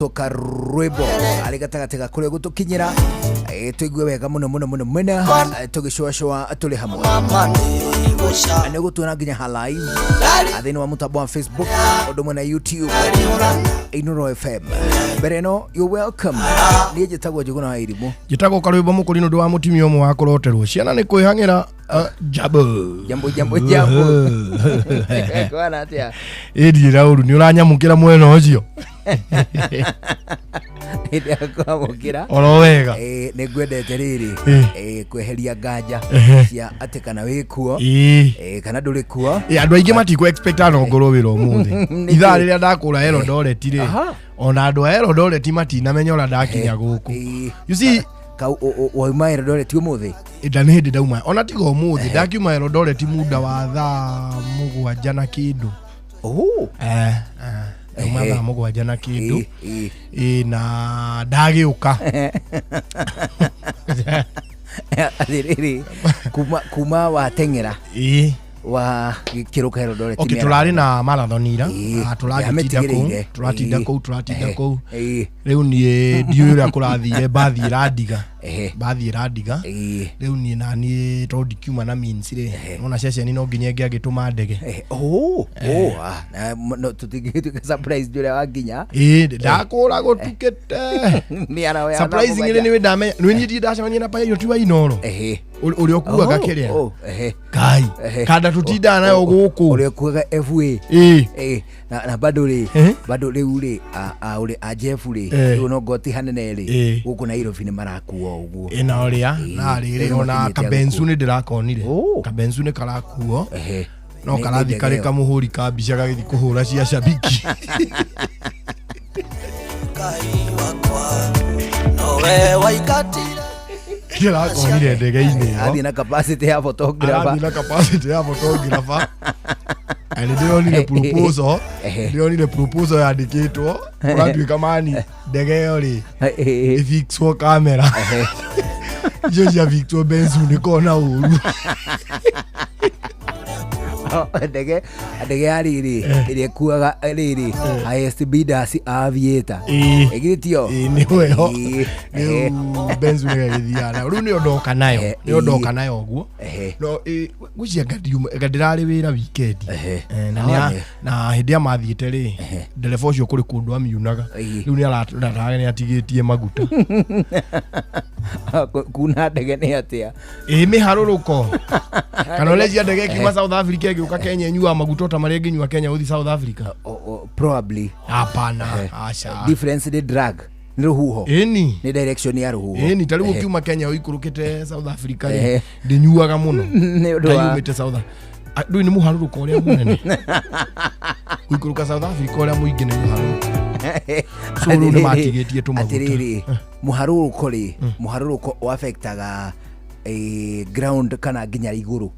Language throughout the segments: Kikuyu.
Toka rwĩmbo arĩ gatagatĩ ga kũrĩa gũtũkinyĩra. Tũigue wega mũno mũno mũno mũno, tũgĩcũacũa tũrĩ hamwe nĩ gũtuona nginya ha live thĩinĩ wa mũtambo wa Facebook ũndũ ũmwe na YouTube Inoro FM. Mbere ĩno, you welcome. Niĩ njĩtagwo Njũgũna wa Irimũ. Njĩtagwo Karwĩmbo Mũkũri nĩ ũndũ wa mũtumia ũmwe wa kũroterwo ciana nĩ kwĩhang'ĩra. Jambo. Jambo, jambo, jambo. Kwana atĩa? Ĩndirĩ ũru, nĩ ũranyamũkĩra mwena ũcio. Hĩndĩ ya kwamũkĩra. Oro wega. Nĩ ngwendete rĩrĩ kweheria nganja cia atĩ kana wĩ kuo kana ndũrĩ kuo. Andũ aingĩ matikũ expect no ngorwo wĩra ũmũthĩ. Nĩkĩ? Ithaa rĩrĩa ndakũra Eldoret rĩ, ona andũ a Eldoret matinamenya ũrĩa ndakinya gũkũ. You see, Kau wauma Eldoret ũmũthĩ? Nda nĩ hĩndĩ ndauma, ona tiga ũmũthĩ, ndakiuma Eldoret muda wa thaa 7 na kĩndũ. Oh. Ndauma thaa 7 na kĩndũ. Ĩ, na ndagĩũka. Atĩrĩrĩ, kuma wateng'era wa gĩkĩrũka Eldoret? Okay, tũrarĩ na marathon ira. Ah, tũragĩtinda kũu. Yamĩtigĩrĩire. Tũratinda kũu, tũratinda kũu. Rĩu niĩ ndiũĩ ũrĩa kũrathire, mbathi ĩrandiga. Mbathi ĩrandiga. Rĩu niĩ naniĩ tondũ ndikiuma na means rĩ, nona ceceni no nginya ĩngĩagĩtũma ndege. Oh, ah, na no tũtingĩtuĩka surprise ũrĩa wakinya. Ĩ, ndakũra gũtukĩte. Mĩaraho ya Surprisingly thaa nĩ ndamenya nĩ niĩ ndacemania na pilot wa Inoro ũrĩa ũkuaga Oh, kĩrĩa oh. Ngai kanda tũtindaga nayo gũkũ. Ũrĩa ũkuaga FA? Ĩ. Na bado rĩ, bado rĩu rĩ, a ũrĩ a Jeff rĩ, rĩu no ngoti hanene rĩ, gũkũ Nairobi nĩ marakuo ũguo. Ĩna ũrĩa na rĩrĩ Rĩu ona makinyĩte a kabenzu gũkũ. nĩ ndĩrakonire. Oh. Kabenzu nĩ karakuo no Nĩ karathi ndege karĩ ĩyo. kamũhũri ka mbica gagĩthi kũhũra cia shabiki. Ngai wakwa nowe waingatire. Ndĩrakonire ndege-inĩ ĩyo. Athiĩ na capacity ya photographer. Arathiĩ na capacity ya photographer. Na nĩ ndĩronire proposal, ndĩronire proposal yandĩkĩtwo ũratuĩka mani ndege ĩyo rĩ ĩfixwo kamera icio cia fixwo benzu nĩ kona ũru. Ndege ya rĩrĩ ĩrĩa ĩkuaga rĩrĩ highest bidders aviator. Ĩgithĩ tio? Ĩĩ, nĩwe yo. Rĩu benzu nĩ gagĩthiaga nayo, rĩu nĩyo ndoka nayo. Nĩyo ndoka nayo ũguo. No ngwĩciria anga ndiuma, anga ndĩrarĩ wĩra weekend. Na na hĩndĩ ĩrĩa mathiĩte rĩ, ndereba ũcio kũrĩ kũndũ amiunaga. Rĩu nĩ arataraga nĩ atigĩtie maguta. Kuna ndege nĩ atĩa? Ĩ, mĩharũrũko kana ũreciria ndege ĩkiuma South Africa ĩgĩũka Kenya ĩnyuaga maguta o ta marĩa ĩngĩnyua Kenya gũthiĩ South Africa? Probably. Hapana, aca. Difference nĩ drag, nĩ rũhuho. Ĩni. Nĩ direction ya rũhuho. Ĩni, ta rĩu ũkiuma Kenya ũikũrũkĩte South Africa rĩ, ndĩnyuaga mũno. Nĩ ũndũ wa Ndayumĩte South. Ah, ndũĩ nĩ mũharũrũko ũrĩa mũnene gũikũrũka South Africa ũrĩa mũingĩ nĩ mũharũrũko, so rĩu nĩ matigĩtie tũmaguta. Atĩrĩrĩ, mũharũrũko rĩ, mũharũrũko ũaffectaga ground kana nginya igũrũ?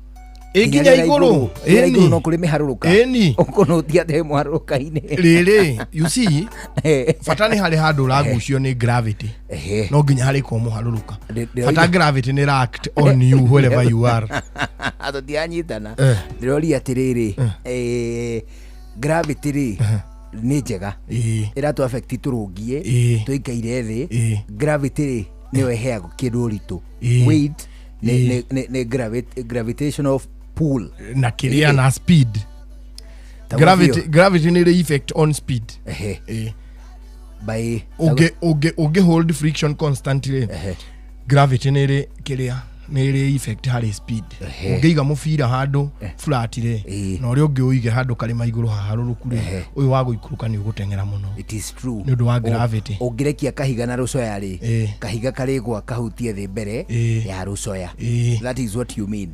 Ĩ, nginya rĩera igũrũ. Rĩera Ĩni. igũrũ no kũrĩ mĩharũrũka. Ĩni. Ũkũnũtia atĩ mũharũrũka-inĩ. Rĩrĩ, you see, bata nĩ harĩ handũ ũragucio nĩ gravity. No nginya harĩ ko mũharũrũka. Bata gravity nĩ act on you wherever you are. Tũtiranyitana. Ndĩroria atĩrĩrĩ, gravity rĩ, nĩ njega? Ĩratũ affect tũrũngie tũikaire thĩ. Gravity rĩ, nĩyo ĩheagwo kĩndũ ũritũ. Weight nĩ gravitational pull. Na kĩrĩa na speed. Ta Gravity, ũguo. gravity nĩ ĩrĩ effect on speed. By Ũngĩ hold friction constant rĩ, gravity nĩ ĩrĩ kĩrĩa, nĩ ĩrĩ effect harĩ speed. Ũngĩiga mũbira handũ flat rĩ, na ũrĩa ũngĩ ũige handũ karĩma igũrũ haharũrũku rĩ, ũyũ wa gũikũrũka nĩ ũgũteng'era mũno. It is true. Nĩ ũndũ wa gravity. Ũngĩrekia kahiga na rũcoya rĩ, kahiga karĩgwa kahutie thĩ mbere ya rũcoya. That is what you mean?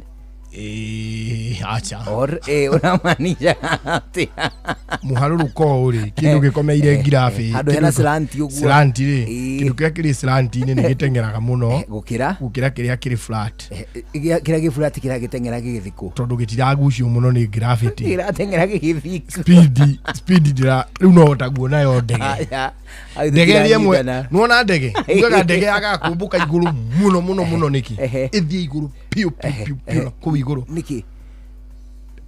Ĩĩ, acha. Or unamaanisha atĩa? Mũharũrũko ũyũ rĩ, kĩndũ gĩkomeire ngirabĩ. Handũ hena slant ũguo. Slant rĩ, kĩndũ kĩrĩa kĩrĩ slant-inĩ nĩ gĩteng'eraga mũno gũkĩra gũkĩra kĩrĩa kĩrĩ flat. Kĩrĩa gĩ flat kĩrĩa gĩteng'era gĩgĩthikũ. Tondũ gĩtiragucio mũno nĩ gravity. Kĩrateng'era gĩgĩthikũ. Speed ndĩra rĩu no hota guona yo ndege. Aya, Ndege ĩrĩa ĩmwe tũtiranyitana. nĩwona ndege ugaga ndege yagaga kũmbũka igũrũ mũno mũno mũno nĩkĩ? Ĩthiĩ igũrũ piũ piũ piũ piũ na kũu igũrũ. Nĩkĩ?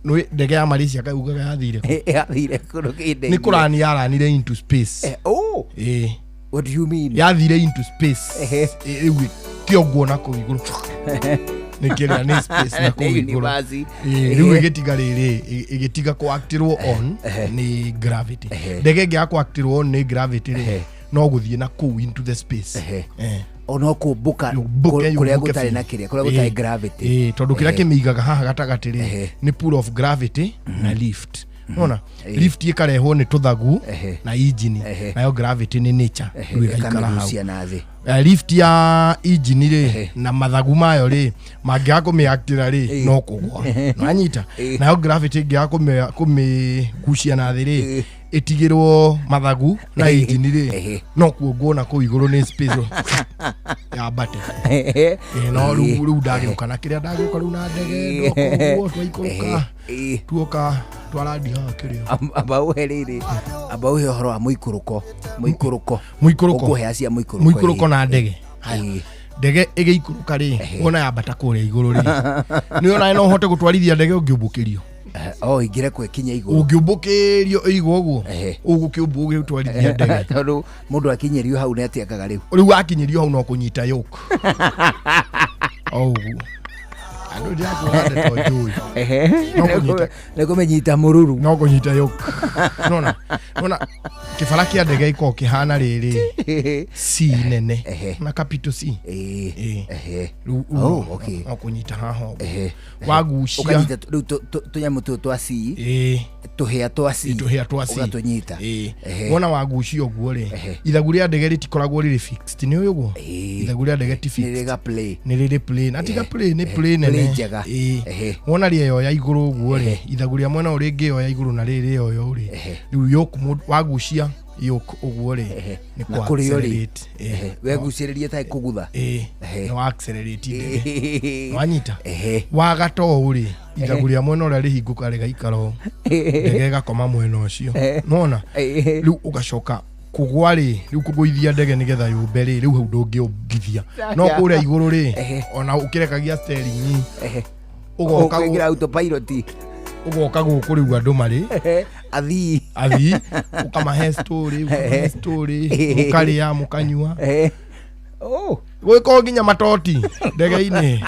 Nĩ ndege ya Malaysia kaĩ ugaga yathire kũ? Yathire kũndũ kĩndĩ. Nĩ kũrani yaranire into space. Oh, Ĩĩ. what do you mean? Yathire into space. Rĩu kĩonguo na kũu igũrũ nĩ kĩrĩa nĩ space na kũu Nĩ igũrũ. university. Ĩĩ, rĩu ĩgĩtiga rĩrĩ ĩgĩtiga kũactirwo on nĩ gravity. Ndege ĩngĩ ya kũactirwo on nĩ gravity rĩ, no gũthiĩ na kũu into the space. O no kũmbũka Yũmbũke, kũrĩa yũmbũke gũtarĩ biũ. na kĩrĩa, kũrĩa gũtarĩ gravity. Ĩĩ, tondũ kĩrĩa kĩmĩigaga haha gatagatĩ rĩ nĩ pull of gravity na lift. Nona lift ĩkarehwo nĩ tũthagu na injini, nayo gravity nĩ nature, rĩu ĩgaikara hau. Ĩkamĩgucia na thĩ. Lift ya injini rĩ na mathagu mayo rĩ mangĩaga kũmĩaktĩra rĩ no kũgwa, nanyita. Nayo gravity ĩngĩaga kũmĩgucia na thĩ rĩ, ĩtigĩrwo mathagu na injini rĩ, no kuongwo na kũu igũrũ nĩ space yambate. No rĩu ndagĩũka na kĩrĩa, ndagĩũka rĩu na ndege, ndoka ũguo twaikũrũka, tuoka twarandi haha kĩrĩa. Amba ũhe rĩrĩ, amba ũhe ũhoro wa mũikũrũko, mũikũrũko. Mũikũrũko. Ũkũhe cia mũikũrũko. Mũikũrũko na ndege. Haya. Ndege ĩgĩikũrũka rĩ, wona yambata kũrĩa igũrũ rĩ, nĩ ona no ũhote gũtwarithia ndege ũngĩũmbũkĩrio. O ingĩre kwekinya igũrũ. Ũngĩũmbũkĩrio ĩigwo ũguo, ũgũkĩũmbũ ũgĩtwarithia ndege. Tondũ mũndũ akinyĩrio hau nĩ atiangaga rĩu. Rĩu akinyĩrio hau no kũnyita yoke o ũguo, andũ ndĩrakwĩra ndeto njũĩ. No kũnyita. Nĩ kũmĩnyita mũruru. No kũnyita yoke. Nona nona kĩbara kĩa ndege ĩkoragwo kĩhana rĩrĩ C nene na capital C. Ĩĩ. Rĩu Oh, okay. no kũnyita haha ũguo wagucia. Ũkanyita rĩu tũnyamũ tũtũ twa C. Tũhĩa twa C. Tũhĩa twa C. Ũgatũnyita. Ĩĩ. Wona wagucia ũguo rĩ, ithagu rĩa ndege rĩtikoragwo rĩrĩ fixed, nĩ ũĩ ũguo? Ithagu rĩa ndege ti Nĩ fixed. rĩga play. Nĩ rĩrĩ plane, na tiga plane, nĩ plane nene. Plane njega. Ĩĩ. Wona rĩeyoya igũrũ ũguo rĩ, ithagu rĩa mwena ũyũ rĩngĩyoya igũrũ na rĩrĩ rĩyoya ũũ rĩ, rĩu yoke wagucia yoke ũguo rĩ, nĩ Na kũ kũrĩo rĩ. accelerate. Wegucĩrĩria tarĩ kũgutha. Ĩĩ, nĩ wa accelerate ndege, wanyita? Wagata ũũ rĩ, ithagu rĩa mwena ũrĩa rĩhingũka rĩgaikara ũũ, ndege ĩgakoma mwena ũcio, nona rĩu ũgacoka kũgwa rĩ, rĩu kũgũithia ndege nĩgetha yũmbe rĩ, rĩu hau ndũngĩũngithia, no kũrĩa igũrũ rĩ, ona ũkĩrekagia steering ũgoka Ũkĩingĩra autopilot. Ũgoka gũkũ rĩu andũ marĩ athii. Athii ũkamahe story, ũkamahe story, mũkarĩa, mũkanyua. Oh. Gwĩko nginya matoti ndege-inĩ.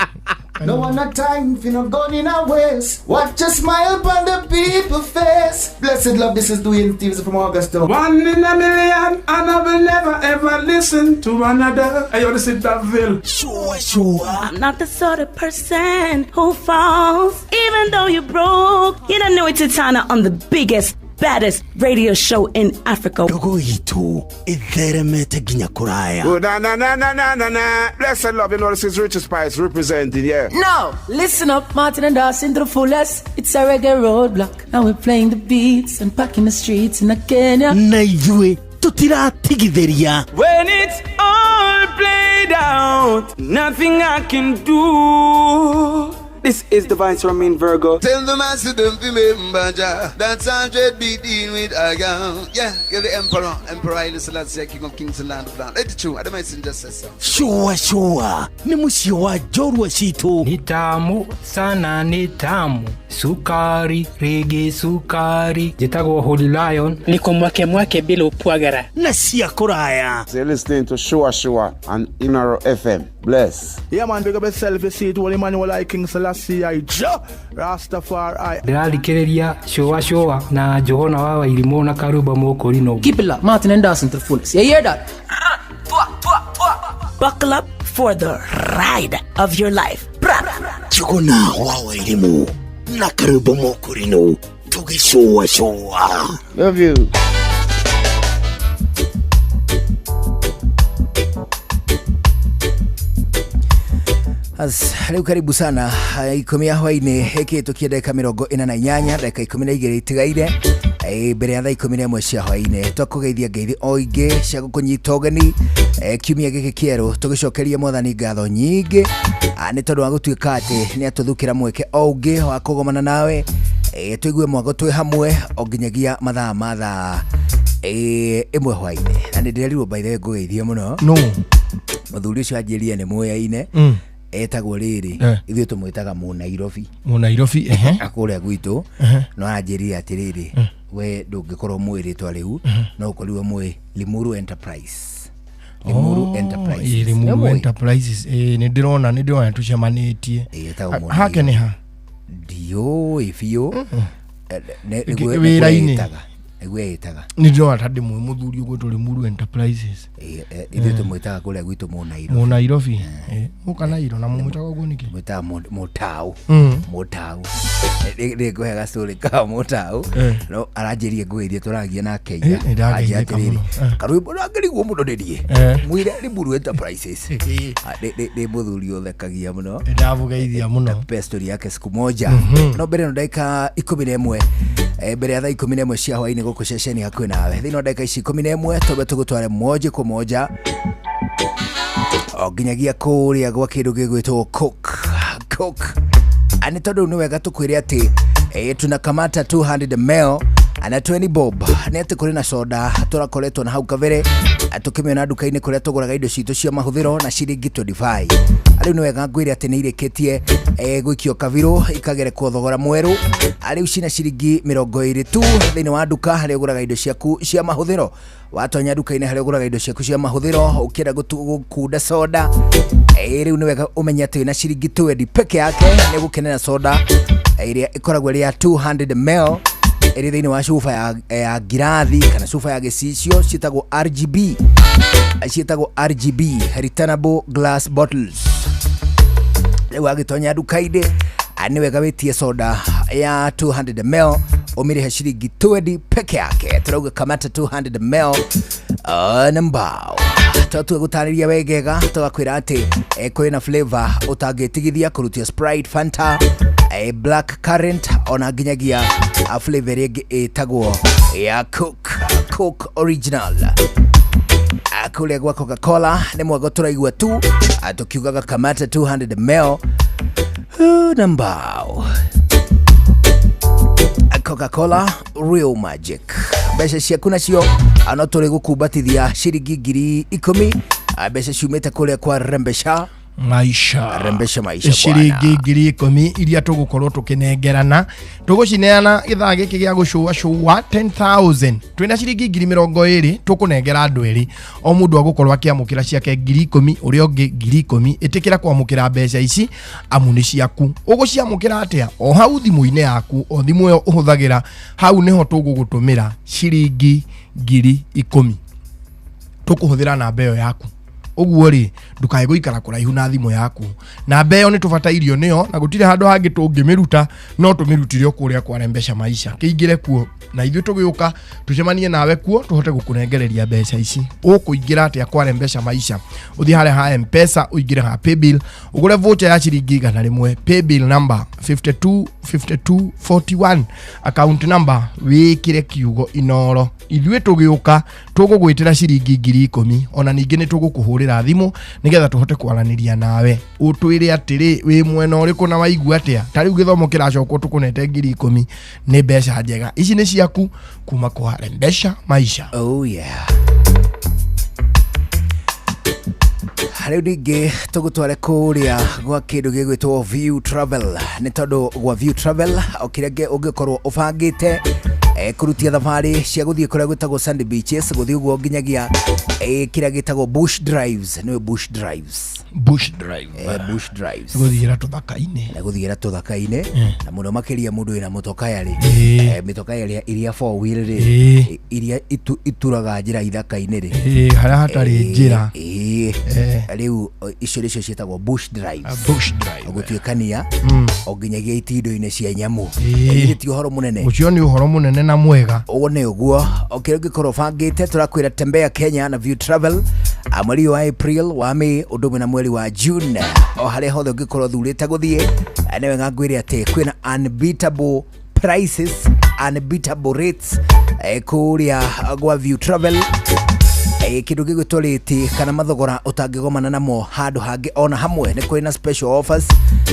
No one a time for no gun in a waste. Watch a smile upon the people face. Blessed love, this is Dwayne Stevens from Augusta. One in a million, and I will never ever listen to another. Hey, yo, this is Daville. Sure, sure. I'm not the sort of person who falls, even though you're broke. You don't know it's Titana on the biggest, baddest radio show in Africa. Ndogo itũ ĩtheremete nginya kũraya. Oh, na na na na na na na. Blessed love, you know this is Richard Spice representing, yeah. Now, listen up, Martin and Dawson to the fullest. It's a reggae roadblock. Now we're playing the beats and packing the streets in Kenya. Na ithuĩ tũtiratigithĩria. When it's all played out, nothing I can do. This is the Vice Ramin Virgo. Tell the master don't remember Jah. That's 100 be dealing with I am. Yeah, you're the emperor. Emperor Haile Selassie, King of Kings and Land of Land. Let it true. I don't mind just say so. Shua shua nĩ mũciĩ wa njorua citũ. Ni tamu sana, ni tamu sukari rĩngĩ sukari. Njĩtagwo Holy Lion. Niko mwake mwake bila upwagara. Na cia kũraya. So you're listening to Shua Shua on Inaro FM. Bless. Yeah, man, big up yourself. You see it, Holy Emmanuel, I King Selassie, I Jah Rastafari. Ndĩrathikĩrĩria Shua Shua na Njũgũna wa Wairimũ na Karumba Mũkũrinũ. Keep it locked, Martin and Dawson to the fullest. You hear that? Buckle up for the ride of your life. Bra. Njũgũna wa Wairimũ na Karumba Mũkũrinũ tũgĩcũa cũa. Love you. As, rĩu karibu sana 10 ya hwainĩ ĩkĩhĩtũkia ndagĩka 48, ndagĩka 12 itigaire mbere ya thaa 11 cia hwainĩ. Twakũgeithia ngeithi o ingĩ cia gũkũnyita ũgeni kiumia gĩkĩ kĩerũ, tũgĩcokeria mwathani ngatho nyingĩ nĩ tondũ wa gũtuĩka atĩ nĩ atũthukĩra mweke o ũngĩ wa kũgomana nawe, tũigue mwago twĩ hamwe o nginyagia mathaa ma thaa 1 hwainĩ. Na nĩ ndĩrerirwo by the way ngũgeithie mũno. No. Mũthuri ũcio anjĩrire nĩ mũyaine. Etagwo rĩrĩ, ithuĩ tũmwĩtaga Mũnairobi. Mũnairobi, ehe. Kũrĩa gwitũ. No aranjĩrire atĩrĩrĩ, we ndũngĩkorwo mũĩ rĩtwa rĩu, no ũkorirwo mũĩ Limuru Enterprise, Limuru Enterprises. Ĩ, Limuru Nĩũmũĩ? Enterprises, ĩ, nĩ ndĩrona tũcemanĩtie. Ĩ, etagwo Mũnairobi. Hake nĩ ha? Ndiũĩ biũ. Wĩra-inĩ. Nĩguo ĩtaga. Nĩ ndĩrona ta ndĩmũĩ mũthuri ũgwĩtwo Limuru Enterprises. Ithuĩ tũmwĩtaga kũrĩa gwitũ Mũnairobi. Mũnairobi, mũka Nairo na mũmwĩtaga ũguo nĩkĩ? Mwĩtaga mũtaũ. Mũtaũ, nĩngũhe gacũrĩ ka mũtaũ. No aranjĩrie ngũĩ iria tũragia nake ira. Nĩ ndageithĩka Anjĩra atĩrĩrĩ, mũno. Karwĩmbo ndangĩrigwo mũno nĩ niĩ, mwĩre Limuru Enterprises. Ah, nĩ mũthuri ũthekagia mũno. Nĩ ndamũgeithia mũno. Pe story yake siku moja. No mbere no ndagĩka 11, mbere ya thaa 11 cia hwainĩ gũkũ ceceni hakuhĩ nawe, thĩinĩ wa ndagĩka ici 11 twambe tũgũtware moja kwa moja o nginyagia kũrĩa gwa kĩndũ gĩgwĩtwo Coke. Coke. Ah, nĩ tondũ nĩ wega tũkwĩre atĩ tunakamata 200 ml na 20 bob. Nĩ atĩ kũrĩ na soda tũrakoretwo na hau kabere, ah, tũkĩmĩona nduka-inĩ kũrĩa tũgũraga indo citũ cia mahũthĩro na ciringi 25. Rĩu nĩ wega ngwĩre atĩ nĩ irĩkĩtie gwĩkio kabirũ ikagerekwo thogora mwerũ. Ah, rĩu cina ciringi 20 tu thĩinĩ wa nduka harĩa ũgũraga indo ciaku cia mahũthĩro. Watonya nduka-inĩ harĩa ũgũraga indo ciaku cia mahũthĩro, ũkĩenda gũkunda soda, rĩu nĩ wega ũmenye atĩ wĩna ciringi 20 peke yake nĩ gũkenera soda ĩrĩa ĩkoragwo ĩrĩ ya 200 ml, ĩrĩ thĩinĩ wa cuba ya ngirathi kana cuba ya gĩcicio ciĩtagwo RGB, ciĩtagwo RGB, returnable glass bottles. Rĩu agĩtonya nduka-inĩ, ah, nĩ wega wĩtie soda ya 200 ml ũmĩrĩhe ciringi 20 peke yake. Tũrauga kamata 200 ml na mbao. Twatua gũtarĩria wegega, tũgakwĩra atĩ kũrĩ na flavor ũtangĩtigithia kũrutia Sprite, Fanta, black currant, ona nginyagia flavor ĩrĩa ĩngĩ ĩtagwo ya Coke, Coke Original. Ah, kũrĩa gwa Coca-Cola nĩ mwago tũraigua tu, ah, tũkiugaga kamata 200 ml na mbao. Coca-Cola, real magic. Mbeca ciaku nacio, ah, no tũrĩ gũkumbatithia ciringi 10,000, ah, mbeca ciumĩte kũrĩa kwa Rembesha Maisha. Rembesha Maisha. Ciringi 10,000 iria tũgũkorwo tũkĩnengerana, tũgũcineana gĩthaa gĩkĩ gĩa gũcũa cũa 10,000. Twĩna ciringi 20,000 tũkũnengera andũ erĩ, o mũndũ agũkorwo akĩamũkĩra ciake 10,000, ũrĩa ũngĩ 10,000. Ĩtĩkĩra kwamũkĩra mbeca ici amu nĩ ciaku. Ũgũciamũkĩra atĩa? O hau thimũ-inĩ yaku, o thimũ ĩyo ũhũthagĩra, hau nĩho tũgũgũtũmĩra ciringi 10,000. Tũkũhũthĩra namba ĩyo yaku. Ũguo rĩ, ndũkae gũikara kũraihu na thimũ yaku. Namba ĩyo nĩ tũbatairio nĩyo na gũtirĩ handũ hangĩ tũngĩmĩruta, no tũmĩrutire o kũrĩa kwa Rembesha Maisha. Kĩingĩre kuo na ithuĩ tũgĩũka tũcemanie nawe kuo tũhote gũkũnengereria mbeca ici. Ũkũingĩra atĩa kwa Rembesha Maisha? Ũthiĩ harĩa ha M-Pesa, ũingĩre ha paybill, ũgũre voucher ya ciringi 100, paybill number 525241, account number wĩkĩre kiugo Inoro. Ithuĩ tũgĩũka tũgũgwĩtĩra ciringi 10,000. Ona ningĩ nĩ tũgũkũhũrĩra thimũ nĩgetha tũhote kwaranĩria nawe, ũtwĩre atĩrĩ wĩ mwena ũrĩkũ na waigua atĩa. Ta rĩu gĩthomo kĩracokwo tũkũnete 10,000, nĩ mbeca njega ici, nĩ ciaku kuma kwa Rembesha Maisha. Oh yeah. Rĩu ningĩ tũgũtware kũrĩa gwa kĩndũ gĩgwĩtwo View Travel, nĩ tondũ gwa View Travel o kĩrĩa ũngĩkorwo ũbangĩte kũrutia thabarĩ cia gũthiĩ kũrĩa gwĩtagwo Sandy Beaches, gũthiĩ ũguo nginyagia kĩrĩa gĩtagwo Bush Drives, nĩwe Bush Drives. Bush Drive. Bush Drives. Gũthiĩra tũthaka-inĩ. Na gũthiĩra tũthaka-inĩ, na mũno makĩria mũndũ wĩna mũtokaya rĩ, mĩtokaya ĩrĩa iria four wheel rĩ, iria ituraga njĩra ithaka-inĩ rĩ. Harĩa hatarĩ njĩra. Rĩu icio nĩcio ciĩtagwo bush drives. Bush drive. Gũtuĩkania o nginyagia itindo-inĩ cia nyamũ. Githĩ ti ũhoro mũnene? Ũcio nĩ ũhoro mũnene na mwega. Ũguo nĩ ũguo, o kĩrĩa ũngĩkorwo ũbangĩte, tũrakwĩra tembea Kenya na View Travel. Ah, mweri wa April, wa May, ũndũ ũmwe na mweri wa June, o harĩa hothe ũngĩkorwo ũthurĩte gũthiĩ, ah, nĩ wega ngwĩre atĩ kwĩna unbeatable prices, unbeatable rates kũrĩa gwa View Travel, kĩndũ gĩgwĩtwo rĩti kana mathogora ũtangĩgomana namo handũ hangĩ ona hamwe. Nĩ kũrĩ na special offers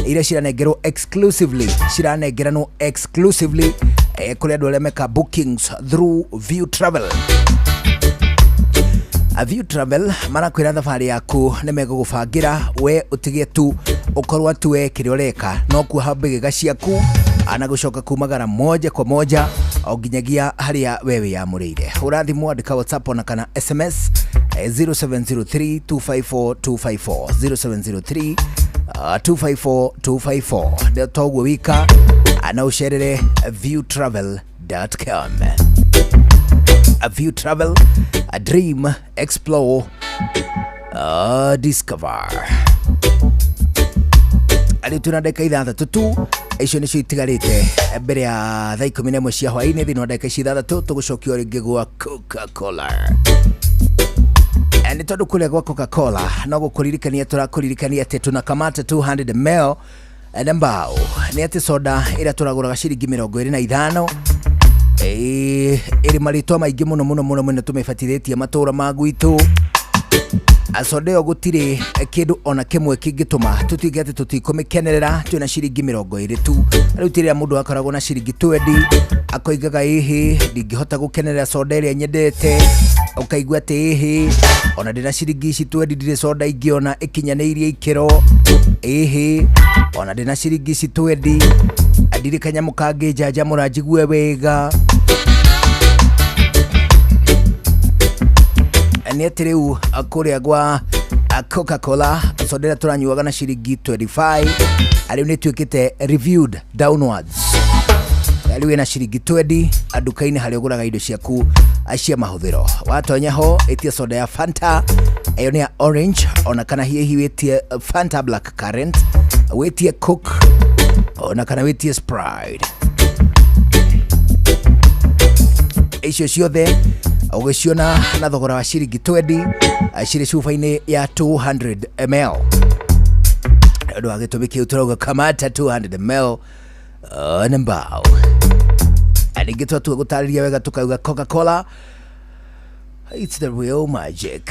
iria ciranengerwo exclusively, ciranengeranwo exclusively kũrĩ andũ arĩa meka bookings through View Travel. A View Travel marakwĩra thabarĩ yaku nĩ megũgũbangĩra, we ũtige tu. Ũkorwo atĩ we kĩrĩa ũreka no kuoha mbĩgĩga ciaku na gũcoka kumagara moja kwa moja o nginyagia harĩa we wĩyamũrĩire. Hũra thimũ, andĩka WhatsApp ona kana SMS 0703 254 254 0703 254 254. Toguo wika na ũcerere viewtravel.com. A View Travel, a dream, explore, discover. Rĩu twĩna ndagĩka 6 tu, icio nĩcio itigarĩte mbere ya thaa 11 cia hwaĩ-inĩ. Thĩinĩ wa ndagĩka ici 6 tũgũcokio rĩngĩ gwa Coca-Cola. Nĩ tondũ kũrĩa gwa Coca-Cola no gũkũririkania tũrakũririkania atĩ tunakamata 200 ml na mbao. Nĩ atĩ soda ĩrĩa tũragũraga ciringi 25 ĩrĩ marĩtwa maingĩ mũno mũno mũno mũno tũmĩbatithĩtie matũra ma gwitũ. Soda ĩyo gũtirĩ kĩndũ ona kĩmwe kĩngĩtũma tũtuĩke atĩ tũtikũmĩkenerera twĩna ciringi 20 tu. Rĩu ti rĩrĩa mũndũ akoragwo na ciringi 20 akoigaga ĩhĩ ndingĩhota gũkenerera soda ĩrĩa nyendete, ũkaigua atĩ ĩhĩ ona ndĩna ciringi ici 20 ndirĩ soda ingĩona ĩkinyanĩirie ikĩro, ĩhĩ ona ndĩna ciringi ici 20 ndirĩ kanyamũ kangĩnjanjamũra njigue wega. Nĩ atĩ rĩu kũrĩa gwa Coca-Cola soda ĩrĩa tũranyuaga na ciringi 25 rĩu nĩ ĩtuĩkĩte reviewed downwards. Rĩu ĩna ciringi 20 nduka-inĩ harĩa ũgũraga indo ciaku cia mahũthĩro. Watonya ho ĩtie soda ya Fanta, ĩyo nĩ ya orange, ona kana hihi wĩtie Fanta black currant, wĩtie Coke, ona kana wĩtie Sprite. Icio ciothe ũgĩciona na thogora wa ciringi 20 cirĩ cuba-inĩ ya 200 ml. Ũndũ wa gĩtũmi kĩu tũrauga kamata 200 ml na mbao. Ningĩ twatua gũtarĩria wega tũkauga Coca-Cola, it's the real magic.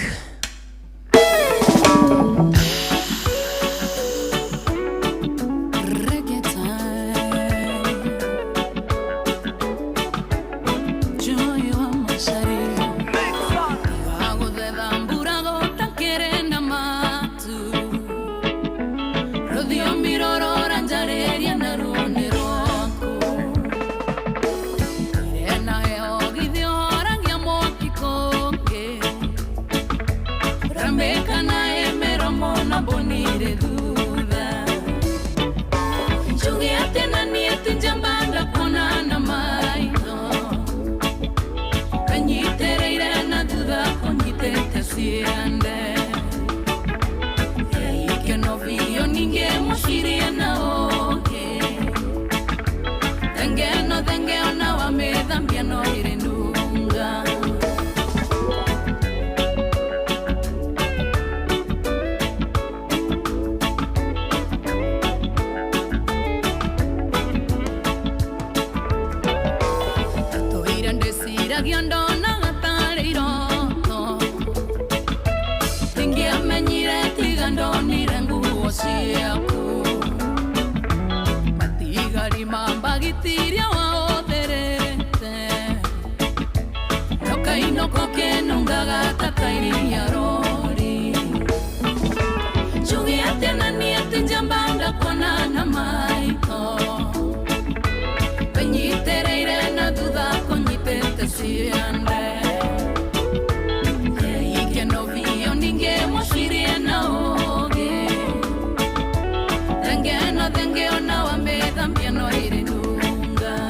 Thenge ona wa methambia no iri nunga.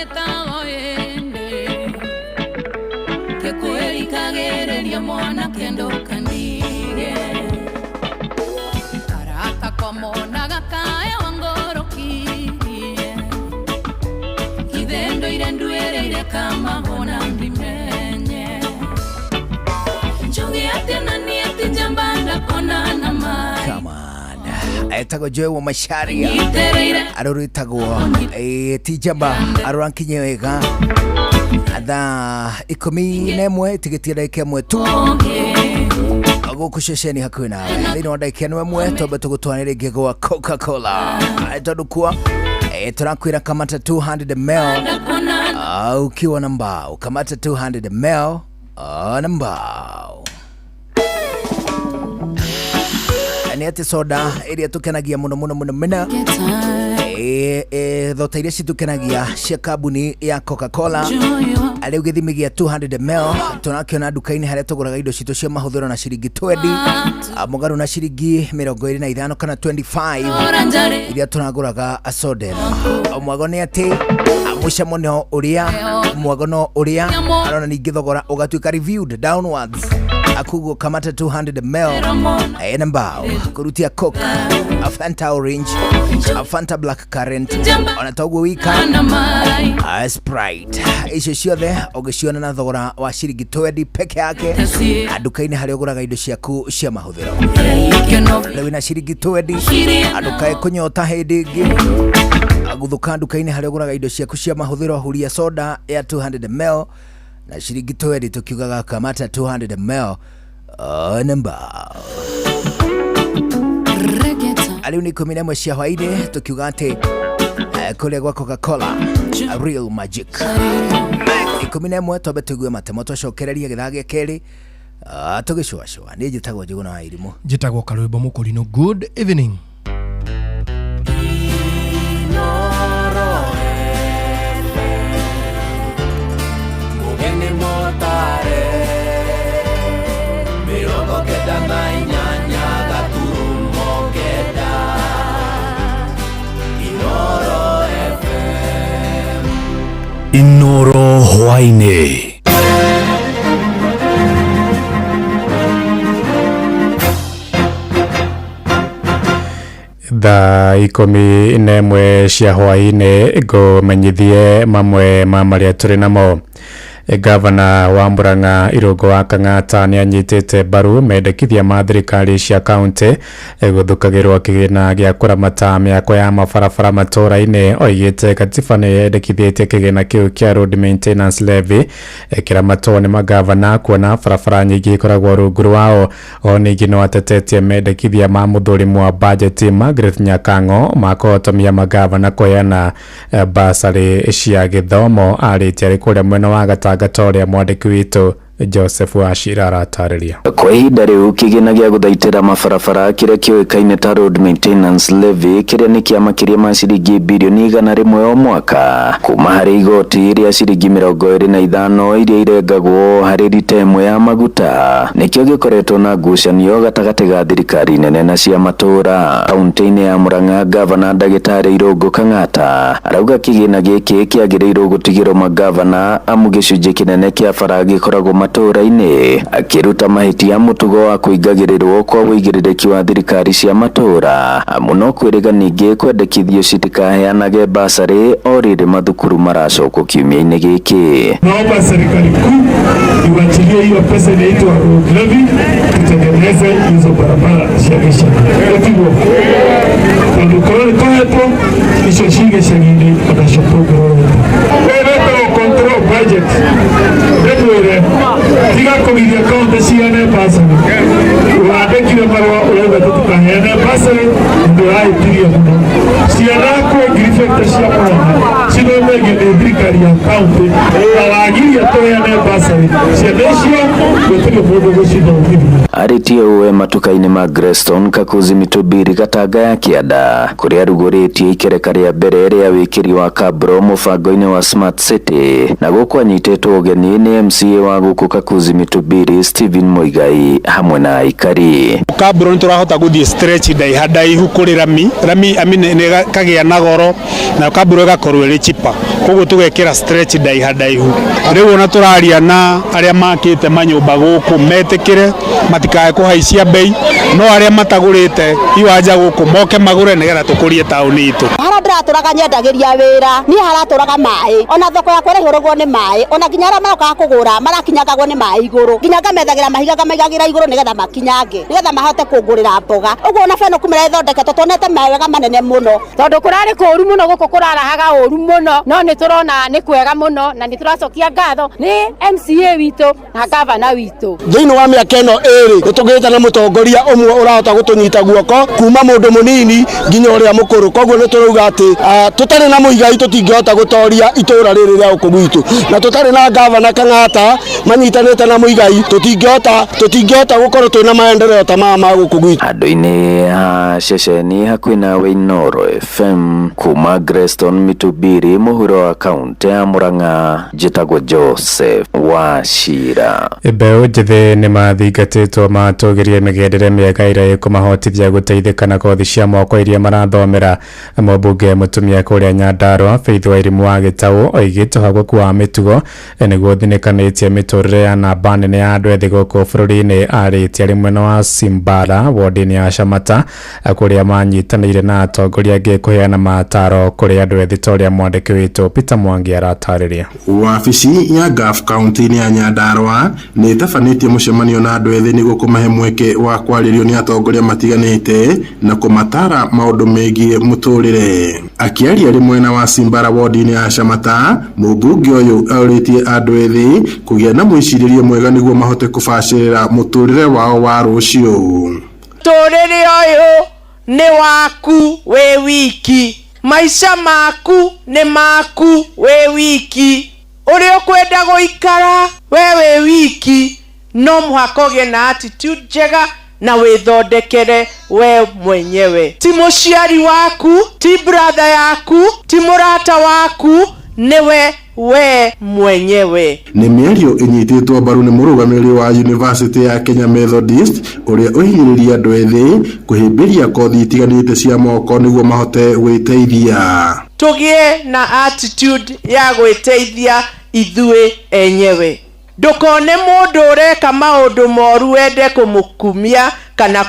njĩtagwo ĩndĩ Kĩkwĩrikagĩrĩria mwanake ndũkandige Arata kwa monaga kaya wangorokirie Githendo ire nduĩrĩire kamahũna ndimenye Njuge atĩa na niĩ ti njamba ndakonana mai Come on. Etagwo Joy wa Macharia Nyitĩrĩire arũrĩtagwo ti njamba arũrankinye wega thaa 11 tigĩtie ndagĩka 1 tu gũkũ ceceni hakuhĩ nawe thĩinĩ wa ndagĩka ĩno 1 twambe tũgũtwarĩ rĩngĩ gwa Coca-Cola tondũ kuo tũrakwĩra kamata 200 ml ukiwa na mbao kamata 200 ml na mbao nĩ atĩ soda ĩrĩa tũkenagia mũno mũno mũno mũno thota iria citũkenagia cia kambuni ya Coca-Cola rĩu gĩthimi gĩa 200 ml tũrakĩona nduka-inĩ harĩa tũgũraga indo citũ cia mahũthĩro na ciringi 20 mũgarũ na ciringi 25 kana 25 iria tũragũraga soda ĩno mwago nĩ atĩ mũcamo no ũrĩa mwago no ũrĩa arona ningĩ thogora ũgatuĩka reviewed downwards akuguo kamata 200 ml na mbao kurutia Coke, a Fanta Orange, a Fanta Black Currant ona toguo wika a Sprite icio ciothe ũngĩciona na thogora wa ciringi 20 peke yake nduka-inĩ harĩa ũgũraga indo ciaku cia mahũthĩro rĩu na ciringi 20 andũkae kũnyota hĩndĩ ĩngĩ gũthũka nduka-inĩ harĩa ũgũraga indo ciaku cia mahũthĩro huria soda ya 200 ml na ciringi 20 tukiugaga kamata 200 ml namba rĩu nĩ 11 cia hwaĩ-inĩ tukiuga atĩ kũrĩa gwa Coca-Cola real magic 11 twambe tũigue matemo twacokereria gĩthaa gĩa kerĩ tũgĩcũacũa niĩ njĩtagwo Njũgũna wa Irimũ njĩtagwo Karwĩmbo Mũkũrinũ good evening. Mugeni motare 98.9 Inoro FM Inoro hwaĩ-inĩ. Thaa 11 cia hwaĩ-inĩ ngũmenyithie mamwe ma marĩa tũrĩ namo. Gavana wa Murang'a Irũngũ wa Kang'ata nĩ anyitĩte mbaru mendekithia ma thirikari cia kaunti gũthukagĩrwo kĩgĩna gĩa kũramata mĩako ya mabarabara matũũra-inĩ. Oigĩte katiba nĩ yendekithĩtie kĩgĩna kĩu kĩa road maintenance levy kĩramatwo nĩ magavana kuona barabara nyingĩ ikoragwo rungu rwao. O ningĩ no atetetie mendekithia ma mũthũrimu wa bajeti Margaret Nyakang'o ma kũhotomia magavana kũheana basarĩ cia gĩthomo. Arĩtie arĩ kũrĩa mwena wa gatangata ũrĩa mwandĩki witũ Joseph Wachira aratarĩria. Kwa ihinda rĩu kĩgĩna gĩa gũthaitĩra mabarabara kĩrĩa kĩũĩkaine ta road maintenance levy kĩrĩa nĩ kĩa makĩria ma ciringi birioni 100 o mwaka kuma harĩ igoti rĩa ciringi 25 iria irengagwo harĩ rita ĩmwe ya maguta nĩkĩo gĩkoretwo na ngucanio gatagatĩ ga thirikari nene na cia matũũra. Kaunti-inĩ ya Murang'a gavana ndagĩtarĩ Irũngũ Kang'ata arauga kĩgĩna gĩkĩ kĩagĩrĩirwo gũtigĩrwo magavana amu gĩcunjĩ kĩnene kĩa bara gĩkoragwo matũũra-inĩ akĩruta mahĩtia mũtugo wa kũingagĩrĩrwo kwa ũigĩrĩrĩki wa thirikari cia matũũra amu no kwĩrĩga ningĩ kwendekithio citikaheanage basarĩ o rĩrĩ mathukuru maracokwo kiumia-inĩ gĩkĩ. Naomba serikali kuu iwachilie hiyo pesa inaitwa road levy tutengeneze hizo barabara cia gĩcagi. Tiguo tondũ korwo nĩ tũhetwo icio ci gĩcagi-inĩ onacio tũngĩrorete. Wĩretagwo control budget ndĩmwĩre tiga kũgiria kaunti ciheane basarĩ. Wandĩkire marũa ũrauga tũtikaheane basarĩ ndũrahĩtirie mũno. Ciana kwĩ 50,000 cia Murang'a cithomagio nĩ thirikari ya kaunti na wagiria tũheane basarĩ ciana icio gũtirĩ mũndũ gũcithomithia. Arĩtie ũũ e matuka-inĩ ma Greston Kakuzi Mitubiri Gatanga ya Kĩanda kũrĩa arugũrĩtie ikereka rĩa mbere rĩa wĩkĩri wa kabro mũbango-inĩ wa Smart City na gũkũ anyitĩtwo ũgeni nĩ MCA wa gũkũ Kakuzi Mitubiri Stephen Muigai hamwe na aikari. Kabro nĩ tũrahota gũthiĩ stretch ndaiha ndaihu kũrĩ rami rami nĩ kagĩa na goro na kabro ĩgakorwo ĩrĩ chipa. Koguo tũgekĩra stretch ndaiha ndaihu. Rĩu ona tũraria na arĩa makĩte manyũmba gũkũ metĩkĩre matikae kũhaicia bei, no arĩa matagũrĩte iwanja gũkũ moke magũre nĩgetha tũkũrie taũni itũ. Harĩa ndĩratũraga nyendagĩria wĩra, niĩ haratũraga maĩ, ona thoko yakwa ĩraihũragwo nĩ maĩ, ona nginya arĩa marokaga kũgũra marakinyangagwo nĩ maĩ igũrũ, nginya ngamethagĩra mahiga ngamaigagĩra igũrũ nĩgetha makinyange, nĩgetha mahote kũngũrĩra mboga. Ũguo ona bara ĩno kuma ĩrĩa ĩthondeketwo tuonete mawega manene mũno. Tondũ kũrarĩ kũũru mũno gũkũ kũrarahaga ũru mũno, no nĩ tũrona nĩ kwega mũno na nĩ tũracokia ngatho nĩ MCA witũ na gavana witũ. Thĩinĩ wa mĩaka ĩno ĩrĩ nĩ tũgĩte na mũtongoria ũmwe ũrahota gũtũnyita guoko kuma mũndũ mũnini nginya ũrĩa mũkũrũ. Koguo nĩ tũrauga atĩ tũtarĩ na Mũigai tũtingĩhota gũtoria itũra rĩrĩ rĩa gũkũ gwitũ, na tũtarĩ na gavana Kang'ata manyitanĩte na Mũigai tũtingĩhota gũkorwo twĩna maendeleo ta maya ma gũkũ gwitũ. Andũ-inĩ a ceceni hakuhĩ nawe Inooro FM kuma Greston Mitubiri mũhuro wa kaunti ya Murang'a njĩtagwo Joseph Wachira. Mbeũ njĩthĩ nĩ mathingatĩtwo matũgĩrie mĩgendere mĩega ĩrĩa ĩkũmahotithia gũteithĩka na kothi cia moko iria marathomera. Mũmbunge mũtumia kũrĩa Nyandarua Faith Wairimu wa Gĩtaũ oigĩte ũhagũku wa mĩtugo nĩguo ũthinĩkanĩtie mĩtũrĩre ya namba nene ya andũ ethĩ gũkũ bũrũri-inĩ. Arĩtie arĩ mwena wa Simbara ward-inĩ ya Shamata kũrĩa manyitanĩire na atongoria angĩ kũheana mataro kũrĩ andũ ethĩ ta ũrĩa mwandĩki witũ Peter Mwangi aratarĩria. Wabici ya Gulf County-inĩ ya Nyandarua nĩ ĩtabanĩtie mũcemanio na andũ ethĩ nĩguo kũmahe mweke wa kwarĩrio nĩ atongoria matiganĩte na kũmatara maũndũ megiĩ mũtũrĩre. Akĩaria arĩ mwena wa Simbara ward-inĩ ya Shamata, mũmbunge ũyũ aũrĩtie andũ ethĩ kũgĩa na mwĩcirĩrie mwega nĩguo mahote kũbacĩrĩra mũtũrĩre wao wa rũciũ. Mũtũrĩre ũyũ nĩ waku wĩ wiki, maica maku nĩ maku wĩ wiki, ũrĩa ũkwenda gũikara we wĩ wiki no mũhaka ũgĩe na attitude njega na wĩthondekere we mwenyewe. Ti mũciari waku, ti brother yaku, ti mũrata waku, nĩwe we mwenyewe. Nĩ mĩario ĩnyitĩtwo mbaru nĩ mũrũgamĩrĩri wa University ya Kenya Methodist ũrĩa ũhinyĩrĩria andũ ethĩ kũhĩmbĩria kothi itiganĩte cia moko nĩguo mahote gwĩteithia. Tũgĩe na attitude ya gwĩteithia ithuĩ enyewe. Ndũkone mũndũ ũreka maũndũ moru wende kũmũkumia kana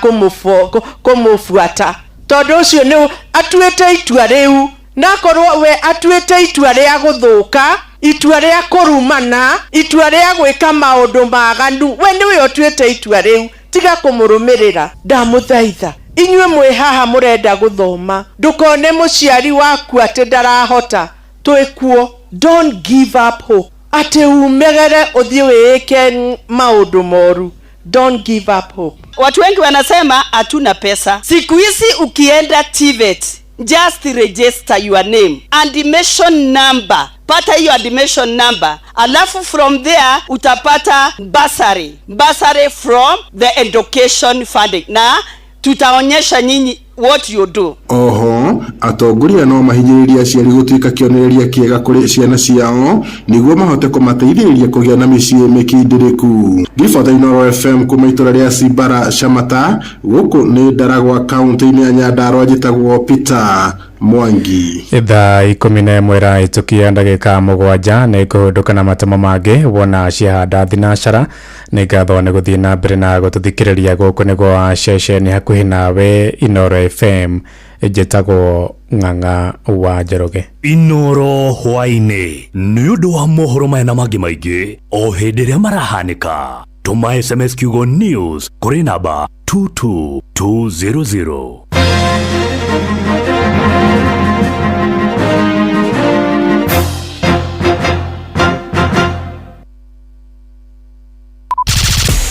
kũmũbuata, tondũ ũcio nĩ atuĩte itua rĩu, na korwo we atuĩte itua rĩa gũthũka, itua rĩa kũrumana, itua rĩa gwĩka maũndũ maganu, we nĩwe ũtuĩte itua rĩu, tiga kũmũrũmĩrĩra. Ndamũthaitha inyuĩ mwĩ haha mũrenda gũthoma, ndũkone mũciari waku atĩ ndarahota, twĩkuo. Don't give up hope atĩ umegere ũthiĩ wĩĩke maũndũ moru. Don't give up hope. Watu wengi wanasema hatuna pesa. Siku hizi ukienda TVET, just register your name, admission number, pata hiyo admission number, alafu from there utapata bursary, bursary from the education funding, na tutaonyesha nyinyi what you do. Oho atongoria no mahinyĩrĩrie aciari gũtuĩka kĩonereria kĩega kũrĩ ciana ciao nĩguo mahote kũmateithĩrĩria kũgĩa na mĩciĩ mĩkindĩrĩku. Ngĩbota Inooro FM kuma itũra rĩa Simbara Shamata, gũkũ nĩ Ndaragwa kaunti-inĩ ya Nyandarua, njĩtagwo Peter Mwangi. Thaa 11 ĩrahĩtũkia ndagĩka 7 nĩ kũhũndũka na matemo mangĩ wona ciahanda thinacara. Nĩ ngatho nĩ gũthiĩ na mbere na gũtũthikĩrĩria gũkũ nĩ gwa ceceni hakuhĩ nawe Inooro FM. Njĩtagwo Ng'ang'a wa Njoroge. Inooro hwaĩ-inĩ nĩ ũndũ wa mohoro maya na mangĩ maingĩ o hĩndĩ ĩrĩa marahanĩka. Tũma SMS kiugo news kũrĩ namba 22200.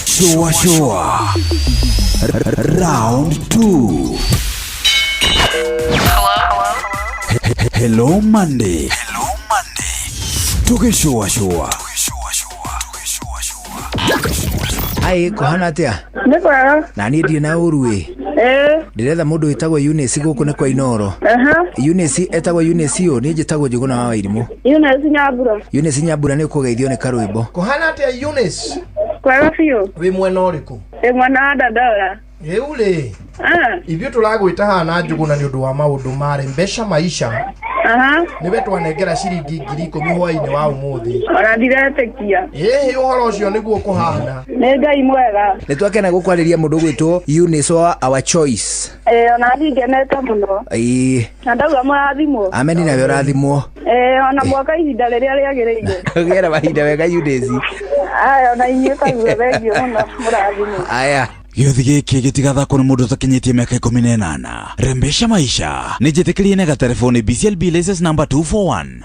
Shua shua. Round 2. Hello Monday. Hello Monday. Tukishua shua. Ai kuhana atia? Nĩ kwega. Na niĩ ndirĩ na ũru ĩ. Ndĩretha mũndũ wĩtagwo Eunice gũkũ nĩ kwa Inooro. Eunice etagwo Eunice ũ, niĩ njĩtagwo Njũgũna wa Wairimũ. Eunice Nyambura. Eunice Nyambura nĩ ũkũgeithio nĩ karwĩmbo. Kũhana atĩa Eunice? Kwega biũ. Wĩ mwena ũrĩkũ? Wĩ mwena wa Dandora. Rĩu rĩ, ithuĩ tũragwĩta haha na Njũgũna nĩ ũndũ wa maũndũ ma Rembesha Maisha. Nĩwe twanengera ciringi 10,000 hwainĩ wa ũmũthĩ. Ona ndiretĩkia. Ĩhĩ, ũhoro ũcio nĩguo kũhana. Nĩ Ngai mwega. Nĩ twakena gũkwarĩria mũndũ ũgwĩtwo Eunice wa Our Choice. Ĩĩ, ona niĩ ngenete mũno. Ĩĩ. Na ndauga mũrathimwo. Ameni, nawe ũrathimwo. Ĩĩ, ona mwaka ihinda rĩrĩa rĩagĩrĩire. Ũgĩe na mahinda mega, Eunice. Aya, ona inyuĩ taguo, thengiũ mũno, mũrathimwo. Aya. Gĩothi gĩkĩ gĩtigathakwo nĩ mũndũ ũtakinyĩtie mĩaka 18. Rembesha maisha nĩ njĩtĩkĩrie na gatelefoni BCLB license number 241.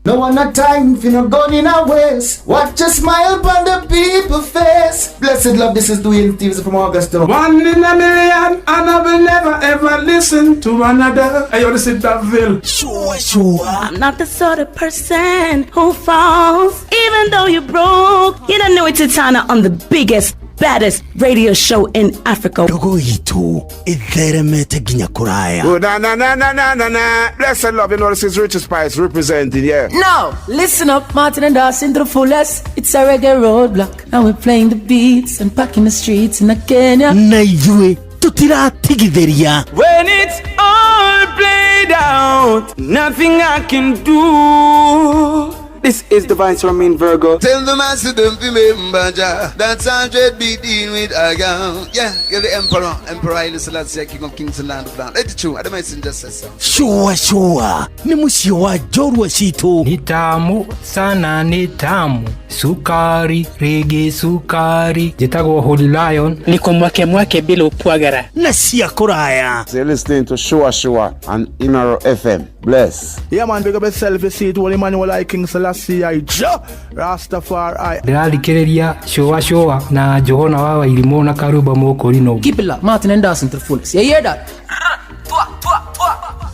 No one a time for no gun in a waste. Watch a smile upon the people face. Blessed love, this is Dwayne Stevens from Augusta. One in a million, and I will never ever listen to another. Hey, yo, this is Daville. Sure, sure. I'm not the sort of person who falls, even though you're broke. You don't know it's Tana on the biggest, baddest radio show in Africa. Ndogo itu itheremete nginya kuraya. Oh, na na na na na na na. Blessed love, you know this is Richard Spice representing, yeah. Now, listen up, Martin and Dawson to the fullest. It's a reggae roadblock. Now we're playing the beats and packing the streets in Kenya. Na ithuĩ tũtiratigithĩria. When it's all played out, nothing I can do. This is Divine Ramin Virgo. Tell the master don't remember Jah. That's 100 beat in with a gun. Yeah, get the emperor, Emperor Haile Selassie, King of Kings and Land of Land. Let it true. I don't messenger says so. Sure, sure. Nĩ mũciĩ wa njorua citũ. Ni tamu sana, ni tamu sukari, rege sukari. Njĩtagwo Holy Lion. Niko mwake mwake bila upwagara. Na cia kũraya. So you're listening to Shua Shua and Inaro FM. Bless. Yeah, man, big up yourself. You see it, Holy Emmanuel I, King Selassie I, Jah Rastafari. Ndĩrathikĩrĩria cũa cũa na Johana wa Wairimũ na Karumba Mũkũrinũ. Keep it locked, Martin and Dawson to the fullest. You hear that?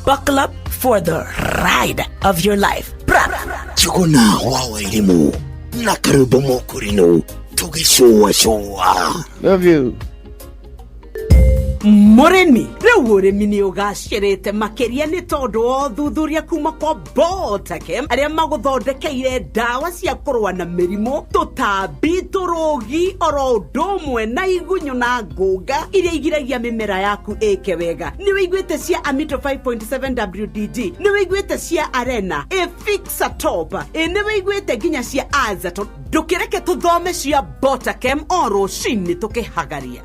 Buckle up for the ride of your life. Bra. Njuguna wa Wairimũ na Karumba Mũkũrinũ tũgĩcũacũa. Love you. Mũrĩmi, rĩu ũrĩmi nĩ ũgacĩrĩte makĩria nĩ tondũ wa ũthuthuria kuma kwa Botakem arĩa magũthondekeire ndawa cia kũrũa na mĩrimũ, tũtambi, tũrũgi, oro ũndũ ũmwe na igunyũ na ngũnga iria igiragia mĩmera yaku ĩke wega. Nĩ wĩiguĩte cia Amito 5.7 WDG, nĩ wĩiguĩte cia Arena, Efixa Top, nĩ wĩiguĩte nginya cia Azaton. Ndũkĩreke tũthome cia Botakem o rũcinĩ tũkĩhagaria.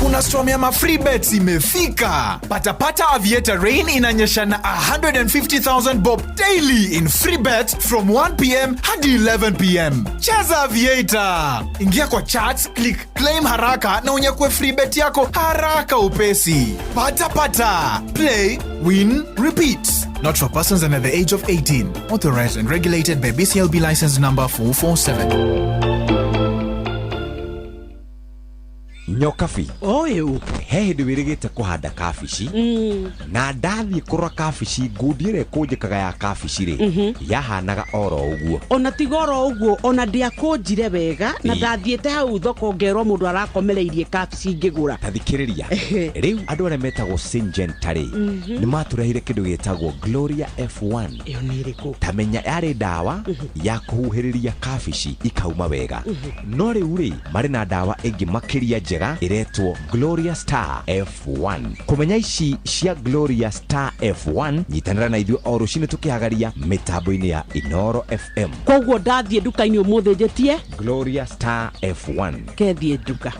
Kuna storm ya mafree bets imefika. Patapata Aviator Rain inanyesha na 150,000 bob daily in free bets from 1 p.m. hadi 11 p.m. Cheza Aviator. Ingia kwa charts, click claim haraka na unyakue free bet yako haraka upesi. Patapata. Play, win, repeat. Not for persons under the age of 18. Authorized and regulated by BCLB license number 447. Nyokabi. Ũyũ. He hĩndĩ wĩrĩgĩte kũhanda kabici na ndathiĩ kũrora kabici, ngundi ĩrĩa ĩkũnjĩkaga ya kabici rĩ, yahanaga oro ũguo. Ona tiga oro ũguo, ona ndiakũnjire wega na Ĩ. ndathiĩte hau thoko ngerwo mũndũ arakomereirie kabici ngĩgũra. Ta thikĩrĩria, rĩu andũ arĩa metagwo Syngenta rĩ, nĩ matũrehire kĩndũ gĩtagwo Gloria F1. Ĩyo nĩ ĩrĩkũ? Ta menya yarĩ ndawa ya kũhuhĩrĩria kabici ikauma wega. No rĩu rĩ, marĩ na ndawa ĩngĩ makĩria njega ĩretwo Gloria Star F1. Kũmenya ici cia Gloria Star F1, nyitanĩra na ithuĩ o rũcinĩ tũkĩhagaria mĩtambo-inĩ ya Inoro FM. Koguo ndathiĩ nduka-inĩ ũmũthĩ njĩtie Gloria Star F1. Kethiĩ nduka.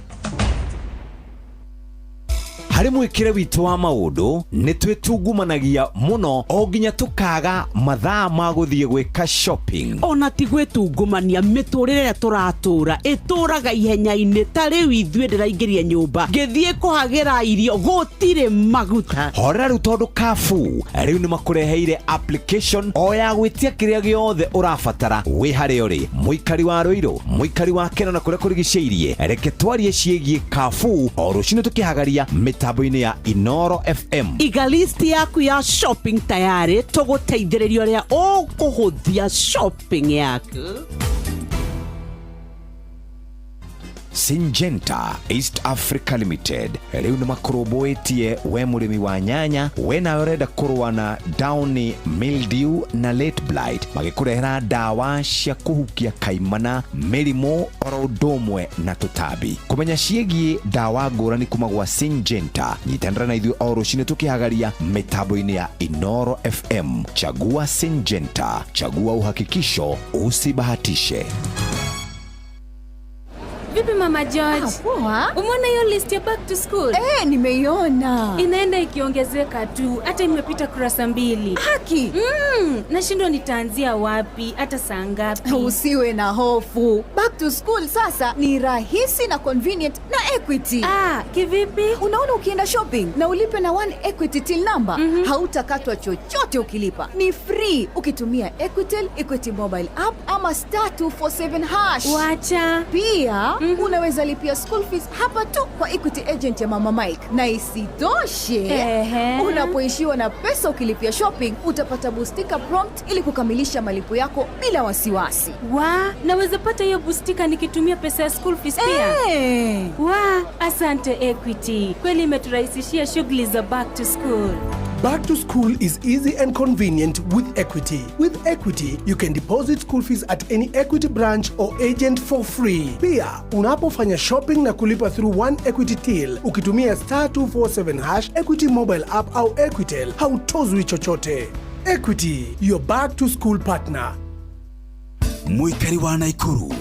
Harĩ mwĩkĩre witũ wa maũndũ nĩ twĩtungumanagia mũno o nginya tũkaga mathaa ma gũthiĩ gwĩka shopping. Ona ti gwĩtungumania, mĩtũrĩre ĩrĩa tũratũra ĩtũraga ihenya-inĩ. Ta rĩu ithuĩ ndĩraingĩria nyũmba ngĩthiĩ kũhagĩra irio gũtirĩ maguta. Horera rĩu, tondũ Carrefour rĩu nĩ makũreheire application o ya gwĩtia kĩrĩa gĩothe ũrabatara wĩ harĩa ũrĩ. Mũikari wa Rũirũ, mũikari wa Keno na kũrĩa kũrigicĩirie, reke twarie ciĩgiĩ Carrefour o rũcinĩ tũkĩhagaria mĩtambo-inĩ ya Inoro FM. Iga list yaku ya shopping tayarĩ, tũgũteithĩrĩria ũrĩa ũkũhũthia shopping yaku. Syngenta East Africa Limited rĩu nĩ makũrũmbũĩtie we mũrĩmi wa nyanya, we nawe ũrenda kũrũa na downy mildew na late blight, magĩkũrehera ndawa cia kũhukia kaimana, mĩrimũ oro ũndũ ũmwe na tũtambi. Kũmenya ciĩgiĩ ndawa ngũrani kuma gwa Syngenta, nyitanĩra na ithuĩ o rũcinĩ tũkĩhagaria mĩtambo-inĩ ya Inoro FM. Chagua Syngenta, chagua uhakikisho, usibahatishe. Vipi Mama George? Poa. Umeona hiyo list ya back to school? Eh, nimeiona. Inaenda ikiongezeka tu, hata imepita kurasa 2. Haki. Nashindwa nitaanzia wapi, hata saa ngapi? Usiwe na hofu. Back to school sasa ni rahisi na convenient na Equity. Ah, kivipi? Unaona, ukienda shopping na ulipe na One Equity till number, hautakatwa chochote ukilipa. Ni free ukitumia Equitel, Equity mobile app ama *247#. Wacha. Pia unaweza lipia school fees hapa tu kwa Equity agent ya Mama Mike. Na isitoshe, unapoishiwa na pesa ukilipia shopping, utapata bustika prompt ili kukamilisha malipo yako bila wasiwasi. Wa, naweza pata hiyo bustika nikitumia pesa ya school fees pia? Wa, asante Equity. Kweli imeturahisishia shughuli za back to school. Back to school is easy and convenient with Equity. With Equity, you can deposit school fees at any Equity branch or agent for free. Pia, unapofanya shopping na kulipa through One Equity Till, ukitumia *247# Equity mobile app au Equitel, hautozwi chochote. Equity, your back to school partner. Mũikari wa Naikuru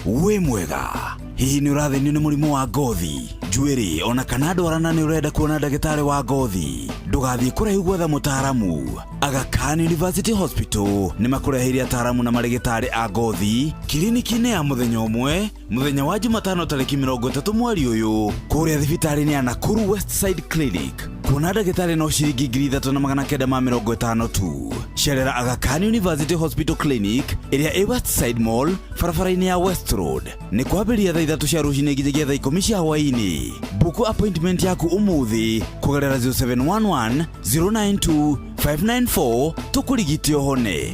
wĩ mwega, hihi nĩ ũrathĩnio nĩ mũrimũ wa ngothi, njuĩrĩ ona kana ndwara na nĩ ũrenda kuona ndagĩtarĩ wa ngothi? Ndũgathiĩ kũraihu gwetha mũtaaramu. Aga Khan University Hospital nĩ makũreheire ataaramu na marĩgĩtarĩ a ngothi kiriniki-inĩ ya mũthenya ũmwe, mũthenya wa Jumatano tarĩki 30 mweri ũyũ, kũrĩa thibitarĩ-inĩ ya Nakuru West Side Clinic. Kuona ndagĩtarĩ no ciringi 3,950 tu. Cerera Aga Khan University Hospital Clinic ĩrĩa ĩ West Side Mall, barabara-inĩ ya West Road. Nĩ kwambĩrĩria thaa 3 cia rũcinĩ nginyagia thaa 10 cia hwaĩ-inĩ. Buku appointment yaku ũmũthĩ kũgerera 0711 092 594 tũkũrigite ũhone.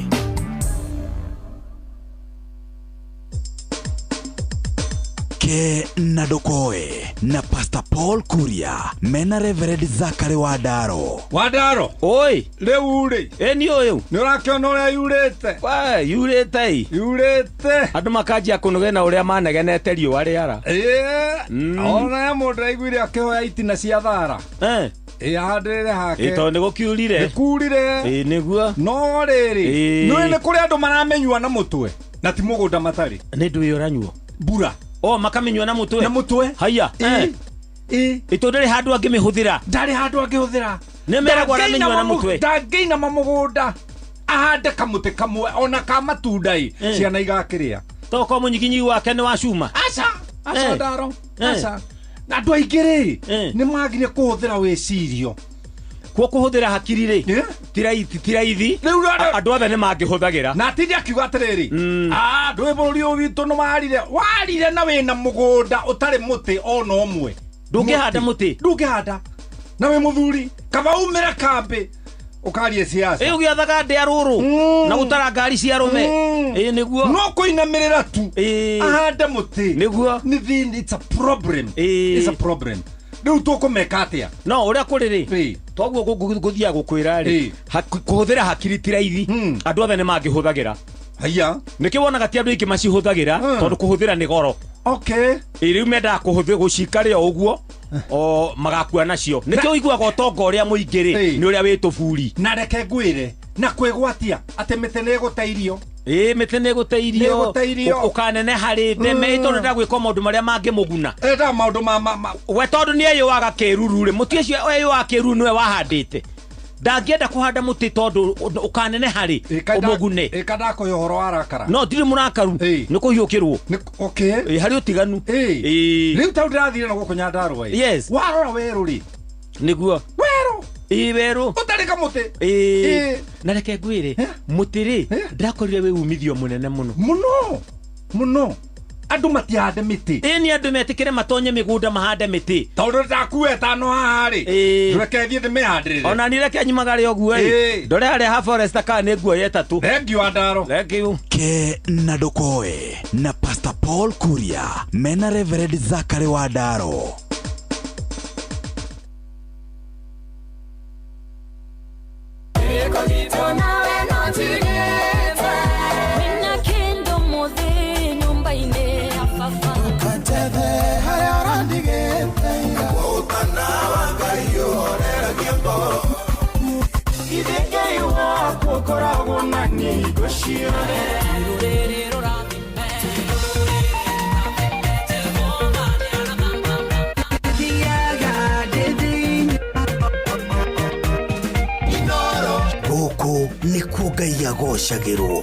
Ke na Ndokoe na Pastor Paul Kuria mena Reverend Zachary Wandaro. Wandaro. Oi. Rĩu rĩ. Ĩ ni ũyũ. Nĩ ũrakĩona ũrĩa yurĩte. We yurĩte ĩ. Yurĩte. Andũ makanjia kũnegena ũrĩa manegenete riũa rĩara. Ĩĩ. Ona mũndũ aiguire akĩhoya itina cia thara. Ĩ ahandĩrĩre hake. Ĩ tondũ nĩ gũkiurire. Nĩ kurire. Ĩ nĩguo. No rĩrĩ. Nĩ nĩ kũrĩ andũ maramenyua na mũtwe. Na ti mũgũnda matarĩ. Nĩ ndũĩ ũranyuo. Mbura. O makamenyua na mũtwe. Na mũtwe. Haya. Ĩ tondũ ndarĩ handũ angĩmĩhũthĩra. Ndarĩ handũ angĩhũthĩra. Nĩ meragwo aramenyua na mũtwe. Ndangĩinama mũgũnda ahande kamũtĩ kamwe ona ka matunda ĩ ciana igakĩrĩa. Toko mũnyiginyi wake nĩ wa cuma. Aca. Aca ndaro. Aca. Na andũ aingĩ rĩ nĩ magire kũhũthĩra wĩcirio. Kuo kũhũthĩra hakiri rĩ ti raithi. Andũ othe nĩ mangĩhũthagĩra. Na atindi akiuga atĩrĩrĩ, ndũĩ bũrũri ũyũ witũ nĩ warire. Warire na wĩna mũgũnda ũtarĩ mũtĩ ona ũmwe. Ndũngĩhanda mũtĩ. Ndũngĩhanda. Na wĩ mũthuri kaba umĩre kambĩ ũkarie siasa. Ĩ ũgĩathaga ndĩa rũrũ na gũtara ngari cia arũme. Ĩ nĩguo. No kũinamĩrĩra tu. Ahande mũtĩ. Nĩguo. Nĩ thĩna, it's a problem. It's a problem. Rĩu tũkũmeka atĩa? No ũrĩa kũrĩ rĩ, toguo ngũthiaga gũkwĩra rĩ, kũhũthĩra hakiri ti raithi. Andũ othe nĩ mangĩhũthagĩra. Haya. Nĩkĩo wonaga ti andũ aingĩ macihũthagĩra tondũ kũhũthĩra nĩ goro. Okay. Ĩ rĩu mendaga kũhũthĩra gũcikarĩa o ũguo o magakua nacio. Nĩkĩo ũiguaga ũtonga ũrĩa mũingĩ rĩ nĩ ũrĩa wĩ tũburi. Na reke ngwĩre na kwĩgwatia atĩ mĩtĩ nĩ ĩgũte irio. Ĩ mĩtĩ nĩ ĩgũte irio. Ũkaneneha rĩ ndeme tondũ ndenda gwĩka maũndũ marĩa mangĩmũguna. Endaga maũndũ ma we tondũ nĩ eyũaga kĩruru rĩ, mũtĩ ũcio eyũaga kĩruru nĩwe wahandĩte. Ndangĩenda kũhanda mũtĩ tondũ ũkaneneha rĩ ũmũgune. Ĩka ndakũhe ũhoro wa rakara. No ndirĩ mũrakaru nĩ kũhiũkĩrwo. Okay. Ĩ harĩ ũtiganu. Rĩu tondũ ndĩrathire na gũkũ Nyandarũa ĩ. Yes. Warora werũ rĩ. Nĩguo. Werũ. Ĩ werũ. Ũtarĩ kamũtĩ. Ĩ. Na reke ngwĩre mũtĩ rĩ ndĩrakorire wĩ umithio mũnene mũno. Mũno. Mũno. Andũ matihande mĩtĩ. Ĩni andũ metĩkĩre matonye mĩgũnda mahande mĩtĩ. Tondũ ndakuo ĩtano haha rĩ, reke thiĩ ndĩmĩhandĩrĩre. Ona ni reke nyumagare ũguo ĩ. Ndore harĩa ha forest kana nĩ nguoya ĩtatũ. Thengiũ Andaro. Thengiũ. Ke na ndũkoe na Pastor Paul Kuria mena Reverend Zachary Wandaro. Koragwo na nyingo ciothe. Gũkũ nĩkuo Ngai agocagĩrwo.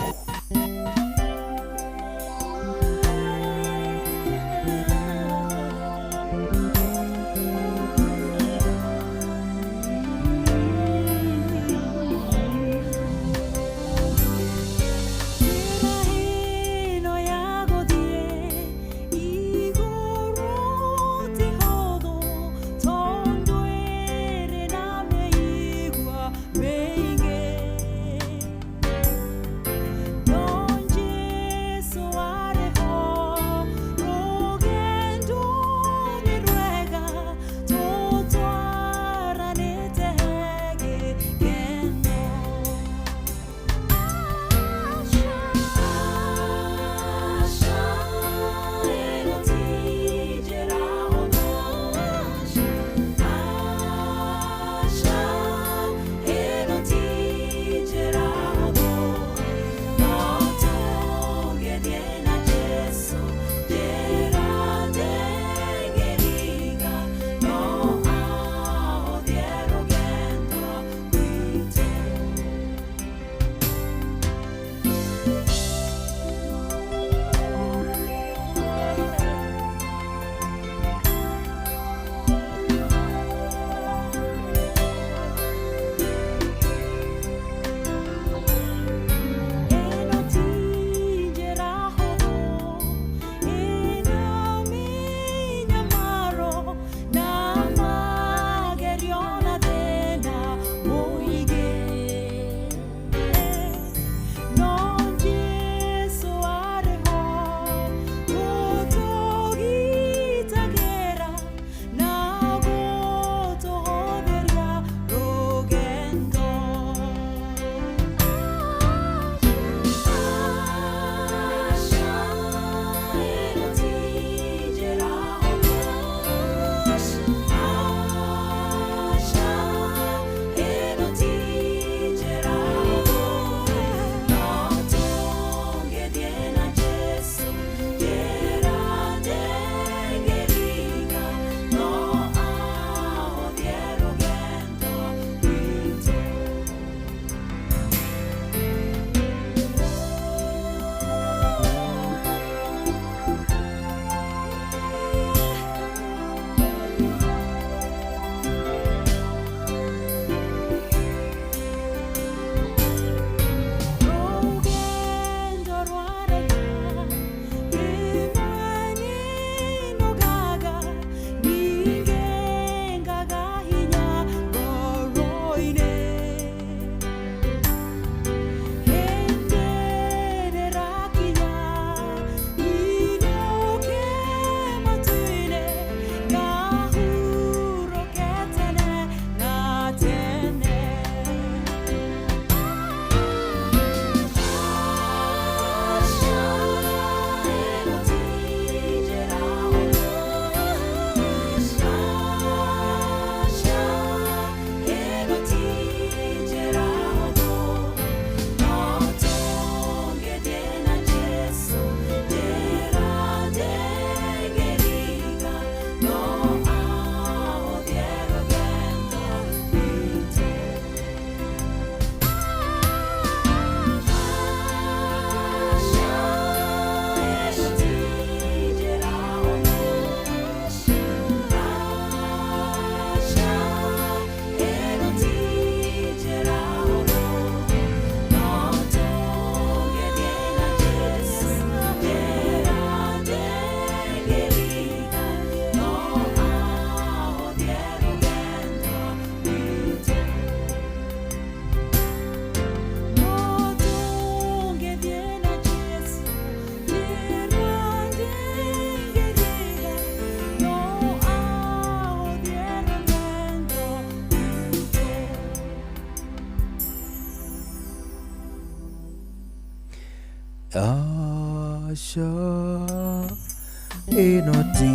Ĩno ti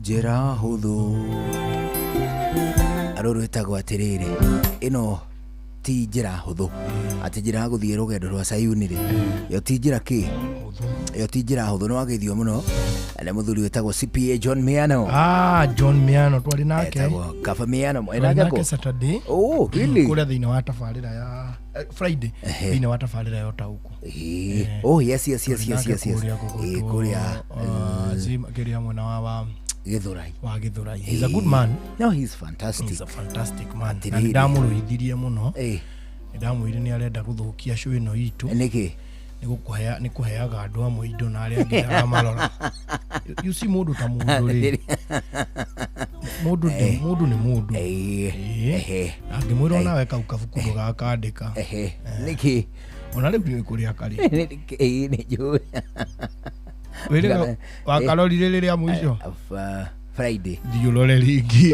njĩra hũthũ. Rũrũ rwĩtagwo atĩrĩrĩ, ĩno ti njĩra hũthũ, atĩ njĩra ya gũthiĩ rũgendo rwa Sayuni rĩ, ĩyo ti njĩra kĩ, ĩyo ti njĩra hũthũ. Nĩ wageithio mũno nĩ mũthuri wĩtagwo CPA John Miano. Ah, John Miano twarĩ nake. Etagwo Kaba Miano. Twarĩ Enake nake kũ? Saturday. Oh, really? Kũrĩa thĩinĩ wa tabarĩra ya Friday thĩinĩ wa tabarĩra ya ũtaũku. Ĩĩ. Oh, yes. Kũrĩa Ĩĩ, kũrĩa kĩrĩa mwena wa Gĩthũrai. Wa Gĩthũrai. He's a good man. No, he's fantastic. He's a fantastic man. Na Atĩrĩrĩ. nĩndamũrũithirie mũno. Nĩndamwĩrire nĩ arenda gũthũkia show ĩno itũ. Nĩkĩ? Nĩ gũkũhea nĩ kũheaga andũ amwe indo na arĩa angĩ ndaramarora. You see mũndũ ta mũndũ rĩ. Mũndũ nĩ mũndũ nĩ mũndũ. Ĩĩ. Angĩmwĩra onawe kau kabuku ndũgakandĩka. Nĩkĩ? Ona rĩu nĩ kũrĩa karĩ. Ĩĩ, nĩ njũĩ. Wĩrĩga wakarorire rĩrĩa mũico? Friday. Thiĩ ũrore rĩngĩ.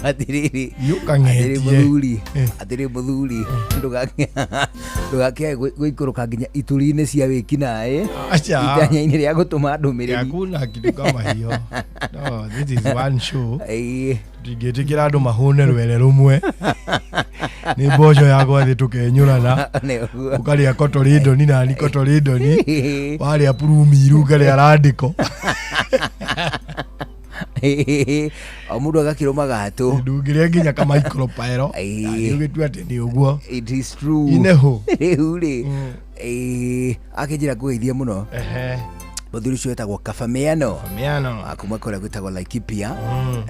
Atĩrĩrĩ, ũkang'etie. atĩrĩ mũthuri, atĩrĩ mũthuri, ndũgakĩae gũikũrũka nginya ituri-inĩ cia wĩkinaĩ Aca. itanya-inĩ rĩa gũtũma ndũmĩrĩri. Hakuna kitu kama hiyo. No, this is one show. Ĩĩ. Tũtingĩtĩkĩra andũ mahũne rwere rũmwe. Nĩ mboco ya gwathĩ tũkenyũrana. Nĩguo. Ũkarĩa kotorĩndoni nani kotorĩndoni. Warĩa purumiru ũkarĩa randĩko. O mũndũ agakĩrũma gatũ. Ndũngĩrĩa nginya kamaikropaero. Ũgĩtua atĩ nĩ ũguo. It is true. Ineho. Rĩu rĩ, ĩĩ, akĩnjĩra ngũgeithie mũno. Mũthuri ũcio wetagwo Kabamiano. Kabamiano. Kuma kũrĩa gwĩtagwo Laikipia.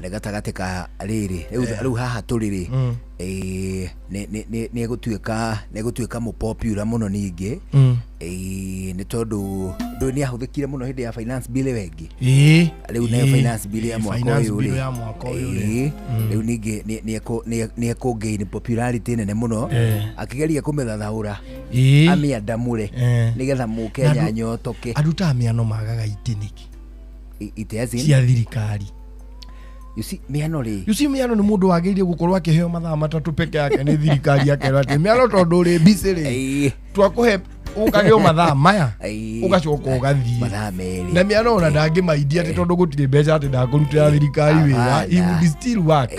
Nĩ gatagatĩ ka rĩrĩ. Rĩu haha tũrĩ rĩ, ĩĩ, nĩ egũtuĩka nĩ egũtuĩka mũpopular mũno ningĩ. Ĩĩ, nĩ tondũ ndũĩ nĩ ahũthĩkire mũno hĩndĩ ya finance bill ĩyo ĩngĩ. Ĩĩ. Rĩu nayo Ĩĩ. finance bill ya Ĩĩ, mwaka finance ũyũ bill rĩ. ya mwaka ũyũ rĩ. Ĩĩ, rĩu ningĩ nĩ ekũgain popularity nene mũno akĩgeria kũmĩthathaũra Ĩĩ. amĩandamũre nĩgetha mũkenya Na anyotoke. Andũ ta mĩano magaga itĩ nĩkĩ? Itĩ as in? Cia thirikari. You see, mĩano rĩ. You see mĩano nĩ mũndũ wagĩrĩire gũkorwo akĩheo mathaa matatũ peke yake nĩ thirikari akerwo atĩ mĩano tondũ ũrĩ busy rĩ twakũhe ũkagĩo mathaa maya ũgacoka ũgathiĩ mathaa merĩ na mĩano ona ndangĩmaidia atĩ tondũ gũtirĩ mbeca atĩ ndakũrutĩra thirikari wĩra he would still work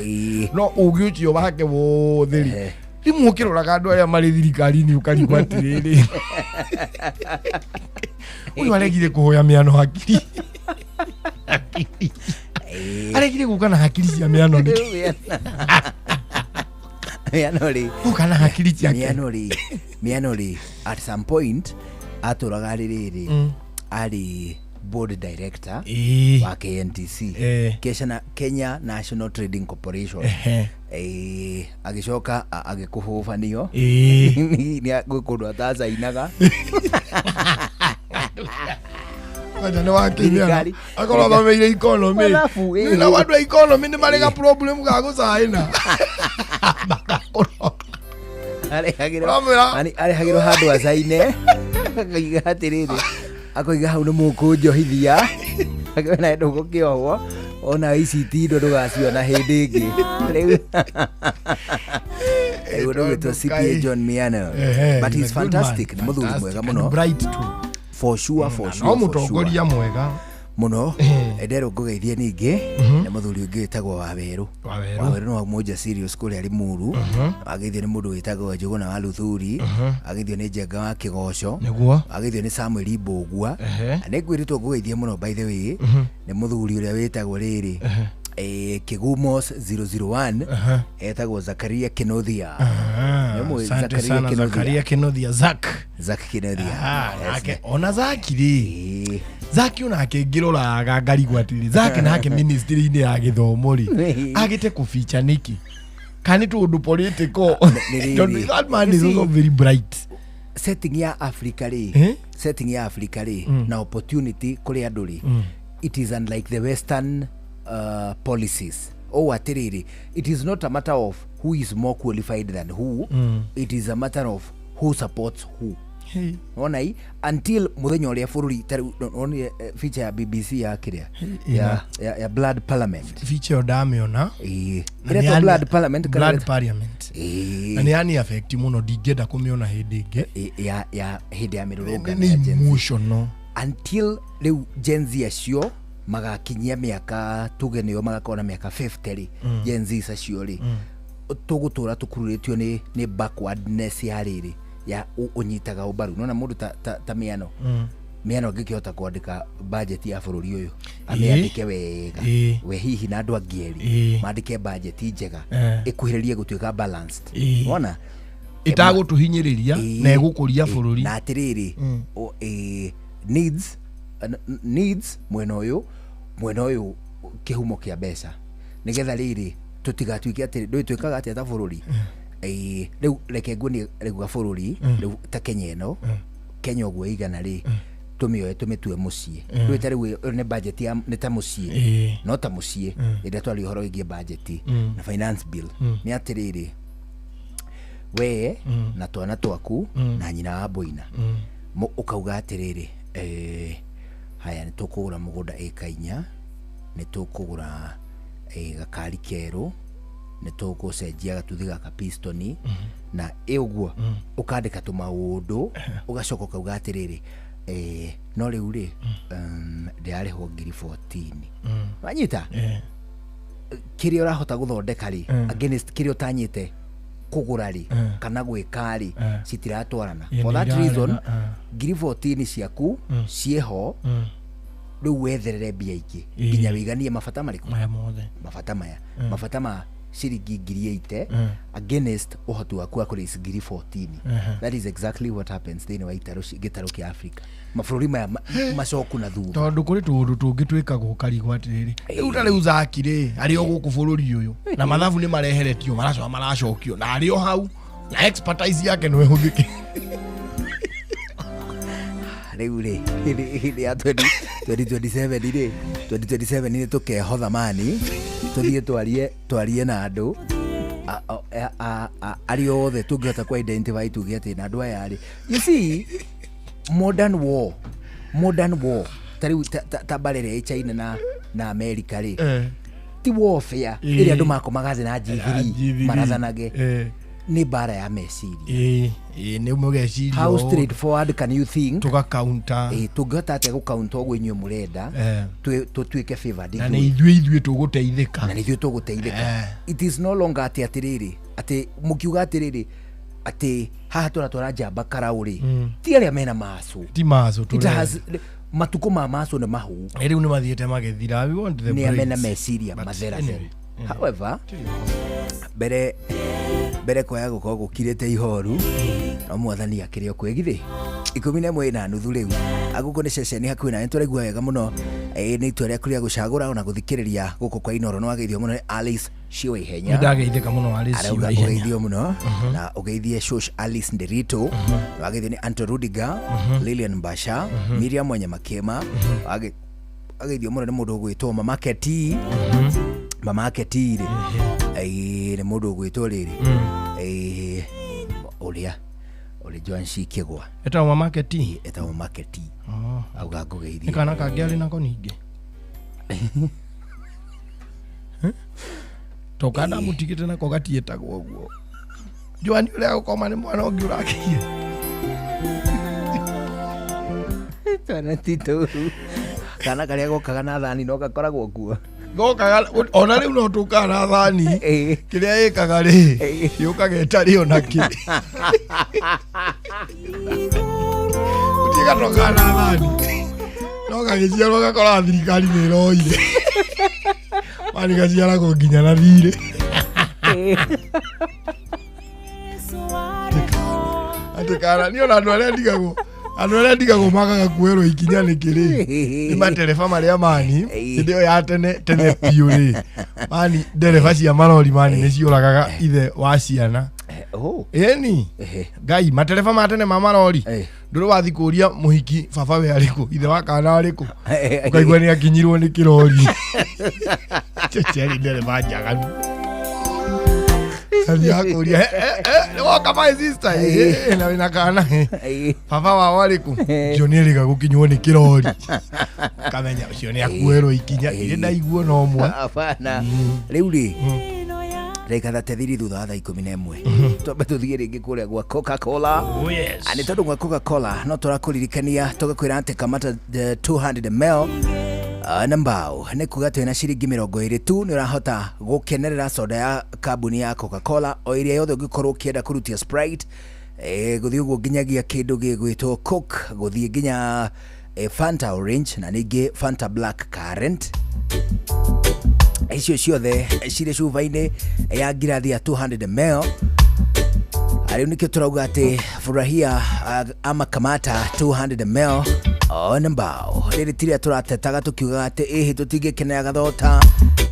no ũgĩ ũcio wake wothe rĩ rĩmwe ũkĩroraga andũ arĩa marĩ thirikari-inĩ ũkarigwo atĩrĩrĩ ũyũ aregire kũhoya mĩano hakiri aregire gũka na hakiri cia mĩano nĩkĩ Mĩano rĩ. Gũka na hakiri ciake. Mĩano rĩ, mĩano rĩ, at some point atũraga arĩ rĩrĩ, arĩ board director wa KNTC. Kenya National Trading Corporation. Ĩĩ, agĩcoka agĩkũhũbanio. Nĩ gwĩ kũndũ atacainaga. Kwanja nĩ wakĩmĩano Thirikari. akorwo athomeire economy Mathabu, ĩĩ. na andũ a economy nĩ marĩ ga problem ga gũcaina Arehagĩrwo Ũramwĩra- yani arehagĩrwo handũ acaine akoiga atĩrĩrĩ, akoiga hau nĩ mũkũnjohithia, akĩona ndũgũkĩohwo ona ici tindo ndũgaciona hĩndĩ ĩngĩ. Rĩu rĩu ũndũ ũgwĩtwo CPA John Miano, Ehe, but he's he's a good fantastic, man. nĩ mũthuri Fantastic mwega and mũno. bright too. For sure, for sure, no for sure. mũtongoria mwega Mũno nderwo ngũgeithie ningĩ nĩ mũthuri ũngĩ wĩtagwo Wawerũ. Wawerũ. Wawerũ nĩ wa Mũnja Serious kũrĩa Limuru. Wageithio nĩ mũndũ wĩtagwo Njũgũna wa Luthuri. Wageithio nĩ Njenga wa Kĩgoco. Nĩguo. Wageithio nĩ Samuel Mbũgua. Na nĩ ngwĩrĩtwo ngũgeithie mũno by the way nĩ mũthuri ũrĩa wĩtagwo rĩrĩ Kĩgumos 001 etagwo Zakaria Kĩnuthia. Nĩ ũmũĩ Asante Zakaria sana Kĩnuthia? Zakaria Kĩnuthia Zak. Zak Kĩnuthia. Ah, Yes. nake ona Zaki rĩ Zaki onake ngĩroraga ngarigwo atĩrĩ Zaki nake ministry-inĩ ya gĩthomo rĩ agĩte kũbicha nĩkĩ kana nĩ tũndũ political Nĩ rĩrĩ. Tondũ that man is You see, also very bright setting ya Africa rĩ, setting ya Africa rĩ, na opportunity kũrĩ andũ rĩ, it is unlike the western policies. Oh, atĩrĩrĩ, it is not a matter of who is more qualified than who, it is a matter of who supports who. Wona i until muthenya uria bururi ta riu wonire feature ya BBC ya kiria ya Blood Parliament. Feature ĩyo ndamĩona. Ĩĩ. Na nĩ Ĩretwo yani- Blood Parliament kana Blood ĩretwo- Parliament. Ĩĩ. Na nĩ yani affect mũno, ndingĩenda kũmĩona hĩndĩ ĩngĩ. Ya hĩndĩ ya mĩrũrũngano nĩ ya Gen Z. emotional. Until rĩu Gen Z acio magakinyia mĩaka, tuge nĩo magakorwo na mĩaka 50 rĩ, Gen Z acio rĩ, tũgũtũra tũkururĩtio nĩ backwardness ya rĩrĩ ya ũnyitaga ũmbaru. Nona mũndũ ta mĩano, mĩano angĩkĩhota kwandĩka budget ya bũrũri ũyũ, amĩandĩke wega, we hihi na andũ angĩ erĩ mandĩke budget njega ĩkuhĩrĩrie gũtuĩka balanced. Wona? Ĩtagũtũhinyĩrĩria na ĩgũkũria bũrũri. Na atĩrĩrĩ, needs, needs mwena ũyũ, mwena ũyũ kĩhumo kĩa mbeca, nĩgetha rĩrĩ tũtigatuĩke atĩ ndũĩ twĩkaga atĩa ta bũrũri. Rĩu reke nguonie rĩu gabũrũri, rĩu ta Kenya ĩno, Kenya ũguo ĩigana rĩ, tũmĩoe tũmĩtue mũciĩ. Ndũĩ ta rĩu ĩyo nĩ budget ya nĩ ta mũciĩ, no ta mũciĩ, ĩrĩa twaria ũhoro wĩgiĩ budget na finance bill, nĩ atĩrĩrĩ, we na twana twaku na nyina wa boina, ũkauga atĩrĩrĩ, haya, nĩ tũkũgũra mũgũnda ĩka 4, nĩ tũkũgũra gakari kerũ, nĩ tũgũcenjia gatuthi gaka pistoni, na ĩ ũguo ũkandĩka tũmaũndũ, ũgacoka ũkauga atĩrĩrĩ, no rĩu rĩ, ndĩrarĩhwo ngiri 14. Wanyita? Kĩrĩa ũrahota gũthondeka rĩ, against kĩrĩa ũtanyĩte kũgũra rĩ, kana gwĩka rĩ, citiratwarana. Ĩ, For nĩ that irarega, reason, ngiri 14 ciaku ciĩho, rĩu wetherere mbia ingĩ nginya wĩiganie mabata marĩkũ? Maya mothe. Mabata maya, mabata ma ciringi ngiri 80 against ũhoti waku wa kũraise ngiri 14. That is exactly what happens thĩinĩ wa itarũ gĩtarũ kĩa Africa, mabũrũri maya macoku na thutha. Tondũ kũrĩ tũũndũ tũngĩ twĩkagwo ũkarigwo atĩrĩrĩ, rĩu ta rĩu Zaki rĩ, arĩ o gũkũ bũrũri ũyũ na mathabu nĩ mareheretio, maracoka maracokio na arĩ o hau na expertise yake no ĩhũthĩke. Rĩu rĩ, hĩndĩ ya 2027 rĩ, 2027 nĩ tũkehotha mani tũthiĩ twarie na andũ arĩa othe tũngĩhota kũ identify, tuge atĩ na andũ aya rĩ, you see, modern war, modern war, ta rĩu ta mbara ĩrĩa ĩ China na America rĩ, ti warfare ĩrĩa andũ makomaga thĩ na G3 G3. marathanage, nĩ mbara ya meciria. Ĩ, nĩ mũgeciria How ũũ. straightforward can you think? Tũga-counter. Tũngĩhota atĩa gũ-counter ũguo inyuĩ mũrenda tũtuĩke favored Na ithuĩ? nĩ ithuĩ tũgũteithĩka. Na nĩ ithuĩ tũgũteithĩka. It is no longer atĩ atĩrĩrĩ, atĩ mũkiuga atĩrĩrĩ, atĩ haha tũratwara njamba karaũ rĩ, ti arĩa mena macu. Ti macu It tũrenda. Matukũ ma macu nĩ mahu. Ĩ, rĩu nĩ mathiĩte magĩthira. We want the Nĩ amena brains. meciria But matherathere. anyway, However, mbere kwaya gũkorwo gũkirĩte ihoru, no mwathani akĩrĩ o kwĩgithĩ 11:30 rĩu agũkũ nĩ ceceni hakuhĩ na nĩtũraigua wega mũno. Nĩ itua rĩaku rĩa gũcagũra ona gũthikĩrĩria gũkũ kwa Inooro. Nĩ wageithio mũno nĩ Alice Ciwa Ihenya. Nĩ ndageithĩka mũno Alice Arauga Ciwa Ihenya. ũgeithio mũno na ũgeithie Shosh Alice Nderito. Nĩ wageithio nĩ Anto Rudiger, Lilian Mbasha, Miriam Wanyamakema. Wageithio mũno nĩ mũndũ ũgwĩtwo Mama Keti. Mama Keti rĩ, nĩ mũndũ ũgwĩtwo rĩrĩ, ũrĩa Joan Shikigwa. Etagwo Mama Keti? Etagwo Mama Keti. Auga ngũgeithie. Nĩ kana kangĩ arĩ nako ningĩ? To kana mũtigĩte nako gatiĩtagwo ũguo. Joan ũrĩa gũkoma nĩ mwana ũngĩ ũrakirie. Twana ti tũru. Kana karĩa gokaga na thani no gakoragwo kuo. Gokaga ona rĩu no tũkaga na thani. Kĩrĩa ĩkaga rĩ, yũkaga ĩtarĩ ona kĩ. Gũtirĩ gatokaga na thani. No gagĩciarwo gakora thirikari nĩ ĩroire. Mani gaciaragwo nginya na thirĩ. Atĩ kana niĩ ona andũ arĩa ndigagwo, andũ arĩa ndigagwo magaga kuoerwo ikinya nĩkĩ rĩ, nĩ matereba marĩa mani hĩndĩ ĩyo ya tene tene biũ rĩ, mani ndereba cia marori mani nĩ ciũragaga ithe wa ciana. Ĩni Ngai, matereba ma tene ma marori, ndũrĩ wathiĩ kũria mũhiki baba we arĩkũ, ithe wa kana arĩkũ, ũkaigua nĩ akinyirwo nĩ kĩrori. Ceceri ndereba njaganu. Akũria nĩwoka my sister Ĩ, na wĩna kana baba wao arĩkũ ũcio nĩ erĩga gũkinywo nĩ kĩrori kamenya ũcio nĩ akuerwo ikinya irĩ ndaiguo no mwe Hapana. Rĩu rĩ ndagĩka 33 thutha wa thaa 11 twambe tũthiĩ rĩngĩ kũrĩa gwa Coca-Cola. Oh, yes. Ah, nĩ tondũ gwa Coca-Cola no tũrakũririkania tũgakwĩra atĩ kamata 200 ml na mbao nĩ kuga atĩ wĩna ciringi 20 tu nĩ ũrahota gũkenerera soda ya kambuni ya Coca-Cola o ĩrĩa yothe ũngĩkorwo ũkĩenda kũrutia Sprite, gũthiĩ ũguo nginyagia kĩndũ gĩgwĩtwo Coke, gũthiĩ nginya Fanta Orange na ningĩ Fanta Black Currant. Icio ciothe cirĩ cuba-inĩ ya ngirathi ya 200 ml. Rĩu nĩkĩo tũrauga atĩ furahia ama kamata 200 ml ona mbao. Rĩrĩ tiria tũratetaga tũkiugaga atĩ ĩhĩ tũtingĩkenera gathota,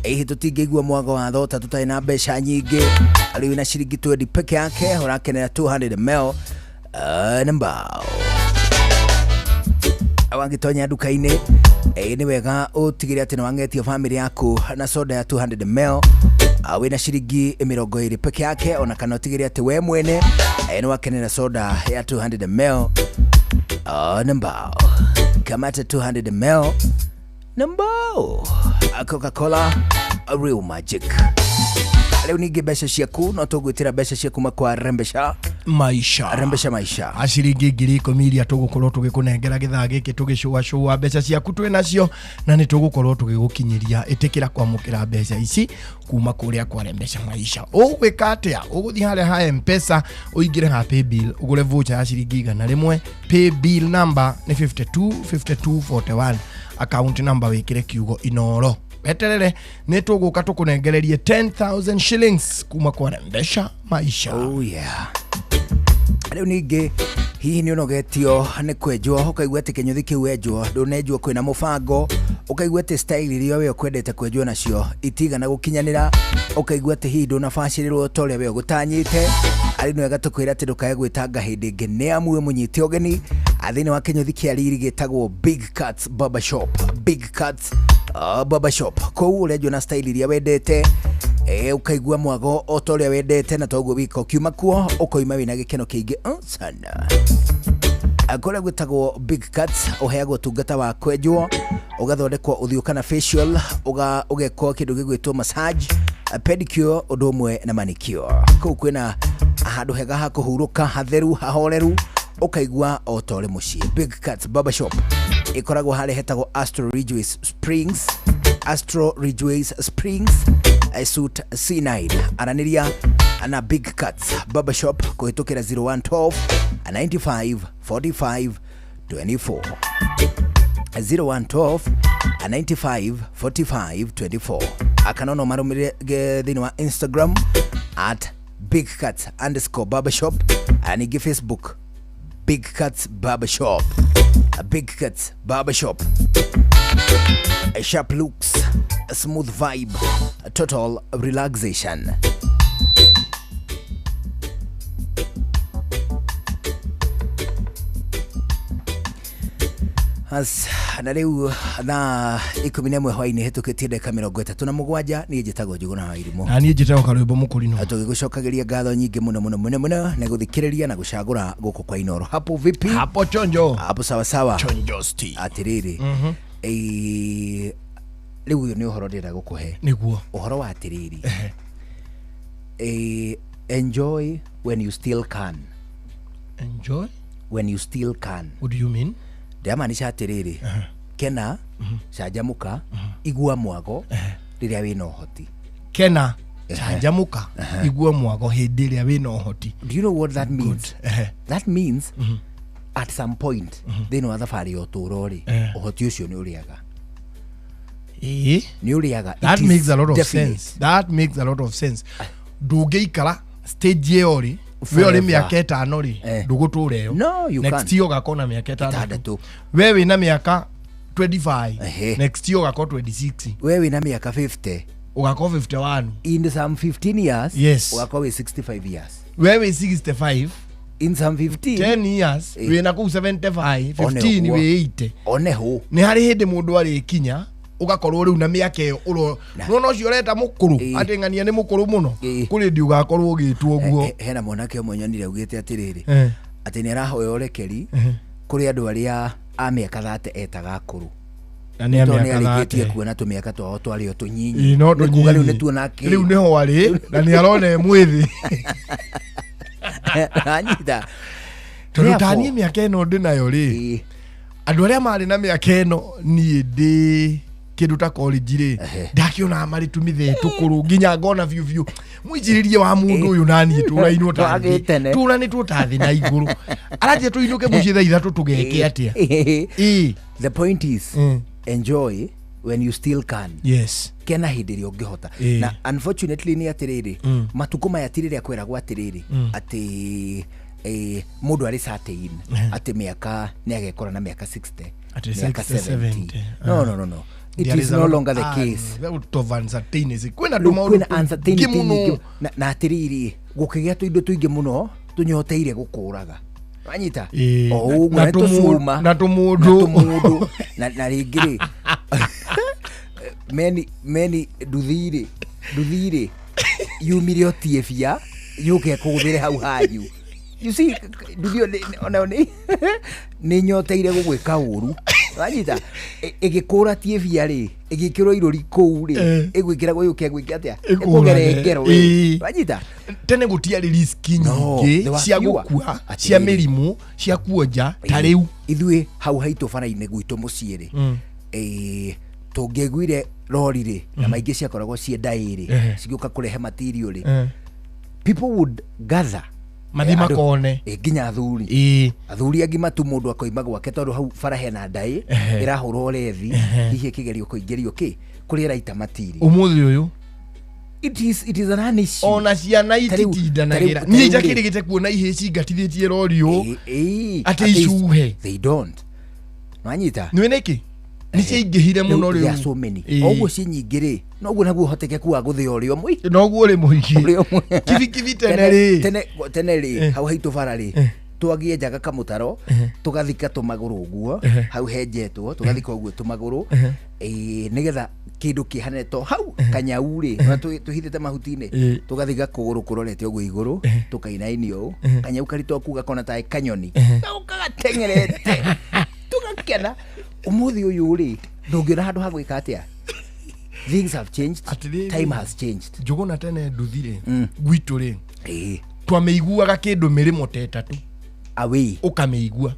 ĩhĩ tũtingĩigua mwago wa thota tũtarĩ na mbeca nyingĩ. Rĩu na ciringi 20 peke yake ũrakenera 200 ml na mbao. Wangĩtonya nduka-inĩ nĩ wega ũtigĩre atĩ nĩ wang'etie bamĩrĩ yaku na soda ya 200 ml wĩna ciringi 20 peke yake, ona kana ũtigĩre atĩ we mwene nĩ wakenera soda ya 200 ml na mbao. Kamata 200 ml na mbao. Coca-Cola, a real magic. Rĩu ningĩ mbeca ciaku no tũgwĩtĩra mbeca ciaku makwa Rembesha Maisha. Rembesha Maisha. A ciringi 10,000 iria tũgũkorwo tũgĩkũnengera gĩthaa gĩkĩ tũgĩcũacũa mbeca ciaku twĩ nacio na nĩ tũgũkorwo tũgĩgũkinyĩria. Ĩtĩkĩra kwamũkĩra mbeca ici kuma kũrĩa kwa Rembesha Maisha. Ũgwĩka atĩa? Ũgũthiĩ harĩa ha M-Pesa, ũingĩre ha paybill, ũgũre voucher ya ciringi 100. Paybill number nĩ 52 52 41, account number wĩkĩre kiugo Inoro. Weterere nĩ tũgũka tũkũnengererie 10,000 shillings kuma kwa Rembesha Maisha. Oh yeah. Rĩu ningĩ hihi nĩ ũnogetio nĩ kwenjwo, ũkaigua atĩ kĩnyũthi kĩu wenjwo ndũnenjwo kwĩna mũbango, ũkaigua atĩ style iria we ũkwendete kwenjwo nacio itigana gũkinyanĩra, ũkaigua atĩ hihi ndũnabacĩrĩrwo ta ũrĩa we ũgũtanyĩte. Arĩ nĩ wega tũkwĩra atĩ ndũkae gwĩtanga hĩndĩ ĩngĩ, nĩ amu wĩ mũnyite ũgeni thĩinĩ wa kĩnyũthi kĩa riri gĩtagwo Big Cuts Barber Shop. Big Cuts Barber Shop, kũu ũrenjwo na style iria wendete, ũkaigua mwago o ta ũrĩa wendete, na toguo wika ũkiuma kuo ũkoima wĩna gĩkeno kĩingĩ sana. Kũrĩa gwĩtagwo Big Cuts ũheagwo ũtungata wa kwenjwo, ũgathondekwo ũthiũ kana facial, ũgekwo kĩndũ gĩgwĩtwo massage, pedicure ũndũ ũmwe na manicure. Kũu kwĩna handũ hega ha kũhurũka, hatheru, hahoreru, ũkaigua o ta ũrĩ mũciĩ. Big Cuts Barber Shop ĩkoragwo harĩa hetagwo Astro Ridgeways Springs, Astro Ridgeways Springs, Suite C9. Aranĩria na Big Cuts Barber Shop kũhĩtũkĩra 0112 95 45 24, 0112 95 45 24. Akana no marũmĩrĩre thĩinĩ wa Instagram at Big Cuts underscore barbershop, ningĩ Facebook Big Cuts Barbershop. Big Cuts Barbershop. A sharp looks, a smooth vibe, a total relaxation. As na rĩu thaa 11 hwainĩ hĩtũkĩtie ndagĩka 37, niĩ njĩtagwo Njũgũna wa Irimũ. Na niĩ njĩtagwo Karwĩmbo Mũkũrinũ. Tũgĩgũcokagĩria ngatho nyingĩ mũno mũno mũno mũno nĩ gũthikĩrĩria na gũcagũra gũkũ kwa Inoro. Hapo vipi? Hapo chonjo. Hapo sawa sawa. Chonjo sti. Atĩrĩrĩ, rĩu ũyũ nĩ ũhoro ndĩrenda gũkũhe. Nĩguo. Ũhoro wa atĩrĩrĩ, enjoy when you still can. Enjoy when you still can. What do you mean? Ndĩramaanisha atĩrĩrĩ, kena, canjamũka, igua mwago rĩrĩa wĩna ũhoti. Kena, canjamũka, igua mwago hĩndĩ ĩrĩa wĩna ũhoti. Do you know what that means? That means at some point thĩinĩ wa thabarĩ ya ũtũũro rĩ, ũhoti ũcio nĩ ũrĩaga. Nĩ ũrĩaga. That It is makes a lot of definite. sense. That makes a lot of sense. Ndũngĩikara stage ĩyo rĩ, we ũrĩ Forever. mĩaka 5 rĩ, ndũgũtũra ĩyo. No, you Next can't. year ũgakorwo na mĩaka 6. 6. We wĩna mĩaka 25, next year ũgakorwo 26. We wĩna mĩaka 50, ũgakorwo 51. In some 15 years, Yes. ũgakorwo wĩ 65 years. We wĩ 65, in some 15 10 years wĩna kũu 75, One 15 ũguo. wĩ 80. One hũ. Nĩ harĩ hĩndĩ mũndũ arĩkinya Ũgakorwo rĩu na mĩaka ĩyo ũro nona ũcio ũreta mũkũrũ atĩ ng'ania nĩ mũkũrũ mũno, kũrĩ ndi ũgakorwo ũgĩtwo ũguo. Hena mwanake ũmwe nyonire augĩte atĩrĩrĩ, atĩ nĩ arahoya ũrekeri kũrĩ andũ arĩa a mĩaka 30 etaga akũrũ. Na nĩ a Tondũ mĩaka nĩarĩkĩtie 30. kuona tũmĩaka twao twarĩ o tũnyinyi. Ĩĩ, no Nĩ kuga rĩu tũnyinyi. nĩ tuona kĩ. Rĩu nĩho arĩ na nĩ arona e mwĩthĩ. Anyita. Tondũ taniĩ mĩaka ĩno ndĩ nayo rĩ, andũ arĩa marĩ na mĩaka ĩno niĩ ndĩ kĩndũ ta college rĩ, ndakĩonaga marĩ tũmithee tũkũrũ nginya ngona biũ biũ mũicirĩrie wa mũndũ ũyũ naniĩ tũrainwo ta thĩ. Twagĩtene. Tũranĩtwo ta thĩ na igũrũ, aranjia tũinũke mũciĩ thaa 3 tũgeke atĩa? The point is, enjoy when you still can. Kena hĩndĩ ĩrĩa ũngĩhota. Na unfortunately nĩ atĩrĩrĩ, matukũ maya ti rĩrĩa kweragwo atĩrĩrĩ, atĩ mũndũ arĩ certain atĩ mĩaka nĩ agekora na mĩaka 60, Atĩ mĩaka 60, 70. 70. No, no, no, no, it There is is a no lot of longer the case. of uncertainty. Kwĩna Rĩu tũmaũndũ kwĩna uncertainty tũingĩ mũno. nyingĩ. Na atĩrĩrĩ, gũkĩgĩa tũindo tũingĩ mũno tũnyoteire gũkũraga, wanyita? O ũguo na nĩ tũcuma na tũmũndũ. Na tũmũndũ. Na rĩngĩ rĩ, meni nduthi rĩ yumire o tiebia yũke kũgũthĩre hau hanyu. You see, nduthi ĩyo onayo nĩ nyoteire gũgwĩka ũru, wanyita? Ĩgĩkũra tiebia rĩ, ĩgĩkĩrwo irũri kũu rĩ, ĩgwĩkĩragwo yũke ĩgwĩke atĩa? Ĩkũgere ngero we. Wanyita? Tene gũtiarĩ riski nyingĩ There were cia fewer. gũkua, cia Atĩrĩrĩ. mĩrimũ, cia kuonja ta rĩu. Ithuĩ hau haitũ bara-inĩ gwitũ mũciĩ rĩ, tũngĩaiguire rori rĩ, na maingĩ ciakoragwo ciĩ ndaĩ rĩ, cigĩũka kũrehe material rĩ, people would gather. Mathiĩ makone. Nginya athuri, athuri agima tu, mũndũ akoima gwake tondũ hau bara hena ndaĩ ĩrahũrwo rethi, hihi ĩkĩgerio kũingĩrio kĩ kũrĩa ĩraita matiri. Ũmũthĩ ũyũ It is an issue. Ona ciana ititindanagĩra. Ta rĩu Niĩ rĩ- njakĩrĩgĩte kuona ihĩ cingatithĩtie rori ũũ atĩ icuhe. They don't, nwanyita? Nĩ nĩkĩ nĩ ciaingĩhire mũno Rĩu there are rĩu? so many. O ũguo ciĩ nyingĩ rĩ, noguo naguo ũhotekeku wa gũthĩa ũrĩ o mũingĩ. Noguo ũrĩ mũingĩ. Kibikibi tene rĩ. Tene rĩ, hau haitũ bara rĩ, twagĩenjaga kamũtaro, tũgathika tũmagũrũ ũguo. Hau henjetwo tũgathika ũguo tũmagũrũ, nĩgetha kĩndũ kĩhane to hau kanyau rĩ, ona tũhithĩte mahuti-inĩ, tũgathika kũgũrũ kũrorete ũguo igũrũ, tũkainainio ũũ, kanyau karitũ kuga kona tarĩ kanyoni, gaũka gateng'erete, tũgakena. Ũmũthĩ ũyũ rĩ, ndũngĩona handũ ha gwĩka atĩa. Things have changed. Atĩrĩrĩ. Time has changed. Njũgũna, tene nduthi rĩ, gwitũ rĩ, twamĩiguaga kĩndũ mĩrĩmo ta 3 away. Ũkamĩigua.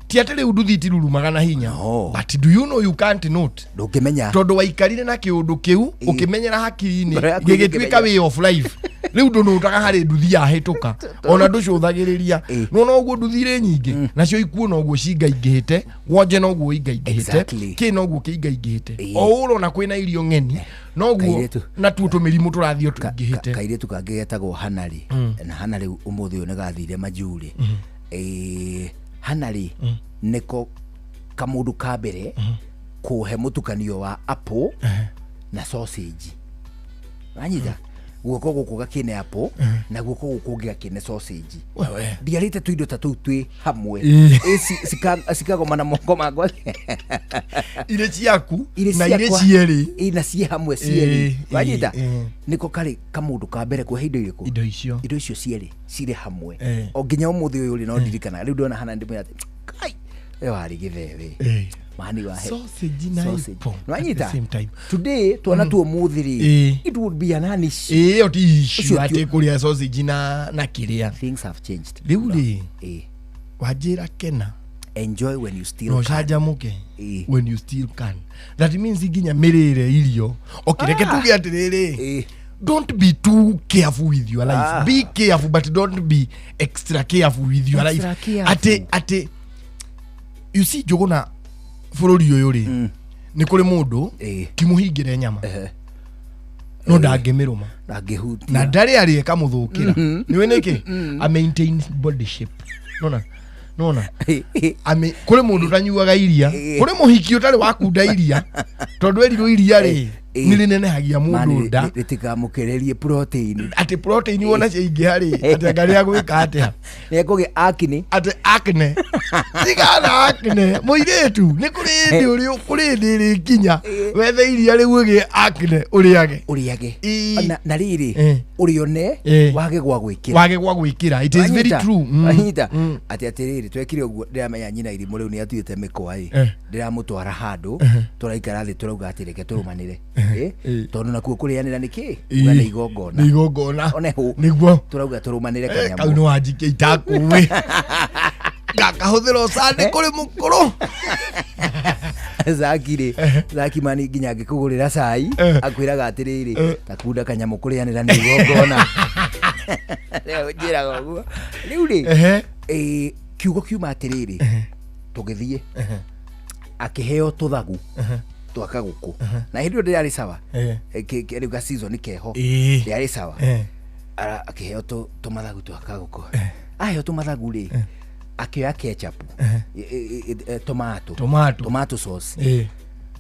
Ti atĩ rĩu nduthi itirurumaga na hinya, but do you know you can't note? Ndũngĩmenya. Tondũ waikarire na kĩũndũ kĩu, ũkĩmenyera hakiri-inĩ, Ngoro yaku gĩgĩtuĩka ĩgĩkĩmenya. way of life. Rĩu ndũnũtaga harĩ nduthi yahĩtũka, ona ndũcũthagĩrĩria. Nona ũguo nduthi irĩ nyingĩ, nacio ikuũ noguo cingaingĩhĩte, wonje noguo ingaingĩhĩte, kĩ noguo kĩingaingĩhĩte. O ũrona kwĩna irio ng'eni, noguo natuo tũmĩrimũ tũrathiĩ o tũingĩhĩte. Kairĩtu kangĩ getagwo Hanarĩ, na hana rĩu ũmũthĩ ũyũ nĩ gathire majurĩ. Hanarĩ nĩko kamũndũ ka mbere kũhe mũtukanio wa apple na sausage, wanyita? Guoko gũkũ gakĩne apple na guoko gũkũ ũngĩ gakĩne sausage. Wewe. Ndiarĩte tũindo ta tũu twĩ hamwe. Cikagomana moko makwa. Irĩ ciaku Irĩ na irĩ ciakwa. cierĩ. Ĩ, na ciĩ hamwe cierĩ. Wanyita? Nĩko karĩ kamũndũ ka mbere kũhe indo irĩkũ? Indo icio. Indo icio cierĩ cirĩ hamwe. O nginya ũmũthĩ ũyũ rĩ, no ndirikana rĩu ndona hana ndĩmwĩra atĩ kai we warĩ gĩthewe mani wahe Sausage na sausage. apple at the Nwanyita? same time. Today twana tu ũmũthĩ rĩ, it would be an issue. Ĩyo ti issue Ũcio atĩ kũrĩa sausage na kĩrĩa. Things have changed. Rĩu rĩ, wanjĩra kena. Enjoy when you still No can. ũcanjamũke when you still can. That means nginya mĩrĩre irio, okay, reke tuge atĩrĩrĩ, don't be too careful with your life. Be careful, but don't be extra careful with your life. Extra careful. Atĩ you see, Njũgũna, bũrũri ũyũ rĩ, nĩ kũrĩ mũndũ timũhingĩre nyama no ndangĩmĩrũma. Ndangĩhutia. Na ndarĩ arĩ ĩkamũthũkĩra. Nĩwe nĩkĩ a maintain body shape. Nona kũrĩ mũndũ ũtanyuaga iria, kũrĩ mũhiki ũtarĩ wakunda iria tondũ erirwo iria rĩ Nĩ rĩnenehagia mũndũ nda. Rĩtikamũkĩrĩrie protein. Atĩ protein wona ciaingĩha rĩ, atĩ anga rĩagwĩka atĩa? Nĩ ekũgĩa acne. Atĩ acne. Tigana acne. Mũirĩtu, nĩ kũrĩ hĩndĩ ũrĩ kũrĩ hĩndĩ ĩrĩkinya wethe iria rĩu ũgĩe acne ũrĩage. Ũrĩage. Ĩĩ. Na rĩrĩ, Eh. ũrĩone Eh. wage gwa gwĩkĩra. Wage gwa gwĩkĩra. It is very Wanyita? true. Wanyita? Atĩ atĩrĩrĩ, twekire ũguo ndĩramenya nyina irimũ rĩu nĩ atuĩte mĩkwa ĩ. Eh. Ndĩramũtwara handũ Ehe. tũraikara thĩ tũrauga atĩ reke tũrũmanĩre. Ehe. Eh? Ĩ. Tondũ nakuo kũrĩanĩra nĩ kĩ? Ĩ. Uga nĩ igongona. Nĩ igongona. One hũ. Nĩguo. Tũrauga tũrũmanĩre Eh, kanyamũ. kau nĩ wanjikia itakũĩ ngakahũthĩra ũcandĩ kũrĩ mũkũrũ. Zaki rĩ, Zaki mani nginya angĩkũgũrĩra cai akwĩraga atĩrĩrĩ, takunda kanyamũ kũrĩanĩra nĩ igongona. Rĩu njĩraga ũguo. Rĩu rĩ, eh, kiugo kiuma atĩrĩrĩ, tũgĩthiĩ akĩheo tũthagu twa kagũkũ na hĩndĩ ĩyo ndĩrarĩ sawa. Eh, rĩu ga season keho. Ndĩarĩ sawa. Akĩheo tũmathagu twa kagũkũ. Aheo tũmathagu rĩ, akĩoya ketchup, tomato. Tomato. Tomato sauce.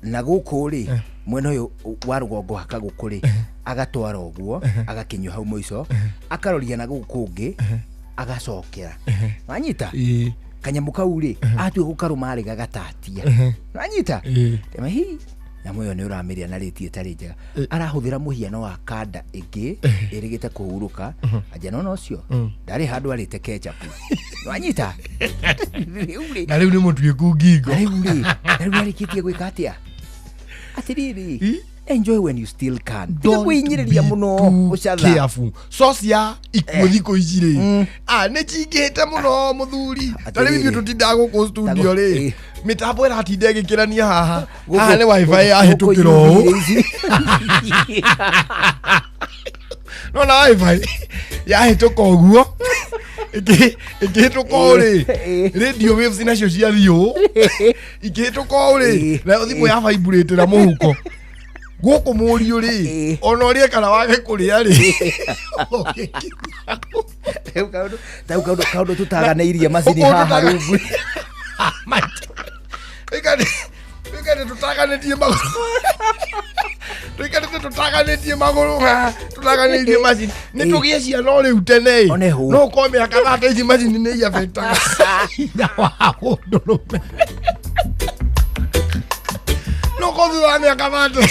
Na gũkũ rĩ, mwena ũyũ wa rũgongo wa kagũkũ rĩ, agatwara ũguo, agakĩnyua hau mũico, akaroria na gũkũ ũngĩ, agacokera. Wanyita? Kanyamũ kau rĩ, atua gũkarũma rĩ, gagatatia. Wanyita? Ndĩma, hi nyamũ ĩyo nĩ ũramĩrĩa na rĩti ĩtarĩ njega. Arahũthĩra mũhiano wa kanda ĩngĩ ĩrĩgĩte kũhurũka. Anja nona ũcio ndarĩ handũ arĩte ketchup. Wanyita? Rĩu rĩ, Na rĩu nĩ mũtuĩku ngingo. Na rĩu rĩ, na rĩu arĩkĩtie gwĩka atĩa? Atĩrĩrĩ, enjoy when you still can. Tiga Don't kwĩhinyĩrĩria be mũno too ũcatha. careful. Sauce ya ikuũ thikũ ici rĩ, ah, nĩ cingĩhĩte mũno mũthuri. Ta rĩu ithuĩ tũtindaga gũkũ studio rĩ, mĩtambo ĩratinda ĩgĩkĩrania haha. Haha nĩ wifi yahĩtũkĩra ũũ. Nona wifi yahĩtũka ũguo, ĩkĩhĩtũka ũũ rĩ, radio waves nacio ciathiĩ ũũ, ikĩhĩtũka ũũ rĩ, nayo thimũ ya vibrate na mũhuko gũkũ mũriũ rĩ, ona ũrĩe kana wage kũrĩa rĩ. Rĩu kaũndũ kaũndũ kaũndũ tũtaganĩirie macini haha rungu. Tũikarĩte tũtaganĩtie magũrũ, tũikarĩte tũtaganĩtie magũrũ haha, tũtaganĩirie macini. Nĩ tũgĩe ciana o rĩu tene ĩ, no ũkorwo mĩaka thate ici macini nĩ iafektaga hinya wa mũndũrũme. No korwo thutha wa mĩaka 30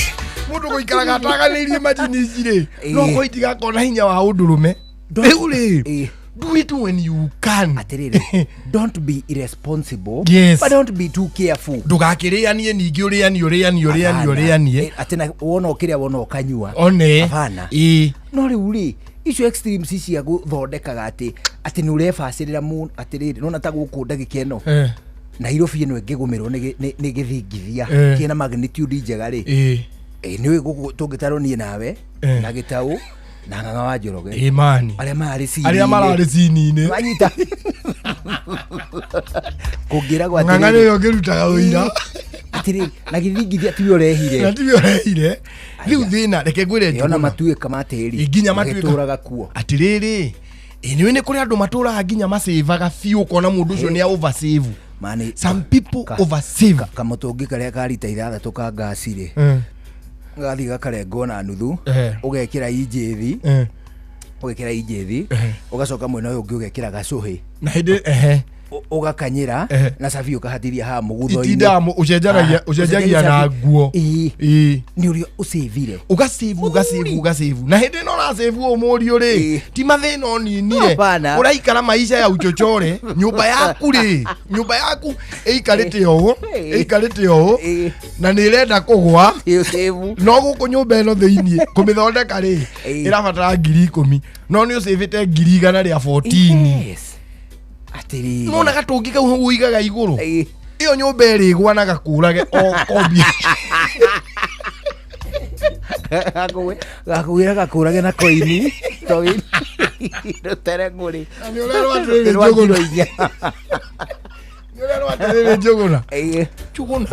mũndũ gũikaraga ataganĩirie macini ici rĩ, no korwo itigakorwo na hinya wa ũndũrũme. Rĩu rĩ, do it when you can. Atĩrĩrĩ, don't be irresponsible. Yes. But don't be too careful. Ndũgakĩrĩanie ningĩ ũrĩanie ũrĩanie ũrĩanie. Hapana. Ũrĩanie. Eh, atĩ na wona ũkĩrĩa wona ũkanyua. One. Hapana. Ĩĩ. No rĩu rĩ, icio extremes cia gũthondekaga atĩ atĩ nĩ ũrebacĩrĩra mũno. Atĩrĩrĩ, nona ta gũkũ ndagĩka ĩno, Nairobi ĩno ĩngĩgũmĩrwo nĩ gĩthingithia kĩna magnitude njega rĩ, nĩ gũkũ tũngĩtarwo niĩ nawe na gĩtaũ na Ng'ang'a wa Njoroge. Ĩ mani. Arĩa mararĩ cini-inĩ. Arĩa mararĩ cini-inĩ. Wanyita? Kũngĩragwo Ng'ang'a nĩwe ũngĩrutaga ũira. Atĩrĩrĩ, na gĩthingithia tiwe ũrehire. Na tiwe ũrehire. Rĩu thĩna, reke ngwĩre. Ona Njũgũna. matuĩka ma tĩri. Ĩ, nginya matuĩka. Magĩtũraga kuo. Atĩrĩrĩ, ĩ nĩũĩ nĩ kũrĩ andũ matũraga nginya macĩvaga biũ, ũkona mũndũ ũcio nĩ a oversave. Mani, some people oversave. Kamũtũngi karĩa ka rita 6 ka ngasi rĩ, gathiĩ gakarengwo na nuthu, ũgekĩra injĩthi, ũgekĩra injĩthi, ũgacoka mwena ũyũ ũngĩ ũgekĩra gacũhĩ. Na hĩndĩ ehe. Ũgakanyĩra na cabi ũkahatithia haha mũgutho-inĩ. Itindaga ũcenjanagia. Ah, ũcenjagia na cabi. nguo. Ĩĩ. Ĩĩ. Nĩ ũrĩa ũcĩvire. Ũgacĩvu ũgacĩvu ũgacĩvu, na hĩndĩ ĩno ũracĩvu ũũ mũriũ rĩ, ti mathĩna ũninire. Hapana. Ũraikara maica ya uchochore. Nyũmba yaku rĩ, nyũmba yaku ĩikarĩte ũũ, ĩikarĩte ũũ, na nĩ ĩrenda kũgwa. No gũkũ nyũmba ĩno thĩiniĩ kũmĩthondeka rĩ, ĩrabatara 10,000, no nĩ ũcĩvĩte 114,000. Yes. Atĩrĩrĩ, nona gatũngi kau hau ũigaga igũrũ, ĩyo nyũmba ĩrĩgwa na gakũrage o kombi. Gakũgĩra gakũrage na koini rũtere ngũrĩ. Nĩ ũrerwo atĩrĩrĩ, Rwa Njũgũna. kiro 4. Nĩ ũrerwo atĩrĩrĩ, Njũgũna, Njũgũna,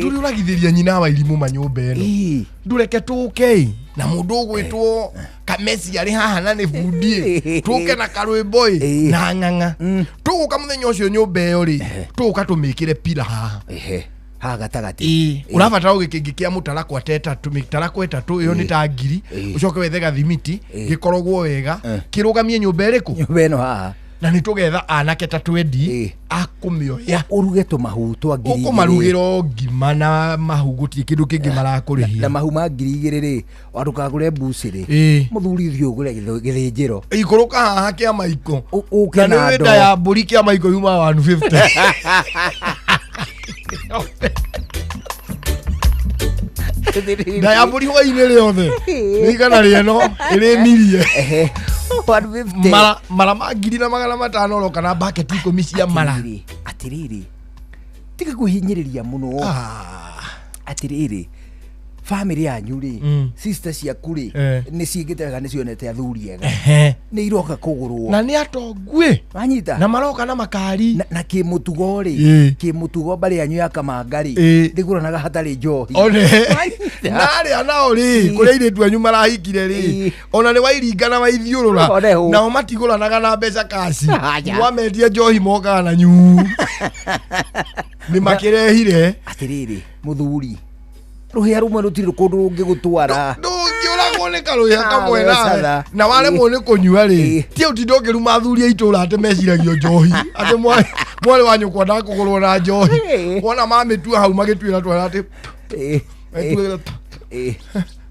ndũrĩ ũragithĩria nyina wa irimũ manyũmba ĩno, ndũreke tũke na mũndũ ũgwĩtwo Kameci arĩ haha na nĩ bundi, tũke na karwĩmbo ĩ na ng'ang'a. Tũgũka mũthenya ũcio nyũmba ĩyo rĩ, tũgũka tũmĩkĩre pila haha. Haha gatagatĩ. Ĩĩ, ũrabatara ũgĩ kĩngĩ kĩa mũtarakwa ta ĩtatũ, mĩtarakwa ĩtatũ ĩyo nĩ ta ngiri, ũcoke wethe gathimiti gĩkorogwo wega, kĩrũgamie nyũmba ĩrĩkũ? Nyũmba ĩno haha. Na nĩ tũgetha anake ta twendi a kũmĩoya. Ũruge tũmahu twa 2000. Ũkũmarugĩra o ngima na mahu, gũtirĩ kĩndũ kĩngĩ marakũrĩhia. Na mahu ma 2000 rĩ, ndũkagũre mbucĩrĩ. Mũthuri, ũthiĩ ũgũre gĩthĩnjĩro. Ikũrũka haha kĩa maiko. Ũke Na na nĩ ndoo. nda ya mbũri kĩa maiko yuma 150. Nda ya mbũri hwainĩ rĩothe nĩ igana rĩeno ĩrĩ mirie. Mara mara ma 1500 ũroka na baketi 10 cia mara. Atĩrĩrĩ, tiga kwĩhinyĩrĩria mũno. Atĩrĩrĩ, bamĩrĩ yanyu rĩ, sister ciaku rĩ, nĩ ciĩkĩte wega, nĩ cionete athuri ega, nĩ iroka kũgũrwo. Na nĩ atonguĩ. Wanyita? Na maroka na makari. Na kĩmũtugo rĩ, kĩmũtugo mbarĩ yanyu ya Kamanga rĩ, ndĩgũranaga hatarĩ njohi. One. Wanyita? Na arĩa nao rĩ, kũrĩa airĩtu anyu marahikire rĩ, ona nĩ wairinga na waithiũrũra. One hũ. Nao matigũranaga na mbeca kaci. Aja. Wamendia njohi mokaga na nyuu. Nĩ makĩrehire. Atĩrĩrĩ, mũthuri, rũhĩa rũmwe rũtirĩ kũndũ rũngĩgũtwara. Ndũngĩũragwo nĩ karũhĩa Ah, kamwe we nawe. catha. Na waremwo nĩ kũnyua rĩ, ti ũtinda ũkĩruma athuri a itũra atĩ meciragio njohi, atĩ mwarĩ wa nyũkwa ndakũgũrwo na njohi. Wona mamĩtua hau magĩtuĩra twara atĩ metuĩra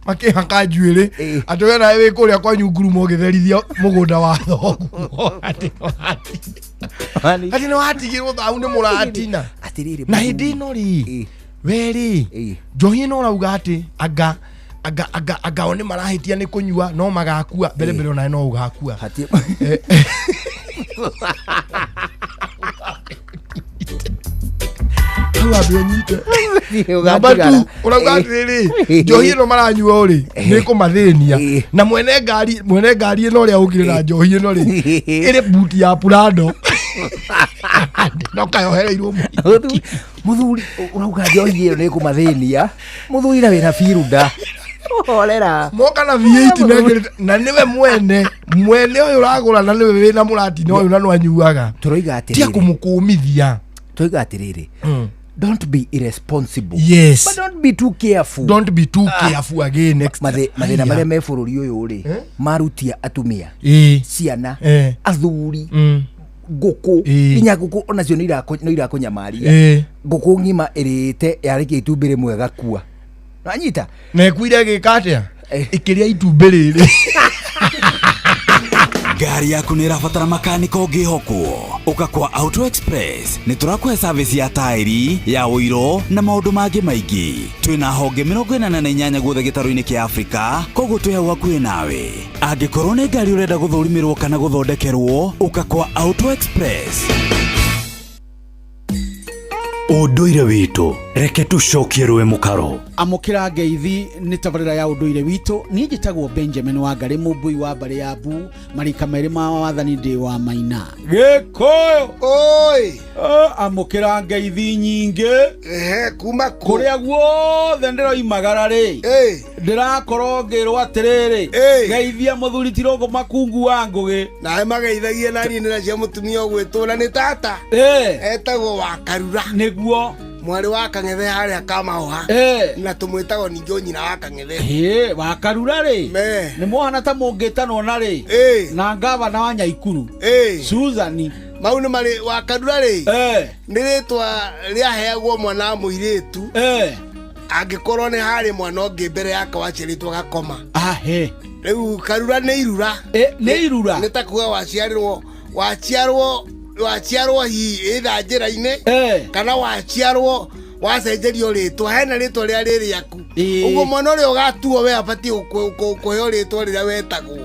makĩhaka njuĩrĩ atĩ we nawe wĩ kũrĩa kwanyu ngurumo ũgĩtherithia mũgũnda wa thoguo atĩ nĩ watigĩrwo thahu nĩ mũratina. Atĩrĩrĩ, Na hĩndĩ ĩno rĩ, we rĩ, njohi ĩno ũrauga atĩ anga anga anga anga o nĩ marahĩtia nĩ kũnyua no magakua mbere mbere, onawe no ũgakua. Hau ambe ũnyite. Namba tu ũrauga atĩrĩrĩ, njohi ĩno maranyua rĩ, nĩ kũmathĩnia, na mwene ngari, mwene ngari ĩno ũrĩa ũkire na njohi ĩno rĩ, ĩrĩ buti ya Prado no kayohereirwo. Mũthuri, ũrauga njohi ĩyo nĩ ĩkũmathĩnia, mũthuri, na wĩna biruda horera. Moka na V8 mekĩrĩte, na nĩwe mwene mwene ũyũ ũragũra, na nĩwe wĩna mũratina ũyũ na nĩwanyuaga. Tũroiga tia atĩrĩrĩ, kũmũkũmithia. Tũroiga atĩrĩrĩ, don't be irresponsible. Yes. But don't be too careful. Don't be too careful again next. Mathĩna marĩa me bũrũri ũyũ rĩ, marutia atumia, ciana, athuri, ngũkũ, nginya ngũkũ onacio nĩ irakũnyamaria. Ngũkũ ng'ima ĩrĩte yarĩkia itumbĩ rĩmwe ĩgakua, wanyita? Na ĩkuire ĩgĩka atĩa? Ĩkĩrĩa itumbĩ rĩrĩ. Ngari yaku nĩ ĩrabatara makanika ũngĩhokwo? Ũka kwa Auto Express, nĩ tũrakũhe service ya taĩri ya ũiro na maũndũ mangĩ maingĩ. Twĩna honge 48 guothe gĩtarũ-inĩ kĩa Afrika, koguo twĩ hau hakuhĩ nawe. Angĩkorwo nĩ ngari ũrenda gũthũrimĩrwo kana gũthondekerwo, ũka kwa Auto Express. Ũndũire witũ, reke tũcokie rũĩ mũkaro. Amũkĩra ngeithi, nĩ tabarĩra ya ũndũire witũ. Niĩ njĩtagwo Benjamin Wangarĩ, mũmbui wa mbarĩ ya Mbu, marika merĩ ma wathani, ndĩ wa Maina. Gĩkũyũ. Oi. Amũkĩra ngeithi nyingĩ. Ehe, kuma kũ? Kũrĩa guothe ndĩroimagara rĩ, ndĩrakorwo ngĩrwo atĩrĩrĩ, geithia mũthuri Tirũngũ Makungu wa Ngũgĩ. Nawe mageithagie na niĩ nĩna cia mũtumia ũgwĩtwo na nĩ tata etagwo Wakarura. Nĩguo. Mwarĩ wa Kang'ethe harĩa Kamahũha. Na tũmwĩtagwo ningĩ o nyina wa Kang'ethe. Ĩ Wakarura rĩ, nĩ mwohana ta mũngĩtanwo na rĩ na ngavana wa Nyaikuru Susan. Mau nĩ marĩ Wakarura rĩ, nĩ rĩtwa rĩaheagwo mwana wa mũirĩtu angĩkorwo nĩ harĩ mwana ũngĩ mbere yake waciarĩtwo gakoma. Ahe. Rĩu Karura nĩ irura. Nĩ irura. Nĩ ta kuga waciarĩrwo waciarwo waciarwo hihi ĩtha njĩra-inĩ, kana waciarwo wacenjerio rĩtwa, hena rĩtwa rĩrĩa rĩ rĩaku. Ũguo mwana ũrĩa ũgatuo we abatiĩ kũheo rĩtwa rĩrĩa wetagwo,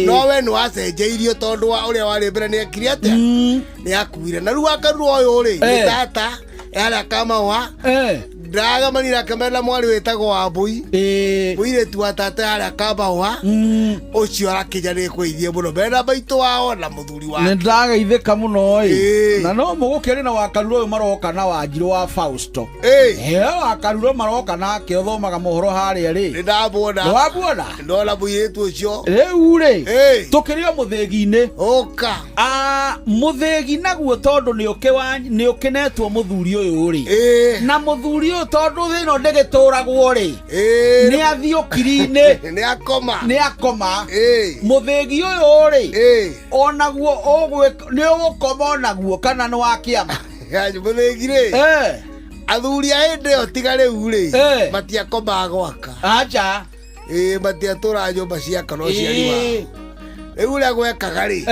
no we nĩ wacenjeirio tondũ wa ũrĩa warĩ mbere nĩ ekire atĩa, nĩ akuire. Na rĩu Wakarura ũyũ rĩ, nĩ tata yarĩa Kamahũa. Ndĩragemanire akĩmena mwarĩ wĩtagwo Wambũi mũirĩtu wa tata harĩa Kambahũa ũcio arakinya nĩ kwĩithie mũno mena maitũ wao na mũthuri nä wake. ndagaithä må no ä na no må gå kä rä na wakaruro å yå maroka na wanjirå wa Fausto wakaruro maroka nake å thomaga må horo harä a rä nä ndamuona nä wamuona ndona mũirĩtu ũcio rä u rä tå kä rä o må thä gi-inä ũka må thä gi naguo tondå nä å kä netwo må thuri å yå rä na må thuri å yå tondå thä ĩno ndä gä tå ragwo rä nä athiĩ ũkiri-inĩ nä akoma nä akoma må thä gi å yå rä onaguo nä å gå koma onaguo kana nä wa kä ama mũthĩgi rĩ athuri a hĩndĩ ĩyo tiga rĩu rĩ matiakomaga gwaka acha ĩĩ matiatũraga nyũmba ciaka no ciari wao rĩu ũrĩa gwekaga rĩ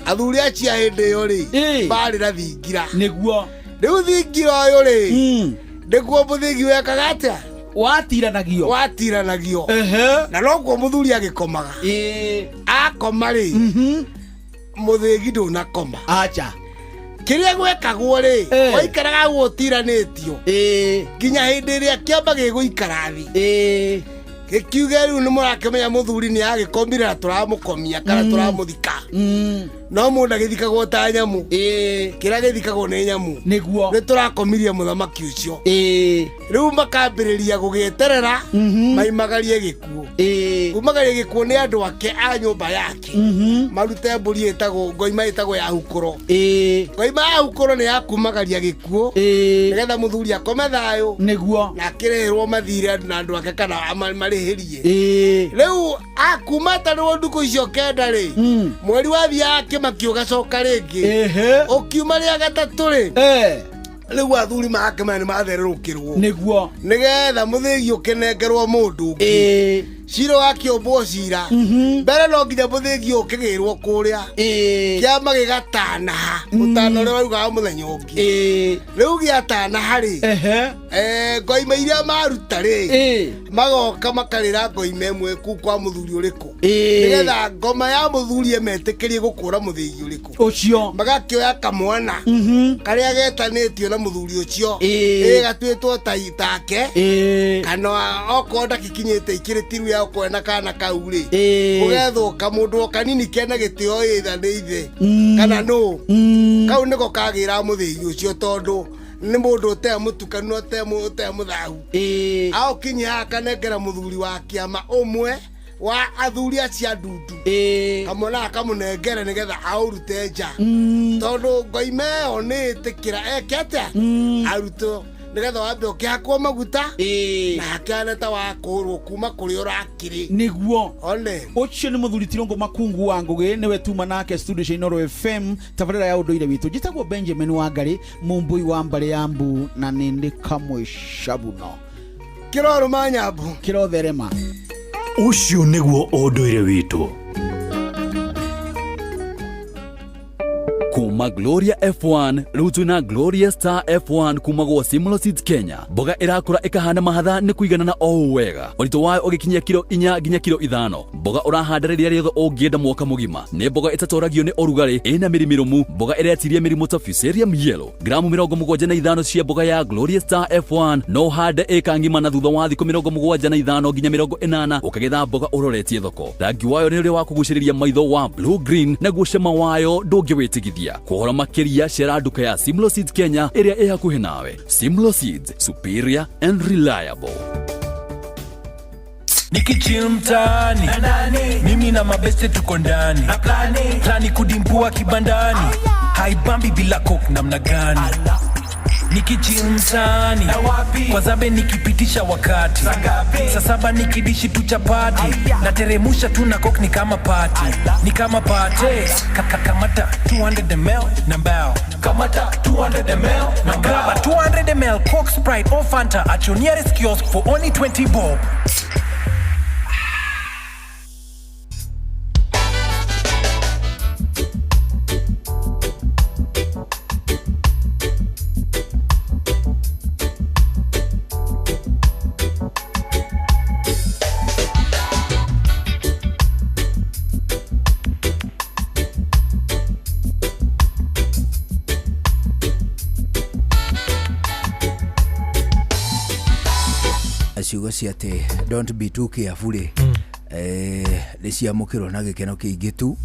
athuri acio a hĩndĩ ĩyo rĩ marĩ na thingira nĩguo rĩu thingira ũyũ rĩ nĩguo mũthĩgi wekaga atĩa watiranagio watiranagio na noguo mũthuri agĩkomaga akoma rĩ mũthĩgi ndũnakoma acha kĩrĩa gwekagwo rĩ waikaraga guo ũtiranĩtio nginya hĩndĩ ĩrĩa kĩamba gĩgũikara thĩ gĩkiuge rĩu nĩ mũrakĩmenya mũthuri nĩ agĩkomire na tũramũkomia kana tũramũthika no mũndũ agĩthikagwo ta nyamũ kĩrĩa gĩthikagwo nĩ nyamũ nĩguo nĩ tũrakomirie mũthamaki ũcio rĩu makambĩrĩria gũgĩeterera maimagarie gĩkuũ kumagaria gĩkuũ nĩ andũ ake a nyũmba yake marute mbũri ĩtagwo ngoima ĩtagwo ya hukũro ngoima ya hukũro nĩ ya kumagaria gĩkuũ nĩgetha mũthuri akome thayũ nĩguo na akĩrĩhĩrwo mathirĩ na andũ ake kana marĩhĩrie rĩu akuma tarĩrwo ndukũ icio kenda rĩ mweri wathiaga kĩmaki ũgacoka rĩngĩ ũkiuma rĩa gatatũ rĩ rĩu athuri magakĩmenya nĩ matherũrũkĩrwo nĩguo nĩgetha mũthĩgi ũkĩnengerwo mũndũ ũngĩ cira ũgakĩũmbwo cira mbere no nginya mũthĩgi ũkĩgĩrwo kũrĩa kĩama gĩgatanaha mũtana ũrĩa waugaga mũthenya ũngĩ rĩu gĩatanaha rĩ ngoima iria maruta rĩ magoka makarĩra ngoima ĩmwe kuu kwa mũthuri ũrĩkũ nĩgetha ngoma ya mũthuri ĩmetĩkĩrie gũkũra mũthĩgi ũrĩkũ ũcio magakĩoya kamwana karĩa getanĩtio na mũthuri ũcio gatuĩtwo take kana okorwo ndagĩkinyĩte ikĩrĩ tiru ya okorwo na kana kau rĩ ũgethwo kamũndũ o kanini kena gĩtĩo ĩtha nĩ ithe kana nũ kau nĩko kagĩra mũthĩgi ũcio tondũ nĩ mũndũ ũtarĩ mũtukanu ũtarĩ mũthahu aũkinyia haha akanengera mũthuri wa kĩama ũmwe wa athuri acio a ndundu kamwana akamũnengere nĩgetha aũrute nja tondũ ngoima ĩyo nĩ ĩtĩkĩra eke atĩa arutwo nĩgetha wambe ũkĩhakwo maguta na hakĩhane ta wakũrwo kuma kũrĩa ũrakĩrĩ nĩguo one ũcio nĩ mũthuri Tirũngũ Makungu wa Ngũgĩ nĩwe tuma nake studio cia Inooro FM tabarĩra ya ũndũire witũ njĩtagwo Benjamin Wangarĩ mũmbũi wa mbarĩ ya mbu na nĩ ndĩ kamwe cabuno kĩrorũma nyambu kĩrotherema ũcio nĩguo ũndũire witũ kuma Gloria F1 rĩu twĩna Gloria Star F1 kuma gwa Simlo Seeds Kenya mboga ĩrakũra ĩkahana mahatha nĩ kũiganana o ũũ wega ũritũ wayo ũgĩkinyia kiro 4 nginya kiro 5 mboga ũrahanda rĩrĩa rĩothe ũngĩenda mwaka mũgima nĩ mboga ĩtatoragio nĩ ũrugarĩ ĩna mĩri mĩrũmu mboga ĩretiria mĩrimũ ta Fusarium yellow gramu 75 cia mboga ya Gloria Star F1 no ũhande ĩka ng'ima na thutha wa thikũ 75 nginya 80 ũkagetha mboga ũroretie thoko rangi wayo nĩ ũrĩa wa kũgucĩrĩria maitho wa blue green naguo cama wayo ndũngĩwĩtigithia kũhoro makĩria cera nduka ya Simlo Seeds Kenya ĩrĩa ĩ hakuhĩ nawe Simlo Seeds superior and reliable Nikichill mtaani mimi na mabeste tuko ndani plani kudimbua kibandani haibambi bila coke namna gani Nikichill mtaani kwa zabe nikipitisha wakati saa saba nikidishi tu chapati nateremusha tu na coke ni kama party ni kama party kamata 200 ml na mbao kamata 200 ml na grab a 200 ml Coke Sprite or Fanta at your nearest kiosk for only 20 bob. Ciugo cia atĩ don't be too careful rĩ, nĩ ciamũkĩrwo na gĩkeno kĩingĩ tu.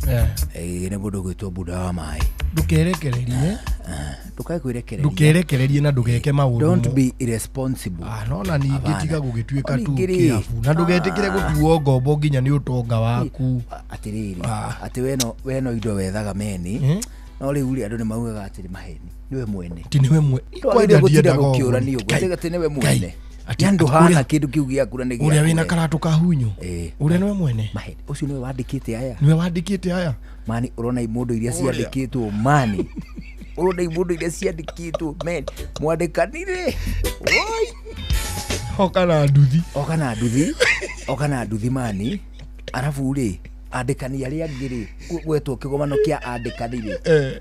Nĩ mũndũ ũgwĩtwo Buda wa maĩ. Ndũkerekererie. Ndũkae kwĩrekereria. Ndũkerekererie na ndũgeke maũndũ Don't be irresponsible. Ah, no na ningĩ Hapana. tiga gũgĩtuĩka O tu ningĩ rĩ, kĩabu na ndũgetĩkĩre gũtuo ngombo nginya nĩ ũtonga waku. Atĩrĩrĩ, atĩ we no indo wethaga meni, no rĩu rĩ, andũ nĩ maugaga atĩrĩ maheni nĩwe mwene. Ti nĩwe mwe. Twagĩrĩire gũtinda ndiendaga ũguo. gũkĩũrania ũguo. Ngai, Tiga atĩ nĩwe Ngai. mwene. Atĩ- Ya atĩ ndũhana kĩndũ kĩu gĩaku na nĩ ũrĩa gĩaku wĩna we. karatũ ka hunyu, ũrĩa nĩwe mwene. Maheni ũcio nĩwe wandĩkĩte aya. Nĩwe wandĩkĩte aya. Mani ũrona imũndũ iria Ũrĩa. ciandĩkĩtwo, mani ũrona imũndũ iria ciandĩkĩtwo, men mwandĩkanire. Woi. Oka na nduthi. Oka na nduthi, oka na nduthi mani, arabu rĩ, andĩkani arĩa angĩ rĩ, gwetwo kĩgomano kĩa andĩkani rĩ,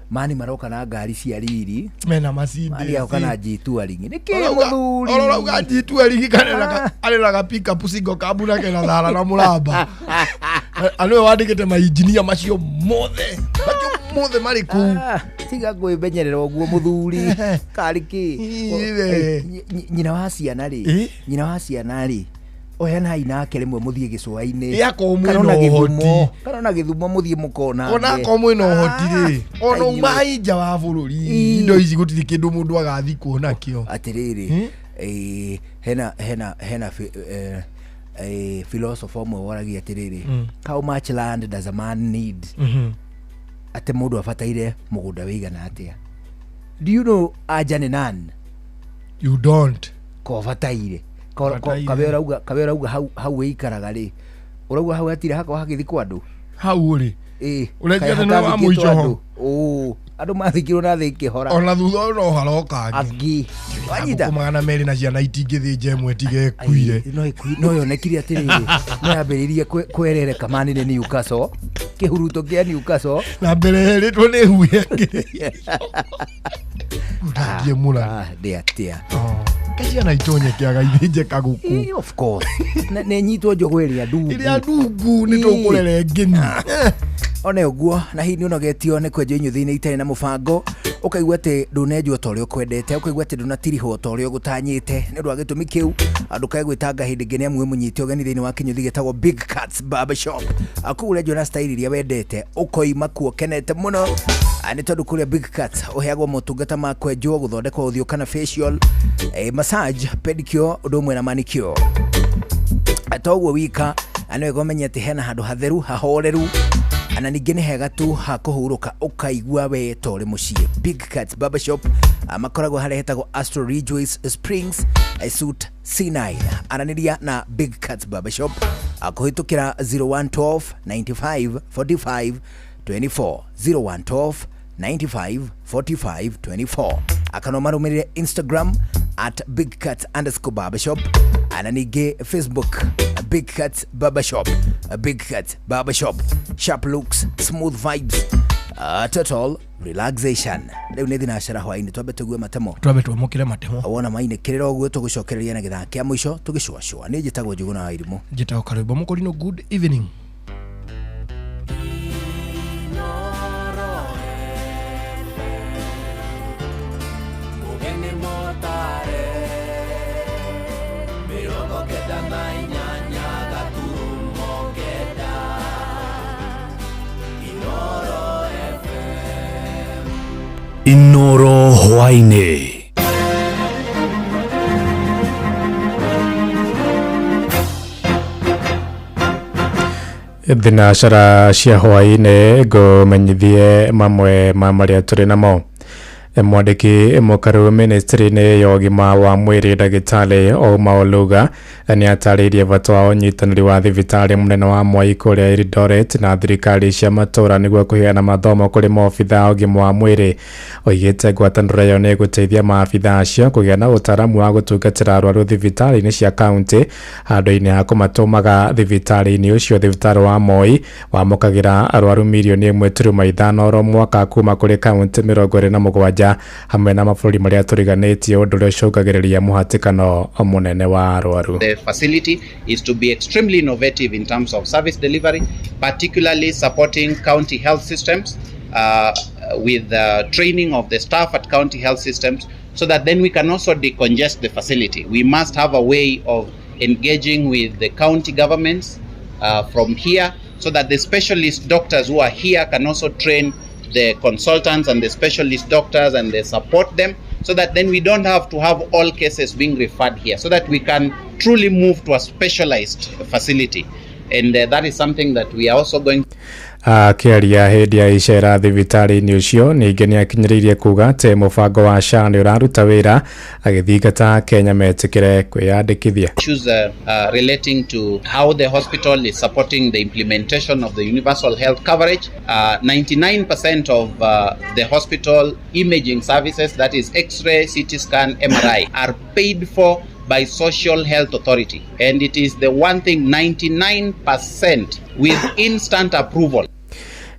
mani maroka na ngari cia riri. Mena macindĩ. Mani aoka na G-Touring nĩ kĩ Ũrauga- mũthuri? Ũrauga G-Touring kana arĩ na ga pickup single cab na kena thara na mũramba. Nĩwe wandĩkĩte mainjinia macio mothe, macio mothe marĩ kũu. Tiga kwĩmenyerera ũguo mũthuri, karĩ kĩ? Ithe. Nyina wa ciana rĩ, nyina wa ciana rĩ, oyanai nake rĩmwe mũthiĩ gĩcũa-inĩ. Ĩ, akorwo mwĩna Kana ona ũhoti. Gĩthumo, kana ona Gĩthumo mũthiĩ mũkonange. Ona akorwo mwĩna ũhoti rĩ, ona Inyuĩ. uma nja wa bũrũri, indo ici gũtirĩ kĩndũ mũndũ agathikwo nakĩo. Atĩrĩrĩ, hena philosopher ũmwe woragia atĩrĩrĩ, how much land does a man need? Atĩ mũndũ abataire mũgũnda wĩigana atĩa? Do you know anja nĩ none? You don't. Ko bataire. Bataire. Kabe ũrauga hau wĩikaraga rĩ, ũrauga hau hatirĩ hakorwo hagĩthikwo andũ. Hau rĩ, ĩ Ũrenjete kaĩ nĩwe wa hatathikĩtwo mũico ho? andũ? Ũ, andũ mathikirwo na thĩ ĩkĩhora. Ona thutha ũyũ no haroka angĩ. Wanyita? Ngũkũ 200 na ciana itingĩthĩnja ĩmwe tiga ĩkuire. No yonekire atĩrĩrĩ, no yambĩrĩirie kwerereka mani nĩ Newcastle, kĩhuruto kĩa Newcastle. Na mbere ĩrĩtwo nĩ huye. Ndangie mũra. Ndĩ atĩa. Kaciana itonye kĩaga ithĩnje kagũkũ. Ĩ, of course. Na ĩnyitwo njogoo ĩrĩa ndungu. Ĩrĩa ndungu nĩ tũkũrera ngeni. One ũguo, na hihi nĩ ũnogetio nĩ kwenjwo inyuthi-inĩ itarĩ na mũbango, ũkaigua atĩ ndũnenjwo ta ũrĩa ũkwendete, ũkaigua atĩ ndũnatirihwo ta ũrĩa ũgũtanyĩte, nĩ ũndũ wa gĩtũmi kĩu ndũkae gwĩtanga hĩndĩ ĩngĩ nĩ amu wĩ mũnyite ũgeni thĩinĩ wa kĩnyuthi gĩtagwo Big Cats Barber Shop. Kũu ũrenjwo na style iria wendete, ũkoima kuo ũkenete mũno. Nĩ tondũ kũrĩa Big Cats ũheagwo motungata ma kwenjwo, gũthondekwo ũthiũ kana facial, massage, pedicure, ũndũ ũmwe na manicure. Toguo wika, nĩ wega ũmenye atĩ hena handũ hatheru hahoreru, na ningĩ nĩ hega tu ha kũhurũka ũkaigua we ta ũrĩ mũciĩ. Big Cats Barbershop, makoragwo harĩa hetagwo Astro Ridgeways Springs, Suite C9. Aranĩria na Big Cats Barbershop kũhĩtũkĩra 0112 95 45 24, 0112 95 45 24, akano marũmĩrĩre Instagram at big cats underscore barbershop, na ningĩ Facebook Big Cats Barbershop. Big Cats Barbershop, sharp looks, smooth vibes, total relaxation. Rĩu nĩ thinacara hwainĩ, twambe tũigue matemo. Twambe twamũkĩre matemo. Wona mainĩkĩrĩra ũguo, tũgũcokereria na gĩthaa kĩa mũico tũgĩcũacũa. Niĩ njĩtagwo Njũgũna wa Irimũ. Njĩtagwo Karwĩmbo Mũkũrinũ. Good evening. Mũgeni mũtare 98.9 Inoro FM. Inoro hwainĩ. Thinacara cia hwaĩ-inĩ, ngũmenyithie mamwe ma marĩa tũrĩ namo. Mwandĩki mũkaru ministry-inĩ ya ũgima wa mwĩrĩ ndagĩtarĩ Ouma Oluga nĩ atarĩirie bata wa ũnyitanĩri wa thibitarĩ mũnene wa Moi kũrĩa Eldoret na thirikari cia matũũra nĩguo kũheana mathomo kũrĩ maobitha a ũgima wa mwĩrĩ. Oigĩte ngwatanĩro ĩyo nĩ ĩgũteithia maabitha acio kũgĩa na ũtaaramu wa gũtungatĩra arwaru thibitarĩ-inĩ cia kaunti handũ-inĩ ha kũmatũmaga thibitarĩ-inĩ ũcio. Thibitarĩ wa Moi wamũkagĩra arwaru 1.5 mirioni oro mwaka kuma kũrĩ kaunti 27 hamwe na mabũrũri marĩa tũriganĩtie, ũndũ ũrĩa ũcũngagĩrĩria mũhatĩkano mũnene wa arwaru. The facility is to be extremely innovative in terms of service delivery, particularly supporting county health systems with the training of the staff at county health systems, so that then we can also decongest the facility. We must have a way of engaging with the county governments from here so that the specialist doctors who are here can also train the consultants and the specialist doctors and they support them, so that then we don't have to have all cases being referred here, so that we can truly move to a specialized facility. And that is something that we are also going. Akĩaria hĩndĩ ya icera thibitarĩ-inĩ ũcio, ningĩ nĩ akinyĩrĩirie kuga atĩ mũbango wa SHA nĩ ũraruta wĩra, agĩthingata Kenya metĩkĩre kwĩyandĩkithia. Issues relating to how the hospital is supporting the implementation of the universal health coverage. 99% of the hospital imaging services, that is X-ray, CT scan, MRI, are paid for by Social Health Authority. And it is the one thing, 99% with instant approval.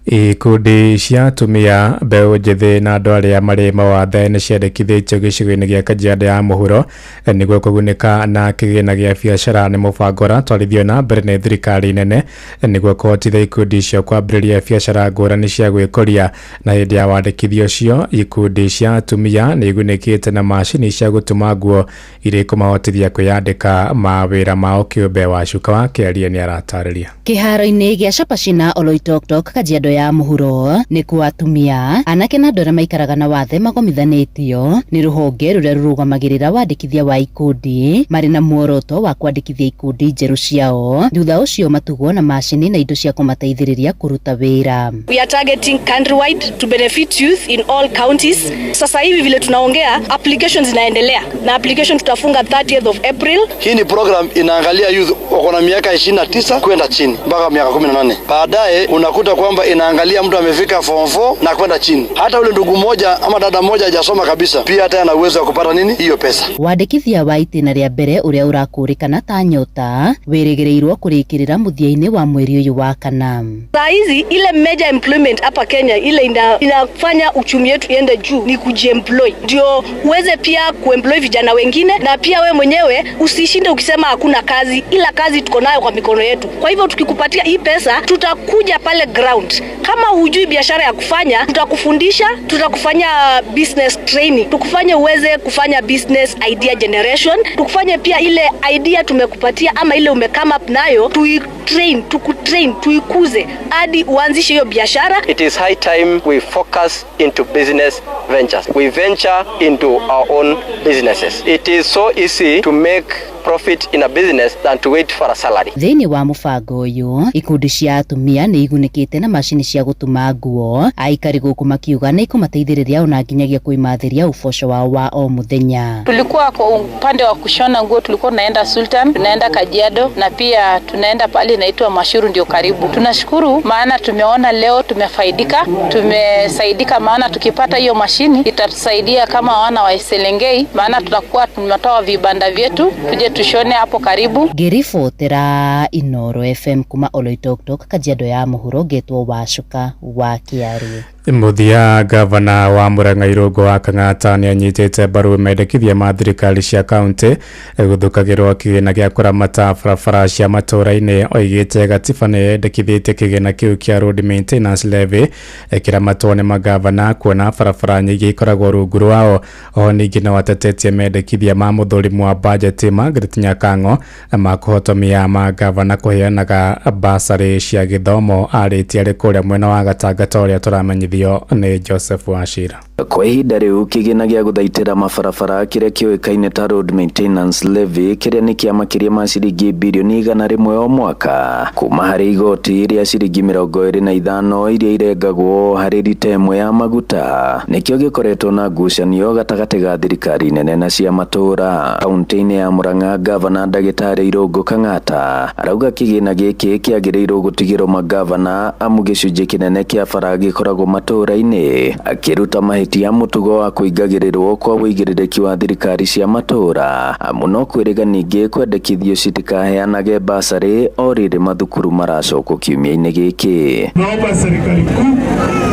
Ikundi cia atumia, mbeũ njĩthĩ na andũ arĩa marĩ mawathe nĩ ciandĩkithĩtio gĩcigo-inĩ gĩa Kajiado ya mũhuro nĩguo kũgunĩka na kĩgĩna gĩa biacara. Nĩ mũbango ũratwarithio na mbere nĩ thirikari nene nĩguo kũhotithia ikundi icio kwambĩrĩria biacara ngũrani cia gwĩkũria. Na hĩndĩ ya wandĩkithia ũcio, ikundi cia atumia nĩ igunĩkĩte na macini cia gũtuma nguo iria ikũmahotithia kwĩyandĩka mawĩra mao kĩũmbe. Wacuka wa Kĩaria nĩ aratarĩria. Kĩharo-inĩ gĩa Chapashina, Oloitoktok, Kajiado ya mũhuro, nĩkuo atumia, anake na andũ arĩa maikaraga na wathe magomithanĩtio nĩ rũhonge rũrĩa rũrũgamagĩrĩra wandĩkithia wa ikundi, marĩ na muoroto wa kwandĩkithia ikundi njerũ ciao, thutha ũcio matugwo na macini na indo cia kũmateithĩrĩria kũruta wĩra. We are targeting countrywide to benefit youth in all counties. Sasa hivi vile tunaongea, applications zinaendelea na application tutafunga 30th of April. Hii ni program inaangalia youth wako na miaka 29 kwenda chini mpaka miaka 18. Baadaye unakuta kwamba inaangalia mtu amefika form 4 na kwenda chini. Hata ule ndugu mmoja ama dada mmoja hajasoma kabisa, pia hata ana uwezo wa kupata nini hiyo pesa. Wandĩkithia wa itĩna rĩa mbere ũrĩa ũrakũrĩkana ta Nyota wĩrĩgĩrĩirwo kũrĩkĩrĩra mũthia-inĩ wa mweri ũyũ wa kana. Saa hizi ile major employment hapa Kenya ile inafanya uchumi wetu iende juu ni kujiemploy, ndio uweze pia kuemploy vijana wengine, na pia we mwenyewe usishinde ukisema hakuna kazi, ila kazi tuko nayo kwa mikono yetu. Kwa hivyo tukikupatia hii pesa, tutakuja pale ground. Kama hujui biashara ya kufanya, tutakufundisha, tutakufanya business training, tukufanye uweze kufanya business idea generation, tukufanye pia ile idea tumekupatia ama ile umecome up nayo, tuitrain, tukutrain, tuikuze hadi uanzishe hiyo biashara. It is high time we focus into business ventures. We venture into our own businesses. It is so easy to make profit in a business than to wait for a salary. Thĩinĩ wa mũbango ũyũ, ikundi cia atumia nĩ igunĩkĩte na macini cia gũtuma nguo, aikari gũkũ makiuga nĩ ikũmateithĩrĩria ona nginyagia kwĩmathĩria ũboco wao wa o mũthenya. Tulikuwa kwa upande wa kushona nguo, tulikuwa tunaenda Sultan, tunaenda Kajiado na pia tunaenda pale inaitwa Mashuru, ndio karibu. Tunashukuru maana tumeona leo tumefaidika, tumesaidika, maana tukipata hiyo mashini itatusaidia kama wana wa Iselengei, maana tutakuwa tumetoa vibanda vyetu tuje tushone hapo karibu. Ngĩribotera Inoro FM kuma Oloitoktok, Kajiado ya mũhuro, ngetwo Wacuka wa Kĩarie. Mũthia, gavana wa Murang'a Irũngũ wa Kang'ata nĩ anyitĩte mbaru mendekithia ma thirikari cia kaunti gũthũkagĩrwo kĩgĩna gĩa kũramata barabara cia matũũra-inĩ. Oigĩte gatiba nĩ yendekithĩtie kĩgĩna kĩu kĩa road maintenance levy kĩramatwo nĩ magavana, kuona barabara nyingĩ ikoragwo rungu rwao. Oho ningĩ no atetetie mendekithia ma mũthũrimu wa bajeti Margaret Nyakang'o ma kũhotomia magavana kũheanaga basarĩ cia gĩthomo. Arĩtie arĩ kũrĩa mwena wa gatangata ũrĩa tũramenyithio nĩ Joseph Wachira. Kwa ihinda rĩu, kĩgĩna gĩa gũthaitĩra mabarabara kĩrĩa kĩũĩkaine ta road maintenance levy, kĩrĩa nĩ kĩa makĩria ma ciringi birioni 100 o mwaka kuma harĩ igoti rĩa ciringi 25 iria irengagwo harĩ rita ĩmwe ya maguta, nĩkĩo gĩkoretwo na ngucanio gatagatĩ ga thirikari nene na cia matũũra. Kaunti-inĩ ya Murang'a, gavana ndagĩtarĩ Irũngũ Kang'ata arauga kĩgĩna gĩkĩ kĩagĩrĩirwo gũtigĩrwo magavana, amu gĩcunjĩ kĩnene kĩa bara gĩkoragwo matũũra-inĩ, akĩruta mahĩtia mũtugo wa kũingagĩrĩrwo kwa ũigĩrĩrĩki wa thirikari cia matũũra, amu no kwĩrĩga ningĩ kwendekithio citikaheanage basarĩ o rĩrĩ mathukuru maracokwo kiumia-inĩ gĩkĩ. Naomba serikali kuu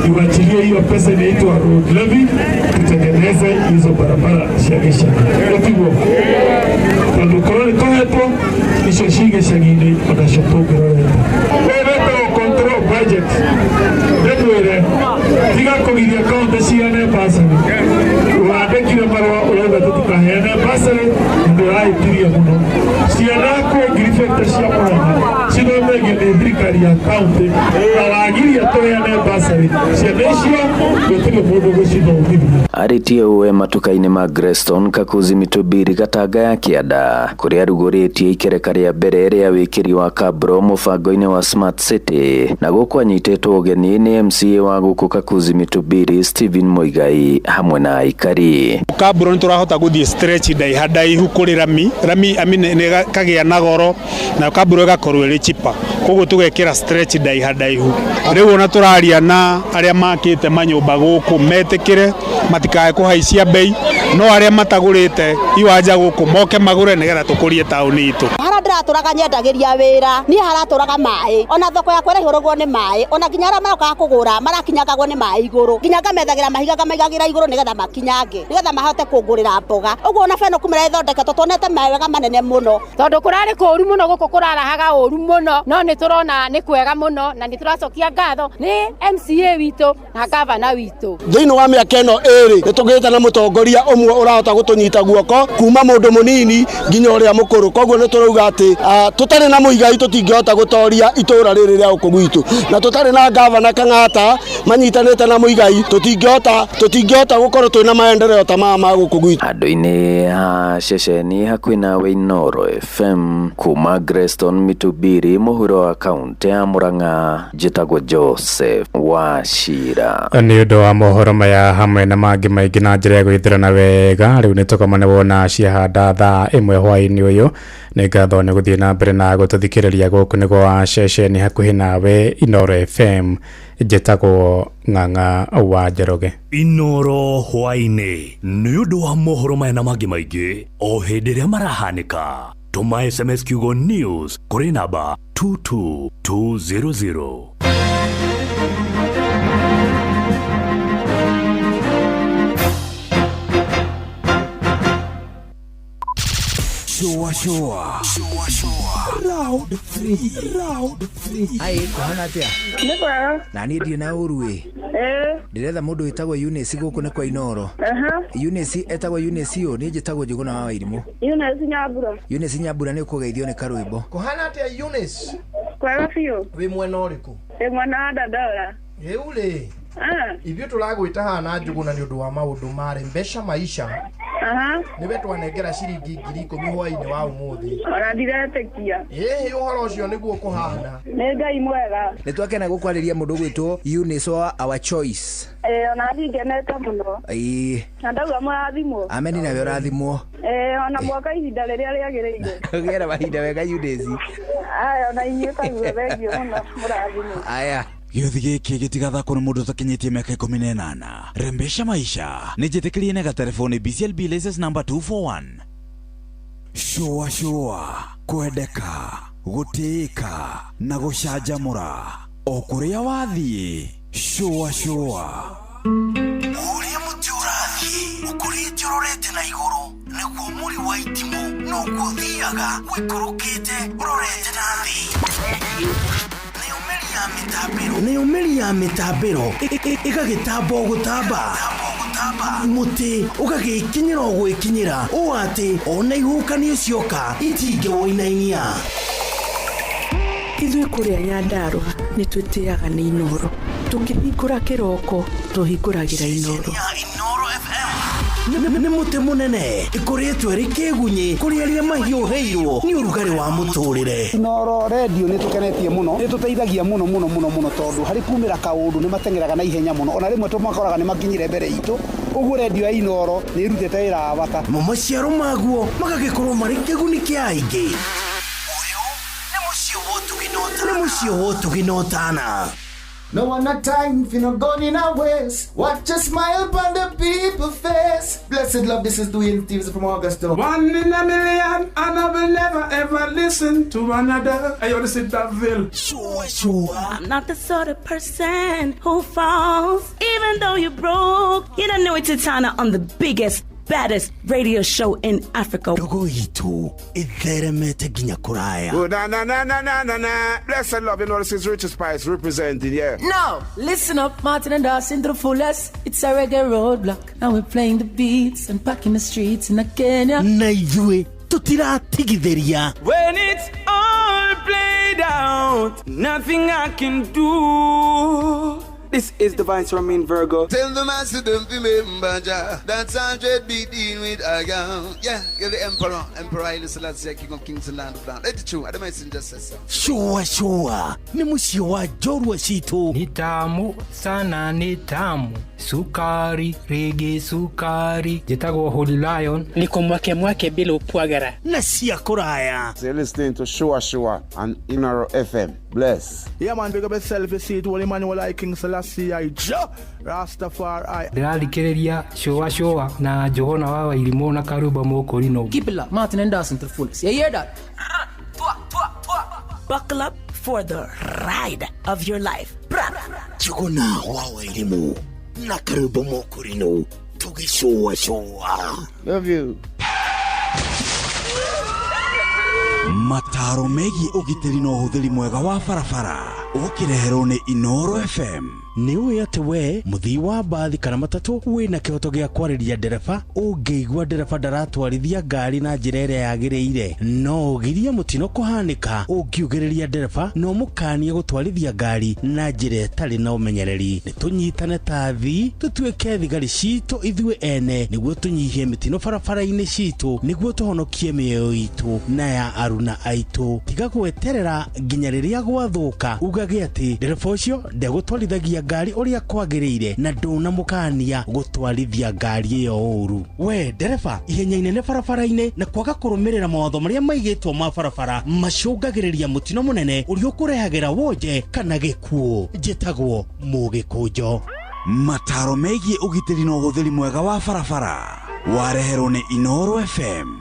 iwachilie hiyo pesa inaitwa road levy, tutengeneze hizo barabara cia gĩcagi. Ũtiguo tondũ korwo nĩ tũhetwo icio ci gĩcagi-inĩ onacio tũngĩrorete. Ũyũ control budget, ndĩmwĩre tiga kũgiria kaunti ciane basarĩ. Wandĩke. Wandĩkire marũa ũrauga tũtikaheane basarĩ na ndũrahĩtirie mũno. Ciana kwĩ 50,000 cia Murang'a cithomagio nĩ thirikari ya kaunti na wagiria tũheane basarĩ ciana icio gũtirĩ mũndũ gũcithomithia. Arĩtie ũũ e matuka-inĩ ma Greston Kakuzi Mitubiri Gatanga ya Kĩanda kũrĩa arugũrĩtie ikereka rĩa mbere rĩa wĩkĩri wa kabro mũbango-inĩ wa Smart City na gũkũ anyitĩtwo ũgeni nĩ MCA wa gũkũ Kakuzi Mitubiri Stephen Muigai hamwe na aikari. Kabro nĩ tũrahota gũthiĩ stretch ndaiha ndaihu kũrĩ rami rami I mean, nĩ kagĩa na goro na kabro ĩgakorwo ĩrĩ chipa koguo tũgekĩra stretch ndaiha ndaihu. Rĩu ona tũraria na arĩa makĩte manyũmba gũkũ metĩkĩre matikae kũhaicia bei no arĩa matagũrĩte iwanja gũkũ moke magũre nĩgetha tũkũrie taũni itũ. Harĩa ndĩratũraga nyendagĩria wĩra niĩ haratũraga maĩ ona thoko yakwa ĩraihũragwo nĩ maĩ ona nginya arĩa marokaga kũgũra marakinyangagwo nĩ maĩ igũrũ nginya ngamethagĩra mahiga ngamaigagĩra igũrũ nĩgetha makinyange nĩgetha mahote kũngũrĩra mboga ũguo ona beno kumĩra ĩthondeketwo tuonete maĩ wega manene mũno tondũ kũrarĩ kũũru mũno gũkũ kũrarahaga ũru mũno no nĩ tũrona nĩ kwega mũno na nĩ tũracokia ngatho nĩ MCA witũ na gavana witũ. Thĩinĩ wa mĩaka ĩno ĩrĩ nĩ tũgĩte na mũtongoria ũmwe ũrahota gũtũnyita guoko kuma mũndũ mũnini nginya ũrĩa mũkũrũ koguo nĩ tũrauga atĩ tũtarĩ na Muigai tũtingĩhota gũtoria itũra rĩrĩ rĩa gũkũ gwitũ na tũtarĩ na gavana Kang'ata manyitanĩte na Muigai tũtingĩhota gũkorwo twĩna maendeleo ta maya ma gũkũ gwitũ. Handũ-inĩ ha ceceni hakuhĩ nawe Inooro FM kuma Greston Mitubiri mũhuro wa kaunti ya Murang'a njĩtagwo Joseph Wachira. Nĩ ũndũ wa mohoro maya hamwe na mangĩ maingĩ na njĩra ya gwĩthĩrana wega rĩu nĩ tũkomane wona ciahanda thaa 1 hwaĩ-inĩ ũyũ. Nĩ ngatho nĩ gũthiĩ na mbere na gũtũthikĩrĩria gũkũ nĩ gwa ceceni hakuhĩ nawe Inooro FM njĩtagwo Ng'ang'a wa Njoroge. Inooro hwaĩ-inĩ nĩ ũndũ wa mohoro maya na mangĩ maingĩ o hĩndĩ ĩrĩa marahanĩka. Tũma SMS kiugo news kũrĩ namba 22200. Shua shua. Shua shua. Round 3. Round 3. Ai, kuhana atia? Nĩ kwega. Na niĩ ndirĩ na ũru ĩ. Ndĩretha mũndũ wĩtagwo Eunice gũkũ nĩ kwa Inooro. Eunice etagwo Eunice ũ, niĩ njĩtagwo Njũgũna wa Wairimũ. Eunice Nyambura. Eunice Nyambura nĩ ũkũgeithio nĩ karwĩmbo. Kũhana atĩa Eunice? Kwega biũ. Wĩ mwena ũrĩkũ? Wĩ mwena wa Dandora. Rĩu rĩ, ithuĩ tũragwĩta haha na Njũgũna nĩ ũndũ wa maũndũ ma Rembesha Maisha. Nĩwe twanengera ciringi 10,000 hwaĩ-inĩ wa ũmũthĩ. Ona ndiretĩkia. Ĩhĩ ũhoro ũcio nĩguo kũhana. Nĩ Ngai mwega. Nĩ twakena gũkwarĩria mũndũ ũgwĩtwo Eunice wa Our Choice. Ona niĩ ngenete mũno. Ĩĩ. Na ndauga mũrathimwo. Ameni nawe ũrathimwo. Ona mwaka ihinda rĩrĩa rĩagĩrĩire. Ũgĩe na mahinda mega Eunice. Aya ona inyuĩ taguo thengiũ mũno mũrathimwo. Aya. Gĩũthi gĩkĩ gĩtigathakwo nĩ mũndũ ũtakinyĩtie mĩaka 18. Rembesha Maisha nĩ njĩtĩkĩrie na gatelefoni BCLB license number 241. Shua shua, kwendeka, gũtĩĩka na gũcanjamũra o kũrĩa wathiĩ. Shua shua. Ũrĩa mũtĩ ũrathiĩ ũkũrĩte ũrorete na igũrũ nĩguo mũri wa itimũ noguo ũthiaga ũikũrũkĩte ũrorete na thĩ. Nayo mĩri ya mĩtambĩro ĩgagĩtamba o gũtamba mũtĩ ũgagĩkinyĩra o gwĩkinyĩra ũũ atĩ ona ihuhũkanio cioka itingĩwũinainia. Ithuĩ kũrĩa Nyandarũa nĩ twĩtĩaga nĩ Inooro. Tũkĩhingũra kĩroko tũhingũragĩra Inooro. Nĩ mũtĩ mũnene ĩkũrĩtwo ĩrĩ kĩgunyĩ kũrĩ arĩa mahiũhĩirwo nĩ ũrugarĩ wa mũtũrĩre. Inooro radio nĩ tũkenetie mũno, nĩ tũteithagia mũno mũno mũno mũno tondũ harĩ kumĩra kaũndũ nĩ mateng'eraga na ihenya mũno, ona rĩmwe tũmakoraga nĩ makinyire mbere itũ. Ũguo radio ya Inooro nĩ ĩrutĩte wĩra wa bata. Mo maciaro maguo magagĩkorwo marĩ kĩguni kĩa aingĩ. Nĩ mũciĩ wa ũtugi na ũtana. No one a time for no gun in a waste. Watch a smile upon the people face. Blessed love, this is Dwayne Stevens from Augusta. 1 in a million, and I will never ever listen to another. I want to sit that veil. Sure, sure. I'm not the sort of person who falls, even though you're broke. You don't know it's Titana on the biggest baddest radio show in Africa. Ndogo itũ ĩtheremete nginya kũraya. Oh, na na na na na na na. Bless and love, you know this is Richard Spice representing, yeah. Now, listen up, Martin and Dawson to the fullest. It's a reggae roadblock. Now we're playing the beats and packing the streets in Kenya. Na ithuĩ tũtiratigithĩria. When it's all played out, nothing I can do. This is Divine Ramin Virgo. Tell the master don't remember Jah. That's 100 be dealing with a girl. Yeah, you're the emperor. Emperor Haile Selassie, King of Kings and Land of Land. Let it true. I don't messenger says so. Shua shua nĩ mũciĩ wa njorua citũ. Ni tamu sana, ni tamu sukari rigi sukari. Njĩtagwo Holy Lion. Niko mwake mwake bila upwagara na cia kũraya. So you're listening to Shua Shua on Inoro FM. Bless. Yeah, man, big up yourself. You see it, Holy Emmanuel I, King Selassie I, Jah Rastafari. Ndĩrathikĩrĩria Shua Shua na Njũgũna wa Wairimũ na Karumba Mũkũrinũ. Keep it locked, Martin and Dawson to the fullest. You hear that? Buckle up for the ride of your life. Bra. Njũgũna wa Wairimũ na Karumba Mũkũrinũ tũgĩcũa cũa. Love you. Mataro megiĩ ũgitĩri na ũhũthĩri mwega wa barabara ũkĩreherwo nĩ Inoro FM. Nĩ ũĩ atĩ we mũthii wa mbathi kana matatũ wĩna kĩhoto gĩa kwarĩria ndereba ũngĩigua ndereba ndaratwarithia ngari na njĩra ĩrĩa yagĩrĩire no ũgirie mũtino kũhanĩka ũngiugĩrĩria ndereba na ũmũkanie gũtwarithia ngari na njĩra ĩtarĩ na ũmenyereri. Nĩ tũnyitane ta athii tũtuĩke thigari citũ ithuĩ ene nĩguo tũnyihie mĩtino barabara-inĩ citũ nĩguo tũhonokie mĩoyo itũ na ya aruna aitũ. Tiga gweterera nginya rĩrĩa gwathũka ugage atĩ ndereba ũcio ndegũtwarithagia ngari ũrĩa kwagĩrĩire na ndũnamũkania gũtwarithia ngari ĩyo ũru. We ndereba, ihenya inene barabara-inĩ na kwaga kũrũmĩrĩra mawatho marĩa maigĩtwo ma barabara macũngagĩrĩria mũtino mũnene ũrĩa ũkũrehagĩra wonje kana gĩkuũ. Njĩtagwo Mũgĩkũnjo. Mataro megiĩ ũgitĩri na ũhũthĩri mwega wa barabara wareherwo nĩ Inoro FM.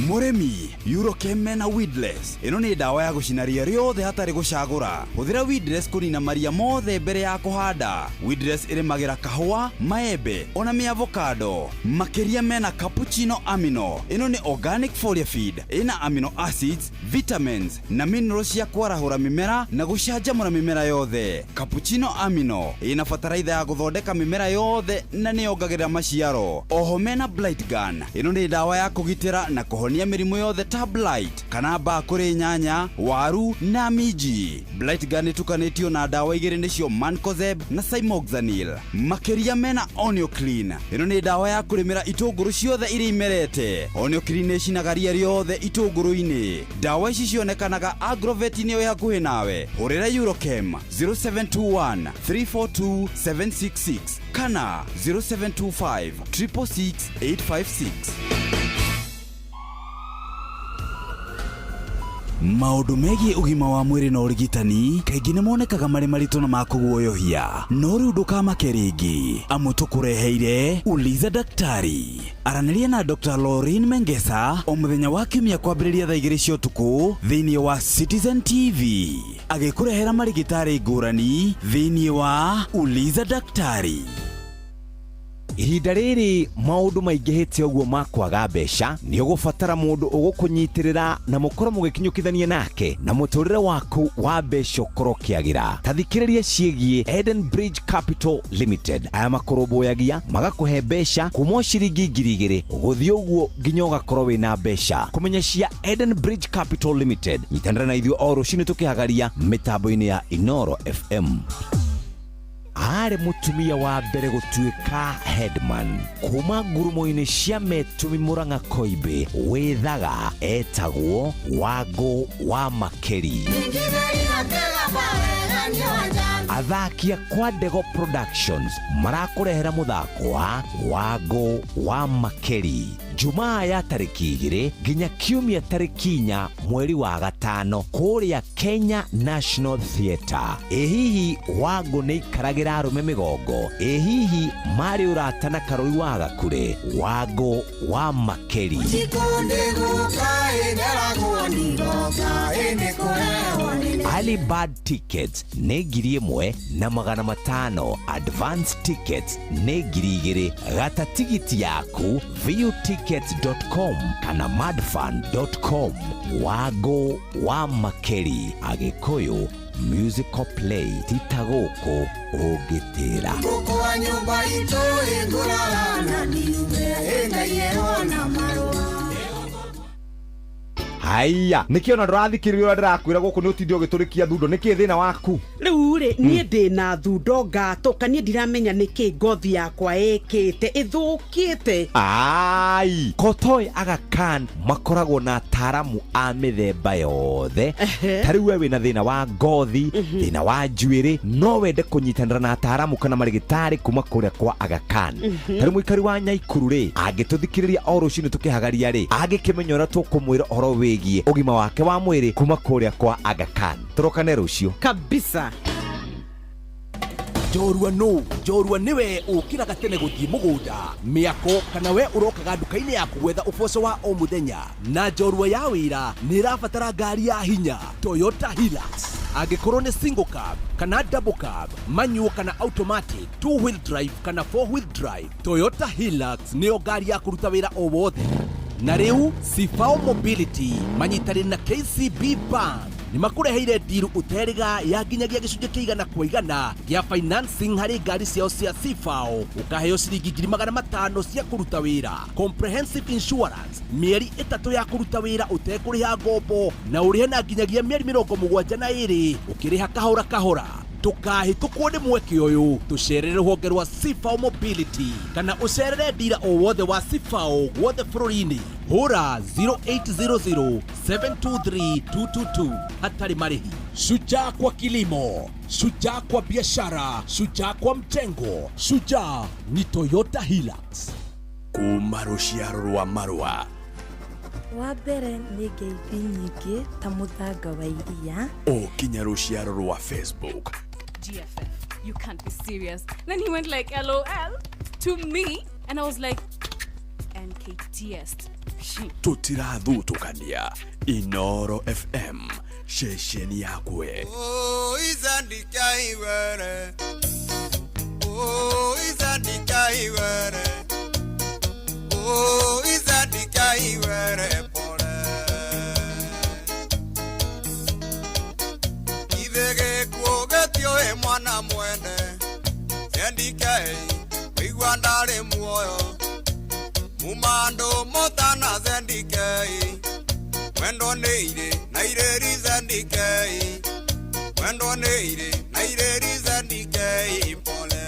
Mũrĩmi, Eurochem mena weedless. Ĩno nĩ ndawa ya gũcina ria rĩothe hatarĩ gũcagũra. Hũthĩra weedless kũnina maria mothe mbere ya kũhanda. Weedless ĩrĩmagĩra kahũa, maembe ona mĩavocado. Makĩria mena cappuccino amino. Ĩno nĩ organic foliar feed. Ĩna amino acids, vitamins na minerals cia kwarahũra mĩmera na gũcanjamũra mĩmera yothe. Cappuccino amino ĩna bataraitha ya gũthondeka mĩmera yothe na nĩyongagĩrĩra maciaro. Oho mena blight gun. Ĩno nĩ ndawa ya kũgitĩra na kũhonia mĩrimũ yothe ta blight kana mbaa kũrĩ nyanya, waru na minji. Blight gun ĩtukanĩtio na ndawa igĩrĩ nĩcio Mancozeb na Cymoxanil. Makĩria mena Onioclean. Ĩno nĩ ndawa ya kũrĩmĩra itũngũrũ ciothe iria imerete. Onioclean ĩcinaga ria rĩothe itũngũrũ-inĩ. Ndawa ici cionekanaga agrovet-inĩ ĩ hakuhĩ nawe. Hũrĩra Eurochem 0721 342 766 kana 0725 666 856. Maũndũ megiĩ ũgima wa mwĩrĩ na ũrigitani kaingĩ nĩ monekaga marĩ maritũ na ma kũguoyohia, no rĩu ndũkamake rĩngĩ amu tũkũreheire Uliza Daktari. Aranĩria na Dr. Lauren Mengesa o mũthenya wa kiumia kwambĩrĩria thaa 2 cia ũtukũ thĩinĩ wa Citizen TV, agĩkũrehera marigitari ngũrani thĩinĩ wa Uliza Daktari. Ihinda rĩrĩ maũndũ maingĩhĩte ũguo ma kwaga mbeca, nĩ ũgũbatara mũndũ ũgũkũnyitĩrĩra na mũkorwo mũgĩkinyũkithania nake na mũtũrĩre waku wa mbeca ũkorwo ũkĩagĩra. Ta thikĩrĩria ciĩgiĩ Eden Bridge Capital Limited. Aya makũrũmbũyagia magakũhe mbeca kuma o ciringi 2,000 gũthiĩ ũguo nginya ũgakorwo wĩna mbeca. Kũmenya cia Eden Bridge Capital Limited, nyitanĩra na ithuĩ o rũcinĩ tũkĩhagaria mĩtambo-inĩ ya Inoro FM. Arĩ mũtumia wa mbere gũtuĩka headman kuma ngurumo-inĩ cia Metumi Murang'a Koimbĩ wĩthaga etagwo Wangũ wa Makeri. Athaki a Kwa Ndego Productions marakũrehera mũthako wa Wangũ wa Makeri. Jumaa ya tarĩki 2 nginya Kiumia tarĩki 4 mweri wa 5 kũrĩa Kenya National Theatre. Ĩ hihi Wangũ nĩ ikaragĩra arũme mĩgongo? Ĩ hihi marĩ ũrata na Karũri wa Gakure? Wangũ wa Makeri. Early bird tickets nĩ 1,500, advance tickets nĩ 2,000. Gata tigiti yaku viewtickets.com kana madfun.com. Wangũ wa Makeri, Agĩkũyũ musical play tita gũkũ ũngĩtĩra. Ngũkũ nyũmba itũ ĩngũrara na ndiume Ngai ena marũa. Haya, nĩkĩ ona ndũrathikĩrĩria ũrĩa ndĩrakwĩra gũkũ nĩ ũtinde ũgĩtũrĩkia thundo, nĩkĩ thĩna waku? Rĩu rĩ, niĩ ndĩna thundo ngatũka, niĩ ndiramenya nĩkĩ ngothi yakwa ĩkĩte ĩthũkĩte. Ai, Kotoi Aga Khan makoragwo na ataaramu a mĩthemba yothe. Ta rĩu we wĩna thĩna wa ngothi, thĩna wa njuĩrĩ, no wende kũnyitanĩra na ataaramu kana marĩgĩtarĩ kuma kũrĩa kwa Aga Khan. Ta rĩu mũikari wa Nyaikuru rĩ, angĩtũthikĩrĩria o rũcinĩ tũkĩhagaria rĩ, angĩkĩmenya ũrĩa tũkũmwĩra ũhoro wĩgiĩ ũgima wake wa mwĩrĩ kuma kũrĩa kwa Aga Khan. Tũrokane rũciũ kabisa. Njorua nũ? Njorua nĩwe ũkĩraga tene gũthiĩ mũgũnda, mĩako, kana we ũrokaga nduka-inĩ yaku gwetha ũboco wa o mũthenya. Na njorua ya wĩra nĩ ĩrabatara ngari ya hinya, Toyota Hilux. Angĩkorwo nĩ single cab kana double cab, manual kana automatic, two wheel drive kana four wheel drive, Toyota Hilux nĩyo ngari ya kũruta wĩra o wothe. Na rĩu Sifao Mobility manyitanĩire na KCB Bank nĩ makũreheire ndiru ũterĩga ya nginyagia gĩcunjĩ kĩa 100% gĩa financing harĩ ngari ciao cia Sifao, ũkaheo ciringi 500,000 cia kũruta wĩra, comprehensive insurance, mĩeri 3 ya kũruta wĩra ũtekũrĩha ngombo, na ũrĩhe na nginyagia mĩeri 72 ũkĩrĩha kahora kahora. Ndũkahĩtũkwo nĩ mweke ũyũ, tũcerere rũhonge rwa Sifao Mobility kana ũcerere ndira o wothe wa Sifao guothe bũrũri-inĩ. Hũra 0800 723 222 hatarĩ marĩhi. Shujaa kwa kilimo, shujaa kwa biashara, shujaa kwa mjengo, shujaa ni Toyota Hilux. Kuma rũciaro rwa marũa. Wa mbere nĩ ngeithi nyingĩ ta mũthanga wa iria. O kinya rũciaro rwa Facebook. GFF, you can't be serious. Then he went like LOL to me, and I was like, NKTS. Tũtirathutũkania. Inoro FM, ceceni yakwe. Oh, izandika iwere. Oh, izandika iwere. Oh, izandika iwere pole. Ithege kuogetio e mwana mwende. Zendike, wigwa ndari muoyo. Mumando motana zendike. Wendo neire, naire zendike. Wendo neire, naire zendike pole.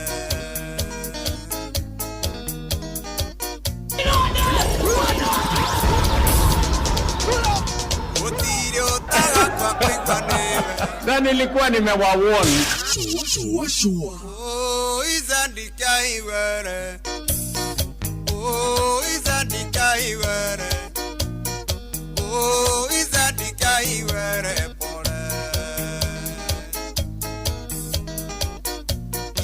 Na nilikuwa nimewawarn. Shua, shua. Oh, izandika iwere. Oh, izandika iwere. Oh, izandika iwere pole.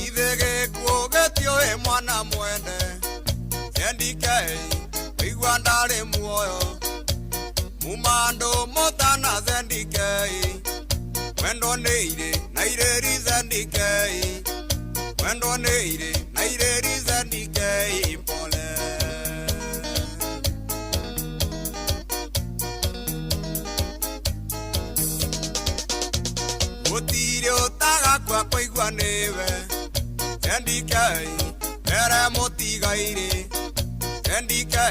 Ithege kuogetio e mwana mwende. Zendike, wigwa ndari muoyo. Mumando motana zendike. Wendo neire, naire zendike. Wendo neire, naire zendike pole. Gũtirĩ ũtagakua kũigua nĩwe. Zendike, were mũtigairĩ. Zendike,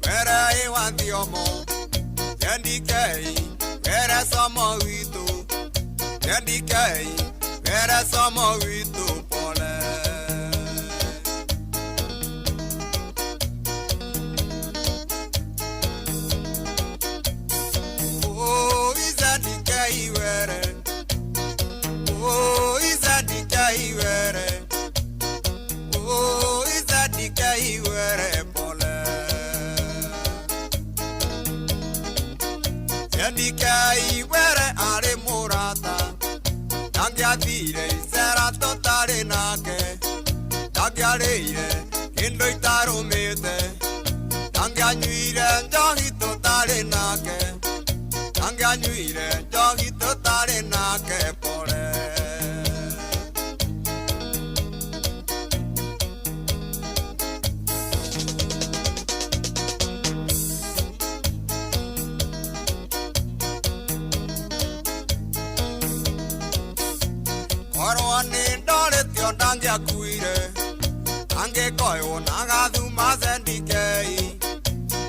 were ĩwa thiomo. Zendike, were somo witũ. Zendike, were somo witũ pole. Oh, izandike iwere. Oh, izandike iwere. Oh, izandike iwere pole. Zendikei were arĩ mũrata ndangĩathire icera tũtarĩ nake ndangĩarĩire kĩndũ itarũmĩte ndangĩanyuire njohi tũtarĩ nake ndangĩanyuire njohi tũtarĩ nake pore. Korwo nĩ ndorĩtio ndangĩakuire angĩkoywo na gathuma Zendikei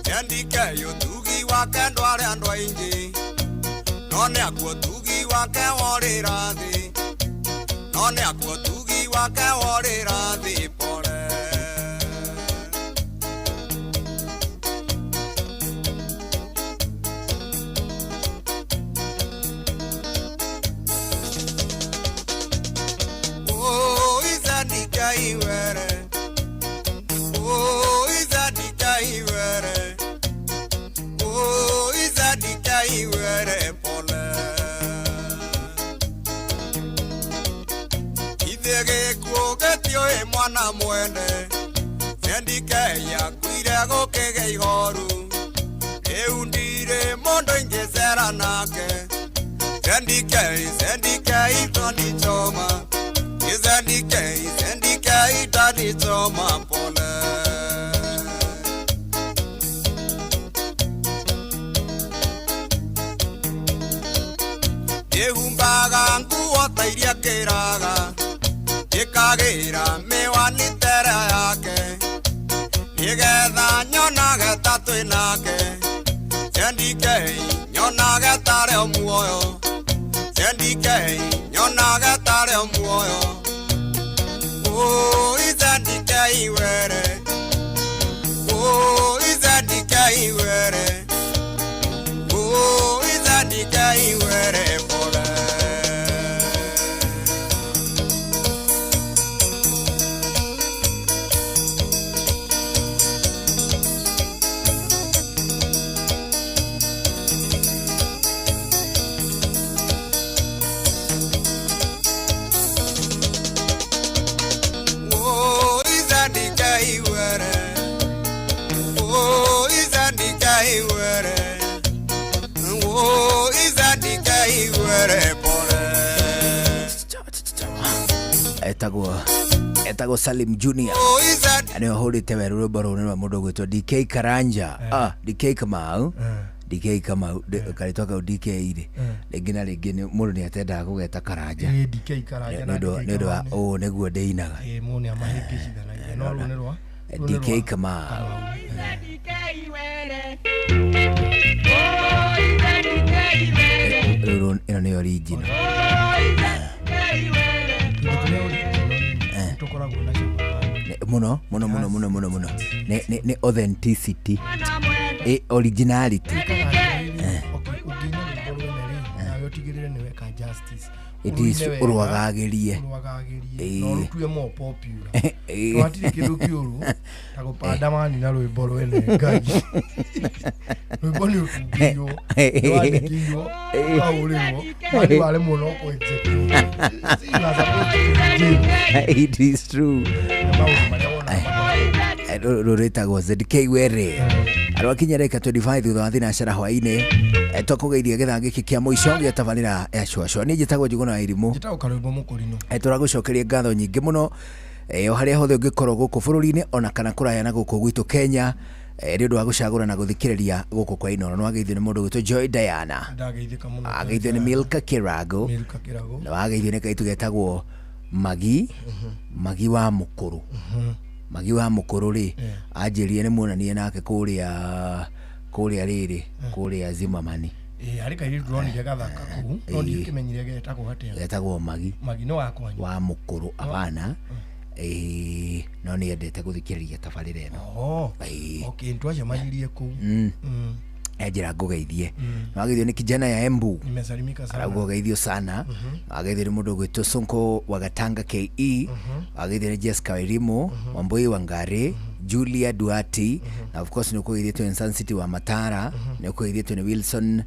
Zendikei ũtugi wake ndwarĩ andũ aingĩ no nĩakuo ũtugi wake worĩra thĩ no nĩakuo ũtugi wake worĩra thĩ pore. Oh, Zendikei were. Oh, Zendikei were. Oh, Zendikei were pole. Ithe gĩkuũ gĩtiũĩ mwana mwene Zendikei akuire gũkĩgĩa ihoru rĩu ndirĩ mũndũ ingĩcera nake Zendikei Zendikei twandichoma Zendikei Zendikei twandichoma pole. Ndĩhumbaga nguo ta iria kĩraga njĩkagĩra mĩwani tera yake nĩgetha nyonage ta twĩ nake Zendikei nyonage tarĩ o muoyo Zendikei nyonage tarĩ o muoyo. Oh, Zendikei were. Oh, Zendikei were. Oh, Zendikei were pole. Oh, Zendikei were. Oh, Zendikei were. Oh, Zendikei were pole. Etagwo Salim Junior. Oh, Zendikei. Nĩwe ũhũrĩte werũ rwĩmbo rũu nĩ rwa mũndũ ũgwĩtwo DK Karanja. Ah, DK Kamau. DK Kamau karĩtwa kau DK rĩ rĩngĩ na rĩngĩ mũndũ nĩ atendaga kũgeta Karanja. Ĩĩ, DK Karanja na Nĩ ũndũ DK nĩ ũndũ wa Kamau ũũ nĩguo ndĩinaga. Ĩĩ, mũndũ nĩ amahĩngĩcithanagia no rũu nĩ rwa rũu nĩ DK rwa Kamau. Rũrũ ĩno nĩ original. Kĩndũ kĩrĩa original nĩ tũkoragwo na cama. Mũno mũno mũno mũno mũno mũno nĩ authenticity. Originality. Okay, ũngĩina rwĩmbo rwene rĩ nawe ũtigĩrĩre nĩ weka justice. It is Ũrũine wega, ũrwagagĩrie. ũrwagagĩrie na ũrũtue more popular. To hatirĩ kĩndũ kĩũru ta gũpanda mani na rwĩmbo rwene Ngai. Rwĩmbo nĩ ũtungĩirwo nĩwandĩkĩirwo ũkahũrĩrwo mani waremwo no kũ execute. You are supposed to be in jail. It is true. Na maũndũ marĩa wonaga Rũrũ rwĩtagwo ZK Were arwakinya reka 25 thutha wa thinacara hwainĩ. Twakũgeithia gĩthaa gĩkĩ kĩa mũico gĩa tabarĩra ya cwacwa. Niĩ njĩtagwo Njũgũna wa Irimũ. Njĩtagwo Karwĩmbo Mũkũrinũ. Tũragũcokeria ngatho nyingĩ mũno o harĩa hothe ũngĩkorwo gũkũ bũrũri-inĩ ona kana kũraya na gũkũ gwitũ Kenya nĩ ũndũ wa gũcagũra na gũthikĩrĩria gũkũ kwa Inooro. Nĩ wageithio nĩ mũndũ ũgwĩtwo Joy Diana, Ndageithĩka mũno. wageithio nĩ Milka Kĩrago, Milka Kĩrago. na wageithio nĩ kairĩtu getagwo Magi Magi wa Mũkũrũ. Magi wa Mũkũrũ rĩ anjĩrire nĩ muonanie nake kũrĩa rĩrĩ kũrĩa Zimmerman. Ĩĩ, harĩ kairĩtu ndĩronire gathaka kũu no ndikĩmenyire getagwo atĩa. Getagwo Magi Magi nĩ wa kwanyu? Wa Mũkũrũ abana. No nĩ endete gũthikĩrĩria tabarĩra ĩno. Oh, okay, nĩtwacemanirie kũu. Njĩra ngũgeithie. Wageithio nĩ kijana ya Embu. Nimesalimika sana. Arauga ũgeithio sana. Wageithio nĩ mũndũ ũgwĩtwo Sonko wa Gatanga KE. Wageithio nĩ Jessica Wairimu, Wambui Wangari, Julia Duati, na of course nĩ ũkũgeithĩtio nĩ Sun City wa Matara, nĩ ũkũgeithĩtio nĩ Wilson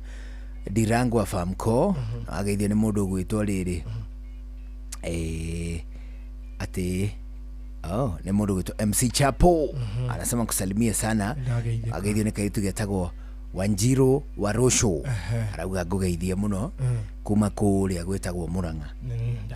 Ndirangwa Famco ageithio nĩ mũndũ ũgwĩtwo rĩrĩ atĩ oh, nĩ mũndũ ũgwĩtwo MC Chapo anasema kusalimia sana. Ndageithĩka. Ageithio nĩ kairĩtu getagwo Wanjiro wa Rosho arauga ngũgeithie mũno kuma kũrĩa gwĩtagwo Mũrang'a.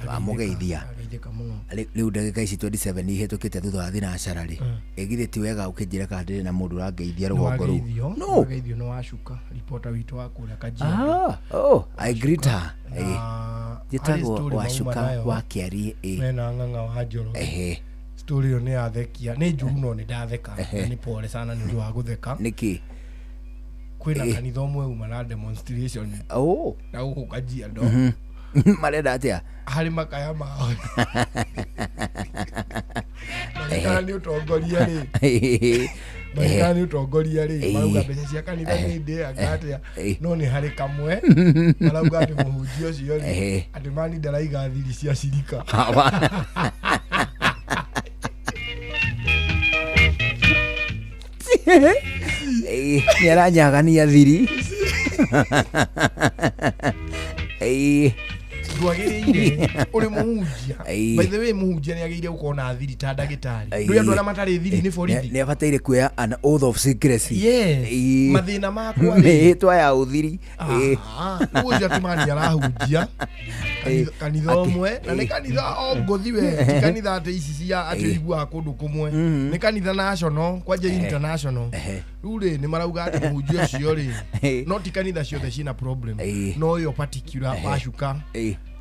Wamũgeithia. Ndageithĩka mũno. Rĩu ndagĩka ici 27 ihĩtũkĩte thutha wa thinacara rĩ, ĩgithĩ ti wega ũkĩnjĩra kana ndĩrĩ na mũndũ ũrangeithia rũgongo rũu? Nĩwageithio. No. Nĩwageithio nĩ wacuka ripota witũ wa kũrĩa Kajiado. Ah, oh, I greet her. Na harĩ Njĩtagwo story mauma Wacuka nayo. wa Kĩarie ĩ. Mena ng'ang'a wa Njoroge. Ehe. Story ĩyo nĩ yathekia, nĩ njũru no nĩ ndatheka na nĩ pole sana nĩ ũndũ wa gũtheka. Nĩkĩ? Kwĩna Eh. kanitha ũmwe uma na demonstration Oh. na gũkũ Kajiado. Marenda atĩa? Harĩ makaya mao magĩkana nĩ ũtongoria rĩ, magĩkana nĩ ũtongoria rĩ, marauga mbeca cia kanitha nĩ ndĩaga atĩa, no nĩ harĩ kamwe marauga atĩ mũhunjia ũcio rĩ, atĩ mani ndaraiga thiri cia cirika. Nĩ aranyagania thiri. Ĩĩ. Ndwagĩrĩire ũrĩ mũhunjia. Ĩĩ. By the way, mũhunjia nĩ agĩrĩire gũkorwo na thiri ta ndagĩtarĩ. Ĩĩ. Ndũĩ andũ arĩa matarĩ thiri nĩ borithi. Nĩ abataire kuoya an oath of secrecy. Yes. Ĩĩ. Mathĩna makwa rĩ. Mĩhĩtwa ya ũthiri. Ĩĩ. Ah, rĩu ũcio atĩ mani arahunjia kanitha ũmwe na nĩ kanitha o ngũthi we, ti kanitha atĩ ici cia atĩ Ĩĩ. ũiguaga kũndũ kũmwe, nĩ kanitha national kwanja international. Rĩu rĩ nĩ marauga atĩ mũhunjia ũcio rĩ, no ti kanitha ciothe ciĩna problem, no ĩyo particular wacuka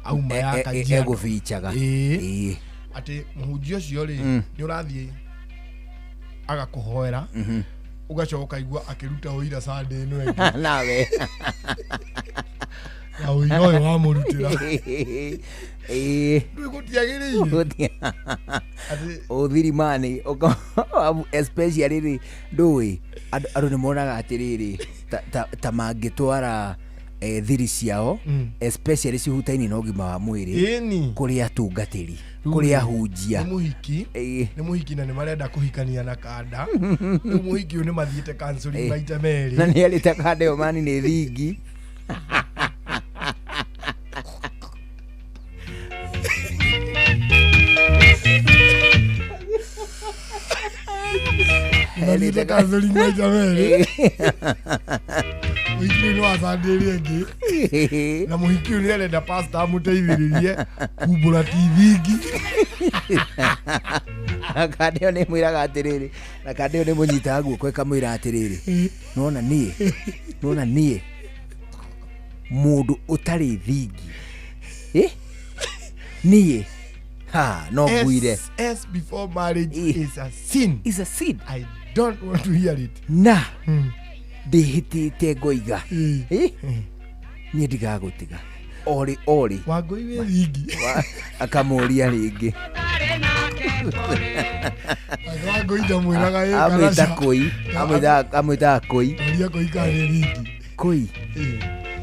auma ya Kajiado. Egũbichaga. Ĩĩ. Atĩ mũhunjia ũcio rĩ, nĩ ũrathiĩ agakũhoera, ũgacoka ũkaigua akĩruta ũira Sunday ĩno ĩngĩ. Nawe. Na ũira ũyũ wamũrutĩra. Ĩĩ. Ndũĩ gũtiagĩrĩire. Atĩ Ũthiri mani especially rĩ ndũĩ andũ nĩ monaga atĩrĩrĩ ta mangĩtwara thiri ciao especially cihutaine na ũgima wa mwĩrĩ Ĩni. kũrĩ atungatĩri, Rĩu kũrĩ rĩ, ahunjia. nĩ mũhiki, nĩ mũhiki na nĩ marenda kũhikania na kanda. Rĩu mũhiki ũyũ nĩ mathiĩte counseling maita merĩ. Na nĩ arĩte kanda ĩyo mani nĩ thingi. Mathiĩte counseling maita merĩ. Mũhiki ũyũ nĩ wa Sunday ĩrĩa ĩngĩ na mũhiki ũyũ nĩ arenda pastor amũteithĩrĩrie kumbũra ti thingi. Na kanda ĩyo nĩ ĩmwĩraga atĩrĩrĩ, na kanda ĩyo nĩ ĩmũnyitaga guoko ĩkamwĩra atĩrĩrĩ, nona niĩ, nona niĩ mũndũ ũtarĩ thingi, ĩ niĩ ha no nguire. S, S before marriage is a sin. Is a sin. I don't want to hear it. Na ndĩhĩtĩte ngoiga ĩ niĩ ndigagũtiga orĩ orĩ. Wangũi wĩ thingi. Akamũria rĩngĩ. Wangũi ndamwĩraga ĩ Amwĩta karaca. kũi, amwĩtaga kũi. Ũria kũi kana nĩ thingi. Kũi.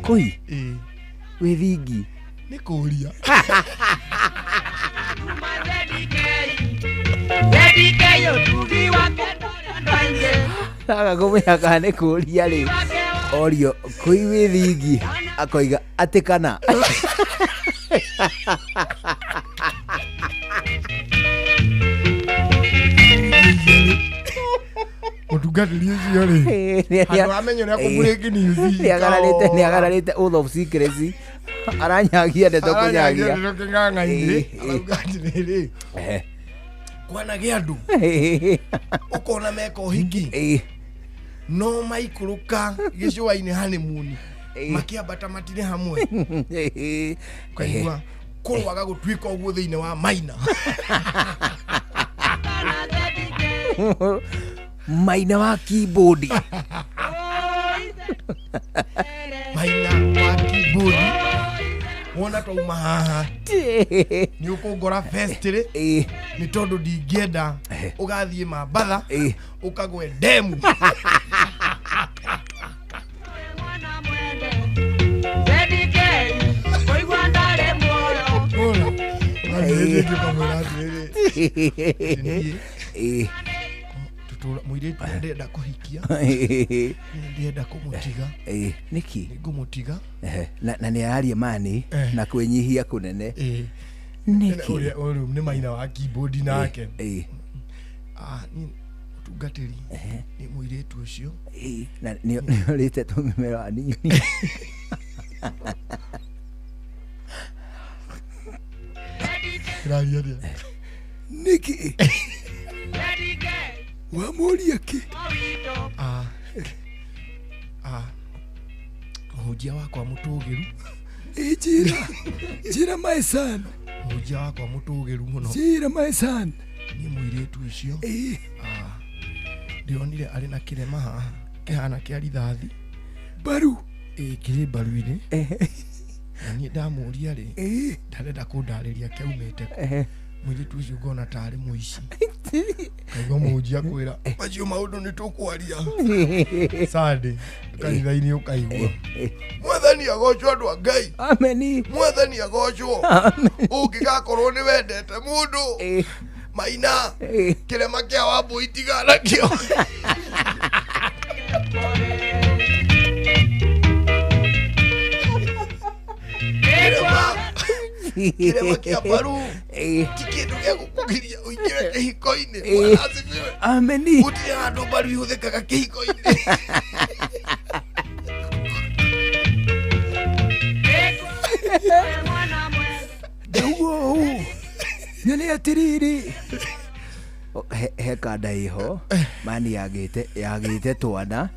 Kũi. Wĩ thingi. Nĩ kũria. Aga kũmenya kana nĩ kũria rĩ, orio kũi wĩ thingi, akoiga atĩ kana. Mũtungatĩri ũcio rĩ, handũ amenye ũrĩa kũ break news. Nĩ agararĩte oath of secrecy, aranyagia ndeto kũnyagia. Aranyagia ndeto kĩng'ang'a-inĩ. Arauga atĩrĩrĩ, kwanagĩa andũ ũkona meka ũhiki no maikũrũka gĩcũa-inĩ honeymoon makĩambata matirĩ hamwe, ũkaigua kũrwaga gũtuĩka ũguo thĩinĩ wa maina. Maina wa keyboard. Maina wa keyboard, wona twauma haha nĩ ũkũngora fest rĩ, nĩ tondũ ndingĩenda ũgathiĩ Mambatha ũkagwe ndemu. Wona, ũgathiĩ rĩngĩ ũkamwĩra atĩrĩrĩ, atĩ niĩ Ngĩtũra mũirĩtu ũrĩa ndĩrenda kũhikia ndĩrenda kũmũtiga. Nĩkĩ? Ngũmũtiga. Ehe, na nĩ araria mani Eh. na kwĩnyihia kũnene. Ĩĩ. Nĩkĩ? Ũrĩa ũyũ nĩ maina wa keyboard nake. Ĩĩ. Ah, niĩ mũtungatĩri nĩ mũirĩtu ũcio. Ĩĩ, na nĩ ũrĩte tũmĩmero hanini. Kĩraria atĩa? Nĩkĩ? Wamũria kĩ? Ah. Ah. Mũhunjia wakwa mũtũgĩru. Ĩ, njĩra. Njĩra my son. Mũhunjia wakwa mũtũgĩru mũno. Njĩra my son. Niĩ mũirĩtu ũcio. Ĩĩ. Ah. Ndĩronire arĩ na kĩrema haha kĩhana kĩa rithathi. Mbaru. Ĩĩ kĩrĩ mbaru-inĩ. Na niĩ ndamũria rĩ, ndarenda kũndarĩria kĩaumĩte kũ. Mũirĩtu ũcio ngona tarĩ mũici. Kaigua mũhunjia kwĩra macio maũndũ nĩ tũkwaria Sunday kanitha-inĩ ũkaigua mwathani agocwo andũ a Ngai. Ameni. Mwathani agocwo. Amen. Ũngĩgakorwo nĩ wendete mũndũ maina kĩrema kĩa wambũi tigana nakĩo. Kĩrema kĩa mbaru ti kĩndũ gĩa gũkũgiria ũingĩre kĩhiko-inĩ. Bwana asifiwe. Ameni. Gũtirĩ handũ mbaru ihũthĩkaga kĩhiko-inĩ. Ndauga ũũ nyone atĩrĩrĩ he kanda ĩho mani yagĩte twana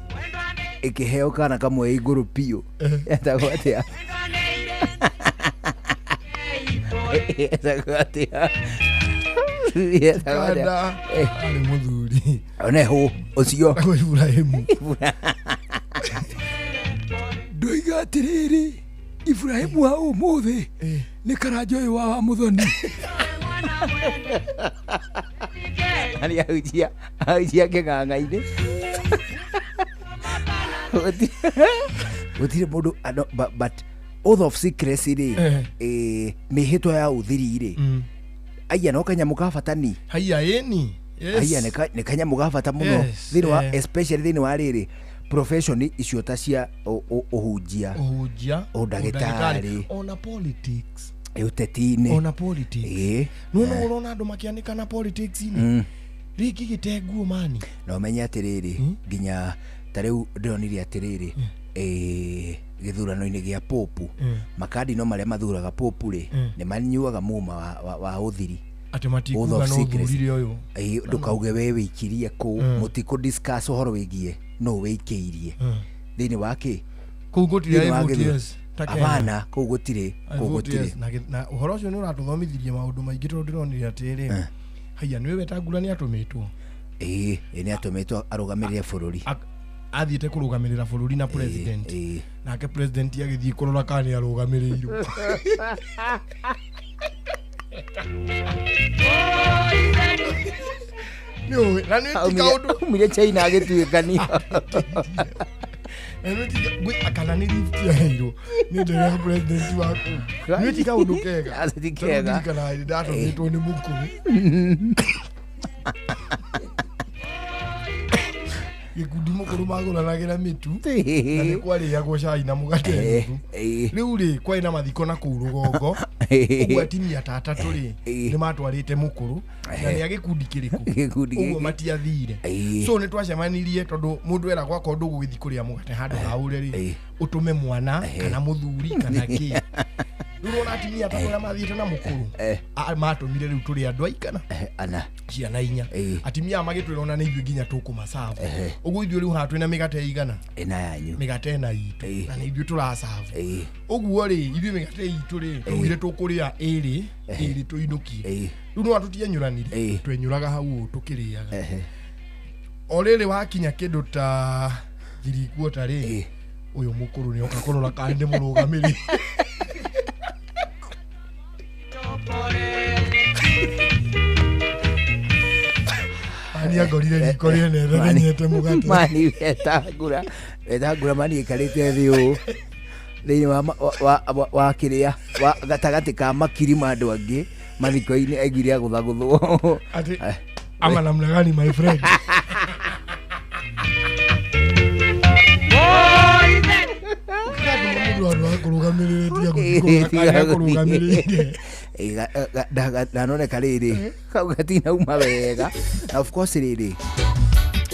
ĩkĩheo kana kamwe igũrũ biũ etagwo atĩa? Etagwo atĩa? Etagwo atĩa? Kanda arĩ mũthuri. One hũ ũcio. Etagwo Iburahĩmu. Ndoiga atĩrĩrĩ Iburahĩmu wa ũmũthĩ nĩ karanja ũyũ wa Mũthoni. Arĩ ahunjia kĩng'ang'a-inĩ. Gũtirĩ mũndũ but oath of secrecy rĩ, mĩhĩtwa ya ũthiri rĩ, aya no kanyamũ ka bata ni. Haiya ĩni. Yes. Haiya nĩ kanyamũ ga bata mũno Yes, thĩinĩ wa eh. especially thĩinĩ wa rĩrĩ profession icio ta cia ũhunjia, Ũhunjia, ũndagĩtarĩ, ona politics, ũteti-inĩ, ona politics. Ĩĩ. Nĩwona ũrona andũ makĩanĩkana politics-inĩ rĩngĩ gĩte nguo mani. Na ũmenye atĩrĩrĩ nginya ta rĩu ndĩronire atĩrĩrĩ gĩthurano-inĩ gĩa popu makadino marĩa mathuraga popu rĩ nĩ manyuaga muma wa ũthiri. Atĩ matikuga Oath of no secrecy. ũthurire ũyũ. Ĩĩ, ndũkauge we wĩikirie kũ mũtikũ discuss ũhoro wĩgiĩ nũ wĩikĩirie thĩinĩ wa kĩ Kũu gũtirĩ Thĩinĩ wa I vote gĩthurano. yes, ta Kenya. Hapana, kũu gũtirĩ, I kũu vote gũtirĩ. yes. Na ũhoro ũcio nĩ ũratũthomithirie maũndũ maingĩ tondũ ndĩronire atĩrĩ haiya nĩwe Wetangula nĩ atũmĩtwo. Ĩĩ, nĩ atũmĩtwo arũgamĩrĩre bũrũri. Athiĩte kũrũgamĩrĩra bũrũri na president. Nake president agĩthiĩ kũrora kana nĩ arũgamĩrĩirwo. Nĩũĩ, na nĩ ti kaũndũ Aumire China agĩtuĩkania. Na nĩ kana nĩ lift yaheirwo nĩ ndege ya president wa kũu. Nĩ ti kaũndũ kega. Aca ti kega. Tondũ ndirikanaga hĩndĩ ndatũmĩtwo nĩ mũkũrũ. Gĩkundi mũkũrũ magũranagĩra mĩtu na nĩ kwarĩagwo cai na mũgate nuthu. Rĩu rĩ kwarĩ na mathiko na kũu rũgongo ũguo atimia ta atatũ rĩ nĩ matwarĩte mũkũrũ na nĩ a gĩkundi kĩrĩkũ Gĩkundi ũguo gĩkĩ. matiathire. So nĩ twacemanirie tondũ mũndũ eragwo akorwo ndũgũgĩthiĩ kũrĩa mũgate handũ ha ũrĩa rĩ ũtũme mwana kana mũthuri kana kĩ. Rĩu ũrona atimia atatũ arĩa mathiĩte na mũkũrũ matũmire rĩu tũrĩ andũ aikana ana ciana inya. Atimia aya magĩtwĩra ona nĩ ithuĩ nginya tũkũmacabu. Ũguo ithuĩ rĩu haha twĩna mĩgate ĩigana? Ĩna yanyu. Mĩgate ĩna itũ na nĩ ithuĩ tũracabu. Ũguo rĩ ithuĩ mĩgate itũ rĩ twaugire tũkũrĩa ĩrĩ ĩrĩ tũinũkie. Rĩu no tũtienyũranire twenyũraga hau ũũ tũkĩrĩaga. O rĩrĩ wakinya kĩndũ ta thirikuota rĩ ũyũ mũkũrũ nĩ oka kũrora kana nĩ mũrũgamĩrĩri. Mani angorire riko rĩene thegenyete mũgate. Mani wetangura mani ĩkarĩte thĩ ũũ thĩinĩ wa kĩrĩa wa gatagatĩ ka makiri ma andũ angĩ mathiko-inĩ aiguire agũthagũthwo. Ati ama namna gani my friend. Karĩa kũrũgamĩrĩire. Ndanoneka rĩrĩ kau gatinauma wega na of course rĩrĩ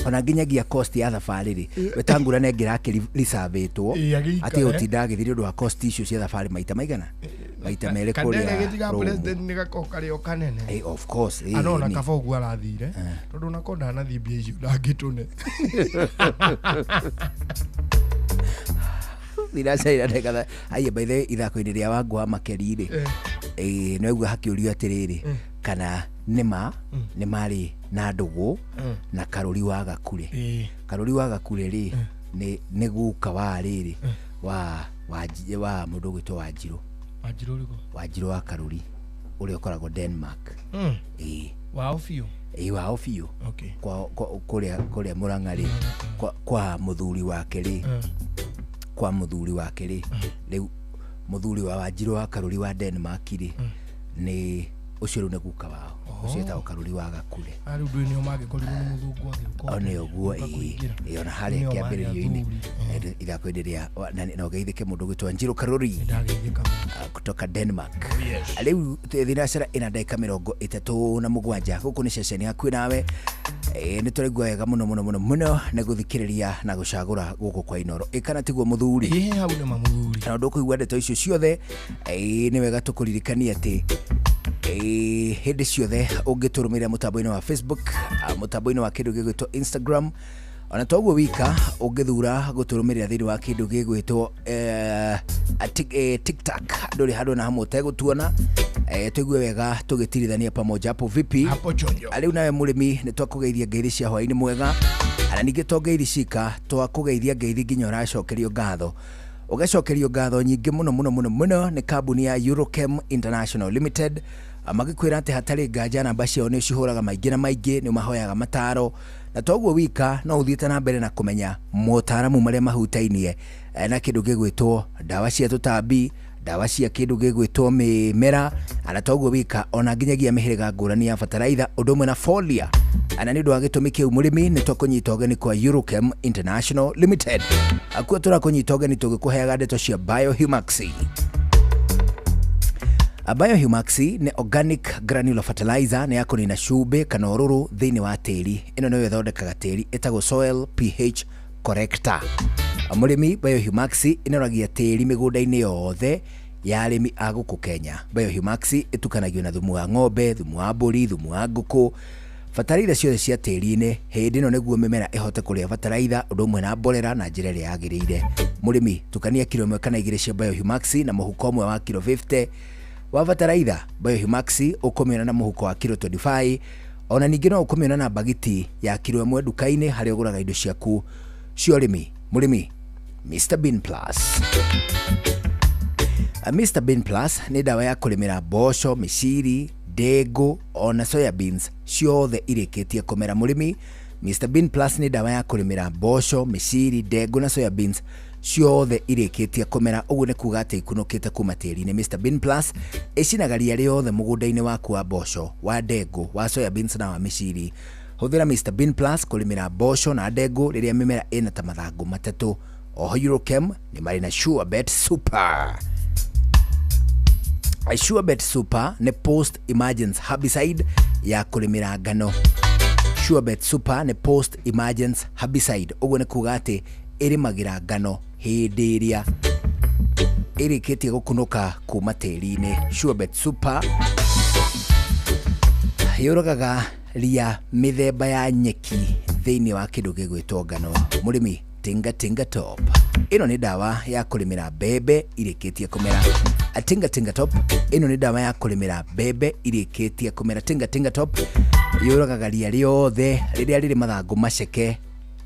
ona nginyagia cost ya thabarĩ rĩ Wetangula nengĩra akĩricabĩtwo Ĩ, agĩikare. atĩ gũtinda agĩthiĩ nĩ ũndũ wa cost icio cia thabarĩ maita maigana maita merĩ Kandege kũrĩa gĩtiga Rome. president nĩ gakoragwo karĩ o kanene. Eh, of course ĩ, Anona nĩ. kaba ũguo arathire tondũ onako ndanathiĩ mbia icio ndangĩtũne. Thinacara ndekatha aiye by the way ithako-inĩ rĩa Wangũ wa Makeri rĩ Eh. ĩ nĩwaigua hakĩũrio atĩrĩrĩ kana nĩma nĩ marĩ na ndũgũ na Karũri wa Gakure. Karũri wa Gakure rĩ nĩ guka wa rĩrĩ wa wa wa mũndũ ũgwĩtwo Wanjirũ. Wanjirũ ũrĩkũ? Wanjirũ wa Karũri ũrĩa ũkoragwo Denmark. Ĩ. Wao biũ? Ĩ wao biũ. Okay. Kwa kũrĩa kũrĩa Mũrang'a rĩ kwa mũthuri wake rĩ kwa mũthuri wake rĩ rĩu mũthuri wa Wanjirũ wa Karũri wa Denmark rĩ nĩ ũcio rĩu nĩ guka wao ũcio etagwo Karũri wa Gakure. Arĩ ũndũ nĩo mangĩkorirwo nĩ mũthũngũ agĩũka. O nĩ ũguo ĩ ĩ ona harĩa Nĩo marĩ kĩambĩrĩrio-inĩ ithako-inĩ rĩa na ũgeithĩke mũndũ ũgwĩtwo Wanjirũ Karũri kutoka Denmark. Rĩu thinacara ĩna ndagĩka 37 gũkũ nĩ ceceni hakuhĩ nawe. Nĩ tũraigua wega mũno mũno mũno mũno nĩ gũthikĩrĩria na gũcagũra gũkũ kwa Inoro. Ĩ kana tiguo mũthuri? Ĩ hau nĩ ma mũthuri. Na ũndũ ũkũigua ndeto icio ciothe nĩ wega tũkũririkanie atĩ hĩndĩ ciothe ũngĩtũrũmĩrĩra mũtambo-inĩ wa Facebook, mũtambo-inĩ wa kĩndũ gĩgwĩtwo Instagram, ona toguo wika ũngĩthura gũtũrũmĩrĩra thĩinĩ wa kĩndũ gĩgwĩtwo TikTok ndũrĩ handũ na hamwe ũtegũtuona. Tũigue wega tũgĩtirithania pamoja hapo vipi hapo chonjo. Rĩu nawe mũrĩmi nĩ twakũgeithia ngeithi cia hwaĩ-inĩ mwega, na ningĩ to ngeithi cika twakũgeithia ngeithi nginya ũracokerio ngatho, ũgacokerio ngatho nyingĩ mũno mũno mũno mũno nĩ kambuni ya Eurochem International Limited, magĩkwĩra atĩ hatarĩ nganja namba ciao nĩ ũcihũraga maingĩ na maingĩ, nĩ ũmahoyaga mataro na toguo wika no ũthiĩte na mbere na kũmenya motaramu marĩa mahutainie na kĩndũ gĩgwĩtwo ndawa cia tũtambi, ndawa cia kĩndũ gĩgwĩtwo mĩmera, na toguo wika ona nginyagia mĩhĩrĩga ngũrani ya bataraitha ũndũ ũmwe na folia. Na nĩ ũndũ wa gĩtũmi kĩu mũrĩmi nĩ twakũnyita ũgeni kwa Eurochem International Limited, akuo tũrakũnyita ũgeni tũgĩkũheaga ndeto cia Biohumax. Biohumax nĩ organic granular fertilizer, nĩ ya kũnina cumbĩ kana ũrũrũ thĩinĩ wa tĩri. Ĩno nĩyo ĩthondekaga tĩri, ĩtagwo soil pH corrector. Mũrĩmi, Biohumax ĩnoragia tĩri mĩgũnda-inĩ yothe ya arĩmi a gũkũ Kenya. Biohumax ĩtukanagio na thumu wa ng'ombe, thumu wa mbũri, thumu wa ngũkũ, bataraitha ciothe cia tĩri-inĩ. Hĩndĩ ĩno nĩguo mĩmera ĩhote kũrĩa bataraitha ũndũ ũmwe na mborera na njĩra ĩrĩa yagĩrĩire. Mũrĩmi, tukania kiro 1 kana 2 cia Biohumax na mũhuko ũmwe wa kiro 50 wa bataraitha. Biohumax ũkũmĩona na mũhuko wa kiro 25, ona ningĩ no ũkũmĩona na bagiti ya kiro 1 nduka-inĩ harĩa ũgũraga indo ciaku cia ũrĩmi. Mũrĩmi, Mr Bean Plus. Mr Bean Plus nĩ ndawa ya kũrĩmĩra mboco, mĩciri, ndengũ ona soya beans ciothe irĩkĩtie kũmera. Mũrĩmi, Mr Bean Plus nĩ ndawa ya kũrĩmĩra mboco, mĩciri, ndengũ na soya beans ciothe irĩkĩtie kũmera, ũguo nĩ kuga atĩ ikunũkĩte kuma tĩri-inĩ. Mr Bean Plus ĩcinaga ria rĩothe mũgũnda-inĩ waku wa mboco, wa ndengũ, wa soya beans na wa mĩciri. Hũthĩra Mr Bean Plus kũrĩmĩra mboco na ndengũ rĩrĩa mĩmera ĩna ta mathangũ matatũ. Oho Eurochem nĩ marĩ na Surebet Super. Surebet Super nĩ post emergence herbicide ya kũrĩmĩra ngano. Surebet Super nĩ post emergence herbicide, ũguo nĩ kuga atĩ ĩrĩmagĩra ngano hĩndĩ ĩrĩa ĩrĩkĩtie gũkunũka kuma tĩri-inĩ. Surebet Super yũragaga ria mĩthemba ya nyeki thĩinĩ wa kĩndũ gĩgwĩtwo ngano. Mũrĩmi, Tinga Tinga Top ĩno nĩ ndawa ya kũrĩmĩra mbembe irĩkĩtie kũmera. Tinga Tinga Top ĩno nĩ ndawa ya kũrĩmĩra mbembe irĩkĩtie kũmera. Tinga Tinga Top yũragaga ria rĩothe rĩrĩa rĩrĩ mathangũ maceke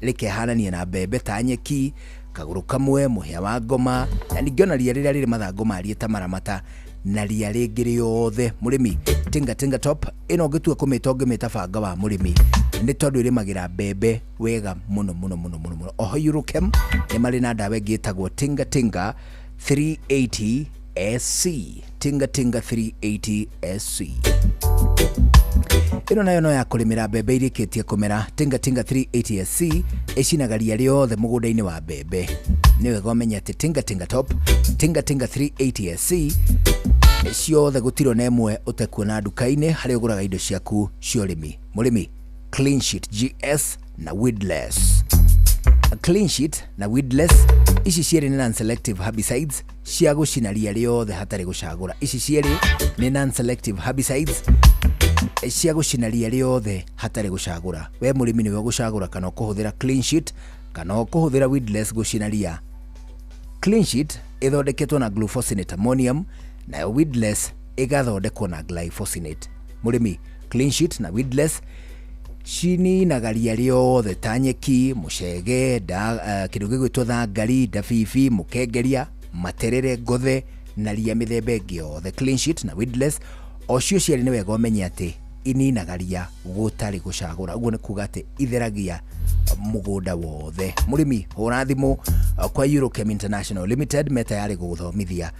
rĩkehanania na mbembe ta nyeki, kagũrũ kamwe, mũhĩa wa ngoma, na ningĩ ona ria rĩrĩa rĩrĩ mathangũ marie ta maramata na ria rĩngĩ rĩothe. Mũrĩmi, Tinga Tinga Top ĩno ũngĩtua kũmĩta ũngĩmĩta banga wa mũrĩmi nĩ tondũ ĩrĩmagĩra mbembe wega mũno mũno mũno mũno mũno. Oho Eurochem nĩ marĩ na ndawa ĩngĩ ĩtagwo Tinga Tinga 380 SC. Tinga Tinga 380 SC. Ĩno nayo no ya kũrĩmĩra mbembe irĩkĩtie kũmera. Tinga Tinga 380 SC ĩcinaga ria rĩothe mũgũnda-inĩ wa mbembe. Nĩ wega ũmenye atĩ Tinga Tinga Top, Tinga Tinga 380 SC ciothe gũtirĩ ona ĩmwe ũtekuona nduka-inĩ harĩa ũgũraga indo ciaku cia ũrĩmi. Mũrĩmi, Clean Sheet GS na Weedless. Clean Sheet na Weedless ici cierĩ nĩ non-selective herbicides cia gũcina ria rĩothe hatarĩ gũcagũra. Ici cierĩ nĩ non-selective herbicides cia gũcina ria rĩothe hatarĩ gũcagũra. We mũrĩmi nĩwe ũgũcagũra kana ũkũhũthĩra Clean Sheet kana ũkũhũthĩra Weedless gũcina ria. Clean Sheet ĩthondeketwo na glufosinate ammonium nayo Weedless ĩgathondekwo na glyphosate. Mũrĩmi, Clean Sheet na Weedless cininaga ria rĩothe ta nyeki, mũcege, kĩndũ gĩgwĩtwo thangari, ndabibi, mũkengeria, materere, ngothe na ria mĩthemba ĩngĩ yothe. Clean Sheet na Weedless o cio cierĩ nĩ wega ũmenye atĩ ininaga ria gũtarĩ gũcagũra. Ũguo nĩ kuga atĩ itheragia mũgũnda wothe. Mũrĩmi, hũra thimũ kwa Eurochem International Limited, me tayarĩ gũgũthomithia.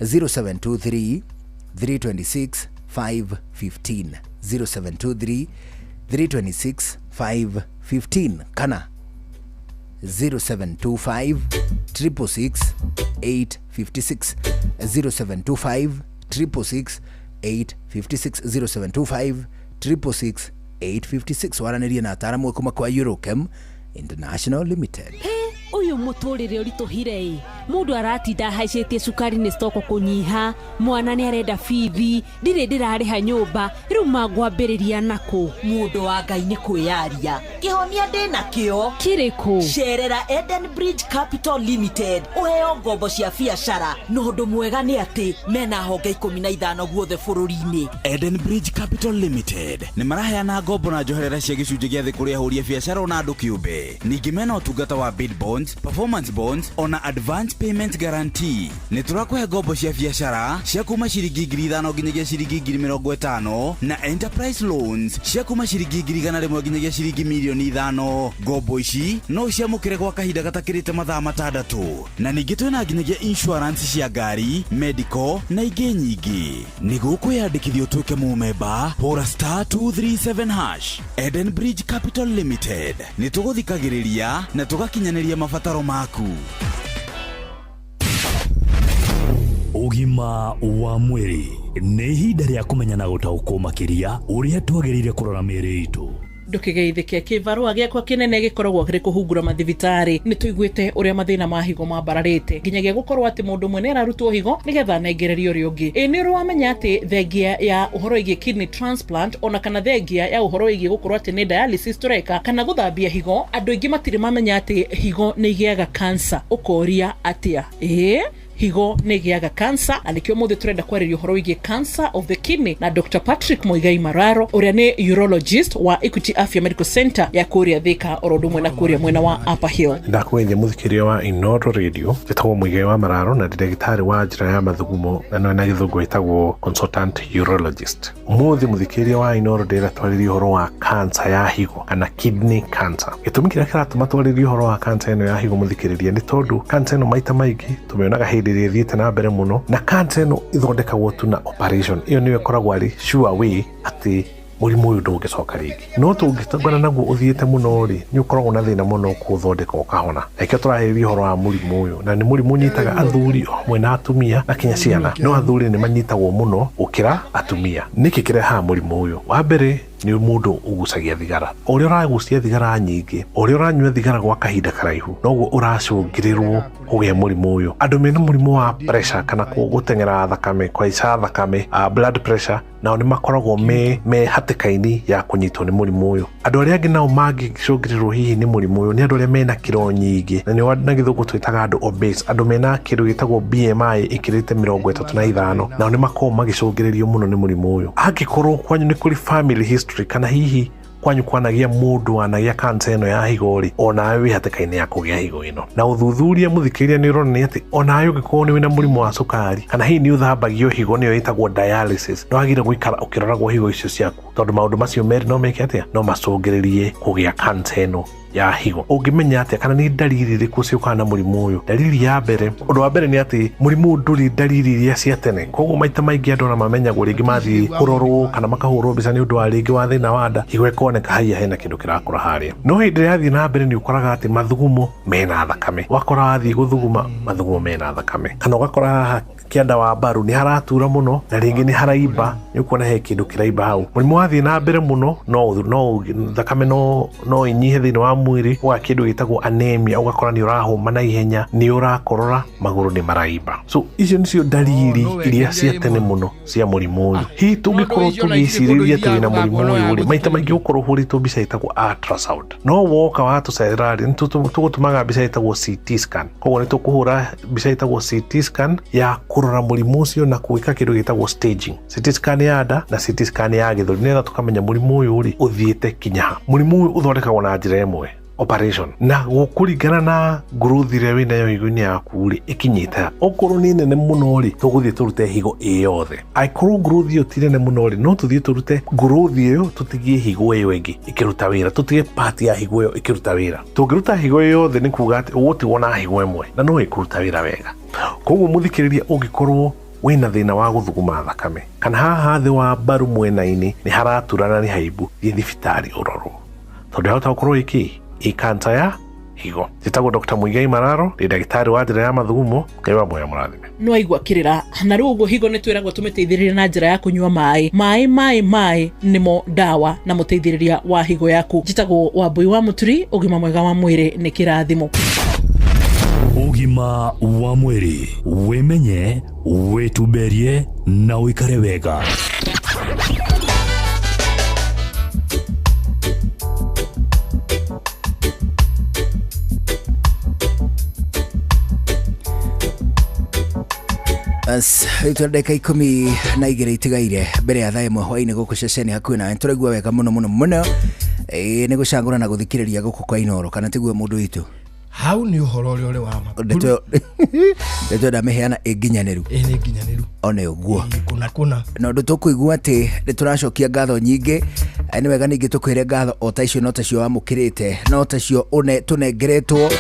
0723 326 515, 0723 326 515 kana 0725 666 856, 0725 666 856, 0725 666 856. Waranĩrie na ataramu kuma kwa Eurochem International Limited. Ũyũ mũtũrĩre ũritũhire ĩ, mũndũ aratinda ahaicĩtie cukari nĩ stoko kũnyiha, mwana nĩ arenda bithi, ndirĩ ndĩrarĩha nyũmba, rĩu mangwambĩrĩria nakũ? Mũndũ wa Ngai nĩ kwĩyaria kĩhonia ndĩna kĩo. Kĩrĩkũ? Cerera Eden Bridge Capital Limited ũheo ngombo cia biacara, na ũndũ mwega nĩ atĩ mena honge 15 guothe bũrũri-inĩ. Eden Bridge Capital Limited nĩ maraheana ngombo na njoherera cia gĩcunjĩ gĩa thĩ kũrĩ ahũri a biacara ona andũ kĩũmbe. Ningĩ mena ũtungata wa bid bonds, performance bonds ona advance payment guarantee. Nĩ tũrakũhe ngombo cia biacara cia kuma ciringi 5,000 nginyagia ciringi 50,000 na enterprise loans cia kuma ciringi 100,000 nginyagia ciringi 5,000,000. Ngombo ici no ũciamũkĩre gwa kahinda gatakĩrĩte mathaa 6. Na ningĩ twĩna nginyagia insurance cia ngari, medical na ingĩ nyingĩ. Nĩguo kwĩyandĩkithia ũtuĩke mũmemba, hũra *237#. Eden Bridge Capital Limited, nĩ tũgũthikagĩrĩria na tũgakinyanĩria mabataro maku. Ũgima wa mwĩrĩ nĩ ihinda rĩa kũmenya na gũtaũkwo makĩria ũrĩa twagĩrĩire kũrora mĩĩrĩ itũ. Ndũkĩgeithĩke kĩbarũa gĩakwa kĩnene gĩkoragwo kĩrĩ kũhungura mathibitarĩ. Nĩ tũiguĩte ũrĩa mathĩna ma higo mambararĩte nginyagia gũkorwo atĩ mũndũ ũmwe nĩ ararutwo higo nĩgetha anengererio ũrĩa ũngĩ. Ĩ nĩ ũrĩ wamenya atĩ thengia ya ũhoro wĩgiĩ kidney transplant ona kana thengia ya ũhoro wĩgiĩ gũkorwo atĩ nĩ dialysis tũreka kana gũthambia higo, andũ aingĩ matirĩ mamenya atĩ higo nĩ igĩaga cancer. Ũkoria atĩa? Ĩĩ, higo nĩ ĩgĩaga cancer, na nĩkĩo ũmũthĩ tũrenda kwarĩria ũhoro wĩgiĩ cancer of the kidney na Dr. Patrick Muigai Mararo ũrĩa nĩ urologist wa Equity Afya Medical Center ya kũrĩa Thika oro ũndũ ũmwe na kũrĩa mwena wa Upper Hill. Ndakũgeithia mũthikĩria wa Inooro Radio, njĩtagwo Muigai wa Mararo na ndĩ ndagĩtarĩ wa njĩra ya mathugumo na nĩwe na gĩthũngũ ĩtagwo consultant urologist. Ũmũthĩ mũthikĩria wa Inooro ndĩrenda twarĩrie ũhoro wa cancer ya higo kana kidney cancer. Gĩtũmi kĩrĩa kĩratũma twarĩrie ũhoro wa cancer ĩno ya higo mũthikĩrĩria nĩ tondũ cancer ĩno maita maingĩ tũmĩonaga hĩndĩ ĩrĩa ĩthiĩte na mbere mũno, na cancer ĩno ĩthondekagwo tu na operation. Ĩyo nĩyo ĩkoragwo arĩ sure way atĩ mũrimũ ũyũ ndũngĩcoka rĩngĩ. No tũngĩtongana naguo ũthiĩte mũno rĩ, nĩ ũkoragwo na thĩna mũno kũũthondeka ũkahona. Na nĩkĩo tũrarĩrĩria ũhoro wa mũrimũ ũyũ, na nĩ mũrimũ ũnyitaga athuri o hamwe na atumia na kinya ciana, no athuri nĩ manyitagwo mũno gũkĩra atumia. Nĩkĩ kĩrehaga mũrimũ ũyũ? Wa mbere nĩ mũndũ ũgucagia thigara. O ũrĩa ũragucia thigara nyingĩ, o ũrĩa ũranyua thigara gwa kahinda karaihu, noguo ũracũngĩrĩrwo kũgĩa mũrimũ ũyũ. Andũ mena mũrimũ wa pressure kana gũteng'era thakame, kũhaica thakame, blood pressure, nao nĩ makoragwo me hatĩka-inĩ ya kũnyitwo nĩ mũrimũ ũyũ. Andũ arĩa angĩ nao mangĩcũngĩrĩrwo hihi nĩ mũrimũ ũyũ nĩ andũ arĩa mena kiro nyingĩ, na nĩo na gĩthũngũ twĩtaga andũ obese, andũ mena kĩndũ gĩtagwo BMI ĩkĩrĩte 35, nao nĩ makoragwo magĩcũngĩrĩrio mũno nĩ mũrimũ ũyũ. Angĩkorwo kwanyu nĩ kũrĩ family history kana hihi kwanyu kwanagia mũndũ wanagia cancer ĩno ya higo rĩ, onawe wĩ hatĩka-inĩ ya kũgĩa higo ĩno. Na ũthuthuria mũthikĩrĩria nĩ ũronania atĩ onawe ũngĩkorwo nĩ wĩna mũrimũ wa cukari kana hihi nĩ ũthambagio higo nĩyo ĩtagwo dialysis, nĩ wagĩrĩire gũikara ũkĩroragwo higo icio ciaku, tondũ maũndũ macio merĩ no meke atĩa, no macũngĩrĩrie kũgĩa cancer ĩno Ya higo. Ũngĩmenya atĩa kana nĩ ndariri irĩkũ ciũkaga na mũrimũ ũyũ? Ndariri ya mbere, ũndũ wa mbere nĩ atĩ mũrimũ ũyũ ndũrĩ ndariri iria cia tene, koguo maita maingĩ andũ ona mamenyagwo rĩngĩ mathiĩ kũrorwo kana makahũrwo mbica nĩ ũndũ wa rĩngĩ wa thĩna wa nda, higo ĩkoneka haiya hena kĩndũ kĩrakũra harĩa. No hĩndĩ ĩrĩa yathiĩ na mbere nĩ ũkoraga atĩ mathugumo mena thakame, wakora wathiĩ gũthuguma mathugumo mena thakame, kana ũgakora haha kĩanda wa mbaru nĩ haratura mũno na rĩngĩ nĩ haraimba, nĩ ũkuona he kĩndũ kĩraimba hau. Mũrimũ wathiĩ na mbere mũno no thakame no ĩnyihe thĩinĩ wa mwĩrĩ, ũgagĩa kĩndũ gĩtagwo anemia, ũgakora nĩ ũrahũma na ihenya, nĩ ũrakorora, magũrũ nĩ maraimba. So icio nĩcio ndariri no iria cia tene mũno cia mũrimũ ũyũ. Hihi tũngĩkorwo tũgĩcirĩria twĩna mũrimũ ũyũ rĩ, maita maingĩ ũkorwo ũhũrĩtwo mbica ĩtagwo ultrasound, no woka watũcerera rĩ, nĩ tũgũtũmaga mbica ĩtagwo CT scan. Koguo nĩ tũkũhũra mbica ĩtagwo CT scan ya kũrora mũrimũ ũcio na gwĩka kĩndũ gĩtagwo staging, CT scan ya nda na CT scan ya gĩthũri, nĩgetha tũkamenya mũrimũ ũyũ rĩ ũthiĩte kinya ha. Mũrimũ ũyũ ũthondekagwo na njĩra ĩmwe, operation, na gũkũringana na growth ĩrĩa wĩnayo higo-inĩ yaku rĩ, ĩkinyĩte ha. Okorwo nĩ nene mũno rĩ, tũgũthiĩ tũrute higo ĩ yothe. Angĩkorwo growth ĩyo ti nene mũno rĩ, no tũthiĩ tũrute growth ĩyo, tũtigie higo ĩyo ĩngĩ ĩkĩruta wĩra, tũtige part ya higo ĩyo ĩkĩruta wĩra. Tũngĩruta higo ĩyo yothe nĩ kuga atĩ ũgũtigwo na higo ĩmwe na no ĩkũruta wĩra wega. Koguo mũthikĩrĩria, ũngĩkorwo wĩna thĩna wa gũthuguma thakame kana haha thĩ wa mbaru mwena-inĩ nĩ haratura na nĩ haimbu, thiĩ thibitarĩ ũrorwo, tondũ yahota gũkorwo ĩkĩ ĩ kansa ya higo. Njĩtagwo Dr. Muigai Mararo, ndĩ ndagĩtarĩ wa njĩra ya mathugumo. Ngai wa muoyo mũrathime. No aigua kĩrĩra na rĩu ũguo higo nĩ twĩragwo tũmĩteithĩrĩrie na njĩra ya kũnyua maĩ. Maĩ, maĩ, maĩ nĩmo ndawa na mũteithĩrĩria wa higo yaku. Njĩtagwo Wambui wa Mũturi. Ũgima mwega wa mwĩrĩ nĩ kĩrathimo. Ũgima wa mwĩrĩ, wĩmenye, wĩtumberie na ũikare wega. Bas, rĩu tũrĩ ndagĩka 12 itigaire mbere ya thaa 1 hwainĩ gũkũ ceceni hakuhĩ nawe. Tũraigua wega mũno mũno mũno. Ĩĩ, nĩ gũcagũra na gũthikĩrĩria gũkũ kwa Inoro, kana tiguo mũndũ witũ? Hau nĩ ũhoro ũrĩa ũrĩ wa ma. Ndeto ndamĩheana ĩ nginyanĩru. Ĩ nĩ nginyanĩru. One ũguo. Kũna kũna. Na ũndũ tũkũigua atĩ nĩ tũracokia ngatho nyingĩ. Nĩ wega ningĩ tũkwĩre ngatho o ta icio no tacio wamũkĩrĩte, no tacio tũnengeretwo,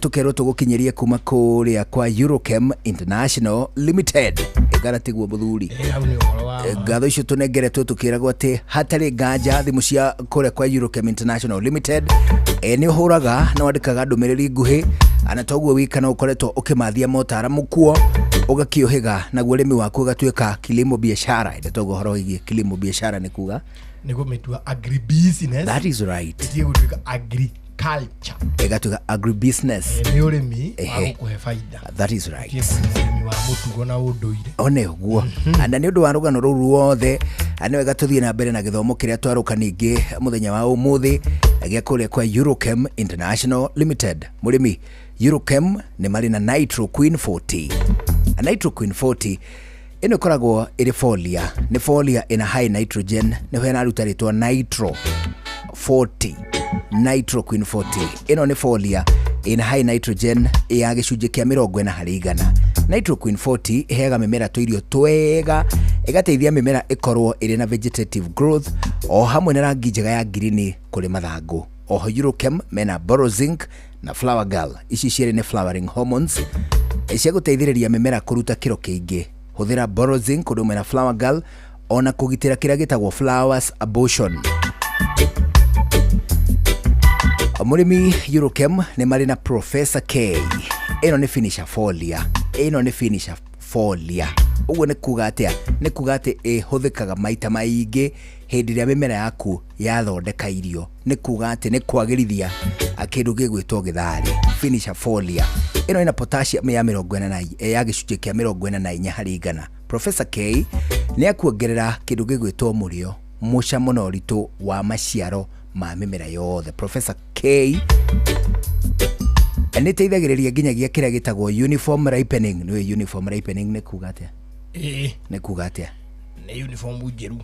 tũkerwo tũgũkinyĩrie kuma kũrĩa kwa Eurochem International Limited. Ĩngara tiguo mũthuri? Hau nĩ ũhoro wa ma. Ngatho icio tũnengeretwo tũkĩragwo atĩ hatarĩ nganja thimũ cia kũrĩa kwa Eurochem International Limited, nĩ ũhũraga na wandĩkaga ndũmĩrĩri nguhĩ, na toguo wika no ũkoretwo ũkĩmathia motaramu kuo, ũgakĩũhĩga naguo ũrĩmi waku ũgatuĩka kilimo biashara. Ĩndĩ toguo ũhoro wĩgiĩ kilimo biashara nĩ kuga nĩ kũmĩtua agribusiness. That is right. Ĩtige gũtuĩka agriculture. Ĩgatuĩka agribusiness. Nĩ ũrĩmi wa gũkũhe baida. That is right. Ĩtige kũhe ũrĩmi wa mũtugo na ũndũire. One ũguo. Na nĩ ũndũ wa rũgano rũu ruothe, nĩ wega tũthiĩ na mbere na gĩthomo kĩrĩa twarũka ningĩ mũthenya wa ũmũthĩ gĩa kũrĩa kwa Eurochem International Limited. Mũrĩmi, Eurochem nĩ marĩ na Nitro Queen 40. Nitro Queen 40 ĩno ĩkoragwo ĩrĩ folia, nĩ folia ĩna high nitrogen, nĩho ĩraruta rĩtwa Nitro 40. Nitro Queen 40 ĩno nĩ folia ĩna high nitrogen ya gĩcunjĩ kĩa 40%. Nitro Queen 40 ĩheaga mĩmera tũirio twega, ĩgateithia mĩmera ĩkorwo ĩrĩ na vegetative growth o hamwe na rangi njega ya ngirini kũrĩ mathangũ. Oho Eurochem mena Borozinc na Flower Girl. Ici cierĩ nĩ flowering hormones cia gũteithĩrĩria mĩmera kũruta kĩro kĩingĩ. Hũthĩra Borozinc ũndũ ũmwe na Flower Girl ona kũgitĩra kĩrĩa gĩtagwo flowers abortion. Mũrĩmi, Eurochem nĩ marĩ na Professor K. Ĩno nĩ finisher folia. Ĩno nĩ finisher folia. Ũguo nĩ kuga atĩa? Nĩ kuga atĩ ĩhũthĩkaga maita maingĩ hĩndĩ ĩrĩa mĩmera yaku yathondeka irio. Nĩ kuga atĩ nĩ kwagĩrithia kĩndũ gĩgwĩtwo gĩtharĩ. Finisher folia ĩno ĩna potassium ya 44, ya gĩcunjĩ kĩa 44%. Professor K nĩ akuongerera kĩndũ gĩgwĩtwo mũrĩo, mũcamo na ũritũ wa maciaro ma mĩmera yothe. Professor K nĩ ĩteithagĩrĩria nginyagia kĩrĩa gĩtagwo uniform ripening. Nĩũĩ uniform ripening nĩ kuga atĩa? Ĩĩ. Nĩ kuga atĩa? Nĩ uniform njerũ.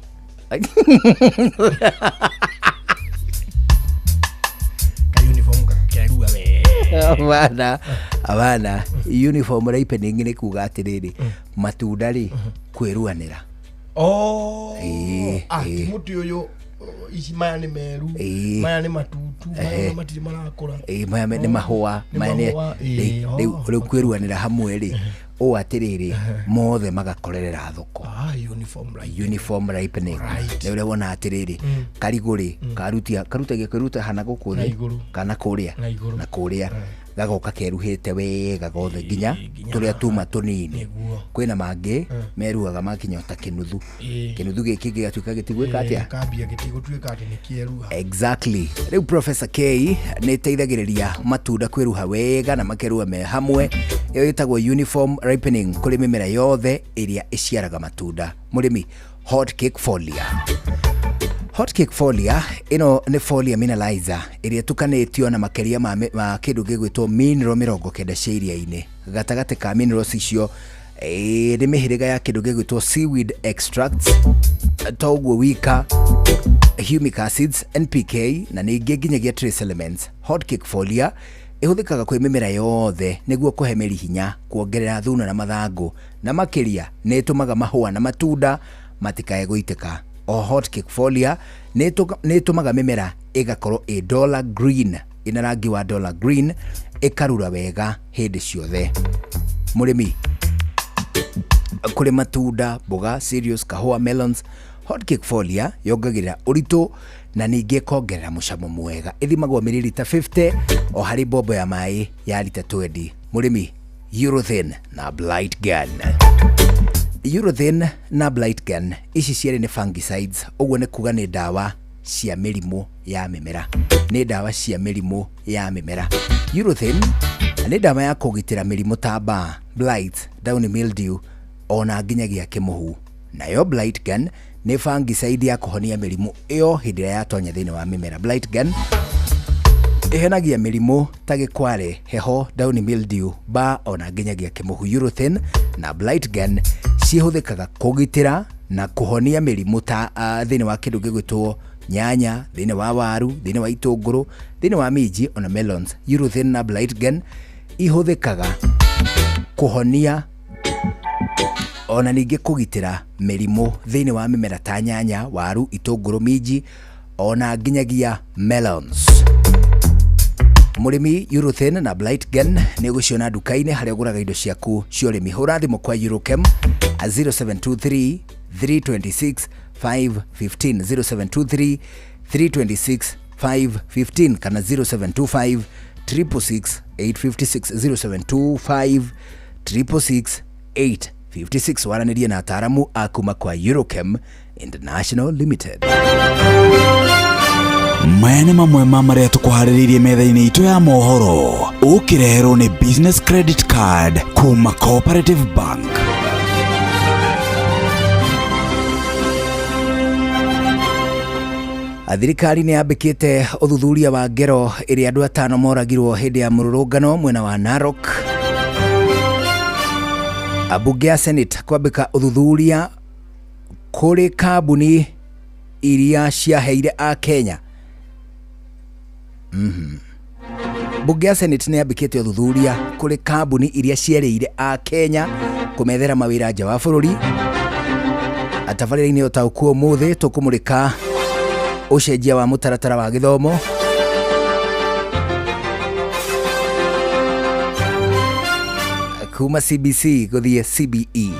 Ka uniform gakerua wega. Abana, abana, uniform ripening nĩ kuga atĩrĩrĩ, matunda rĩ kwĩruanĩra. Oh. Ĩĩ, Ah, ti ĩĩ. mũtĩ ũyũ. Ici maya nĩ meru. Ĩĩ. Maya nĩ matutu, maya Ehe. matirĩ marakũra. Ĩĩ, maya nĩ mahũa. Nĩ Maya nĩ mahũa, ĩĩ, rĩu oh, rĩu kwĩruanĩra hamwe rĩ, ũũ atĩrĩrĩ, mothe magakorerera thoko. Ah, uniform ripening. Uniform ripening nĩ ũrĩa wona atĩrĩrĩ, karigũ rĩ, karutia karutagia kwĩruta hana gũkũ Na thĩ igũrũ. kana kũrĩa Na igũrũ. Na kũrĩa gagoka keruhĩte wega gothe nginya tũrĩa tuma tũnini. Nĩguo. Kwĩna mangĩ meruaga makinya ta kĩnuthu. Ĩĩ. Kĩnuthu gĩkĩ gĩgatuĩka gĩtigwĩka atĩa? Kambia gĩtigũtuĩka atĩ nĩ kĩeruha. Exactly. Rĩu Professor K nĩ ĩteithagĩrĩria matunda kwĩruha wega na makeruha me hamwe. Ĩyo ĩtagwo uniform ripening kũrĩ mĩmera yothe ĩrĩa ĩciaraga matunda. Mũrĩmi, hot cake folia. Hot cake folia ĩno nĩ folia mineralizer ĩrĩa ĩtukanĩtio na makĩria ma kĩndũ gĩgwĩtwo mineral 90 cia iria-inĩ. Gatagatĩ ka minerals icio nĩ mĩhĩrĩga ya kĩndũ gĩgwĩtwo seaweed extracts, to ũguo wika, humic acids, NPK na ningĩ nginyagia trace elements. Hot cake folia ĩhũthĩkaga kwĩ mĩmera yothe nĩguo kũhe mĩri hinya, kuongerera thuna na mathangũ, na makĩria nĩ ĩtũmaga mahũa na matunda matikae gũitĩka. O hot cake folia nĩ ĩtũmaga mĩmera ĩgakorwo ĩ dollar green, ĩna rangi wa dollar green, ĩkarura wega hĩndĩ ciothe. Mũrĩmi, kũrĩ matunda, mboga, cereals, kahũa, melons, hot cake folia yongagĩrĩra ũritũ na ningĩ ĩkongerera mũcamo mwega. Ĩthimagwo mililita 50 o harĩ mbombo ya maĩ ya lita 20. Mũrĩmi, Urethane na Blight Gun. Urethane na Blight Gun ici cierĩ nĩ fungicides, ũguo nĩ kuga nĩ ndawa cia mĩrimũ ya mĩmera. Nĩ ndawa cia mĩrimũ ya mĩmera. Urethane nĩ ndawa ya kũgitĩra mĩrimũ ta mbaa, blight, downy mildew ona nginyagia kĩmũhu. Nayo Blight Gun nĩ fungicide ya kũhonia mĩrimũ ĩyo hĩndĩ ĩrĩa yatonya thĩinĩ wa mĩmera. Blight Gun ĩhenagia mĩrimũ ta gĩkware, heho, downy mildew, mbaa ona nginyagia kĩmũhu. Urethane na Blight Gun cihũthĩkaga kũgitĩra na kũhonia mĩrimũ ta thĩinĩ wa kĩndũ gĩgwĩtwo nyanya, thĩinĩ wa waru, thĩinĩ wa itũngũrũ, thĩinĩ wa minji ona melons. Urethane na Blight Gun ihũthĩkaga kũhonia ona ningĩ kũgitĩra mĩrimũ thĩinĩ wa mĩmera ta nyanya, waru, itũngũrũ, minji ona nginyagia melons. Mũrĩmi, Urethane na Blight Gun nĩ ũgũciona nduka-inĩ harĩa ũgũraga indo ciaku cia ũrĩmi. Hũra thimũ kwa Eurochem 0723 326 515, 0723 326 515 kana 0725 666 856, 0725 666 856. Waranĩrie na ataaramu a kuma kwa Eurochem International Limited. Maya nĩ mamwe ma marĩa tũkũharĩrĩirie metha-inĩ itũ ya mohoro, ũkĩreherwo nĩ business credit card kuma Cooperative Bank. Thirikari nĩ yambĩkĩte ũthuthuria wa ngero ĩrĩa andũ 5 moragirwo hĩndĩ ya mũrũrũngano mwena wa Narok. Ambunge ya Senate kwambĩka ũthuthuria kũrĩ kambuni iria ciaheire a Kenya. Mbunge ya Senate nĩ yambĩkĩte ũthuthuria kũrĩ kambuni iria cierĩire a Kenya kũmethera mawĩra nja wa bũrũri. Atabarĩra-inĩ ũtaũku ũmũthĩ tũkũmũrĩka ũcenjia wa mũtaratara wa gĩthomo. Kuma CBC gũthiĩ CBE.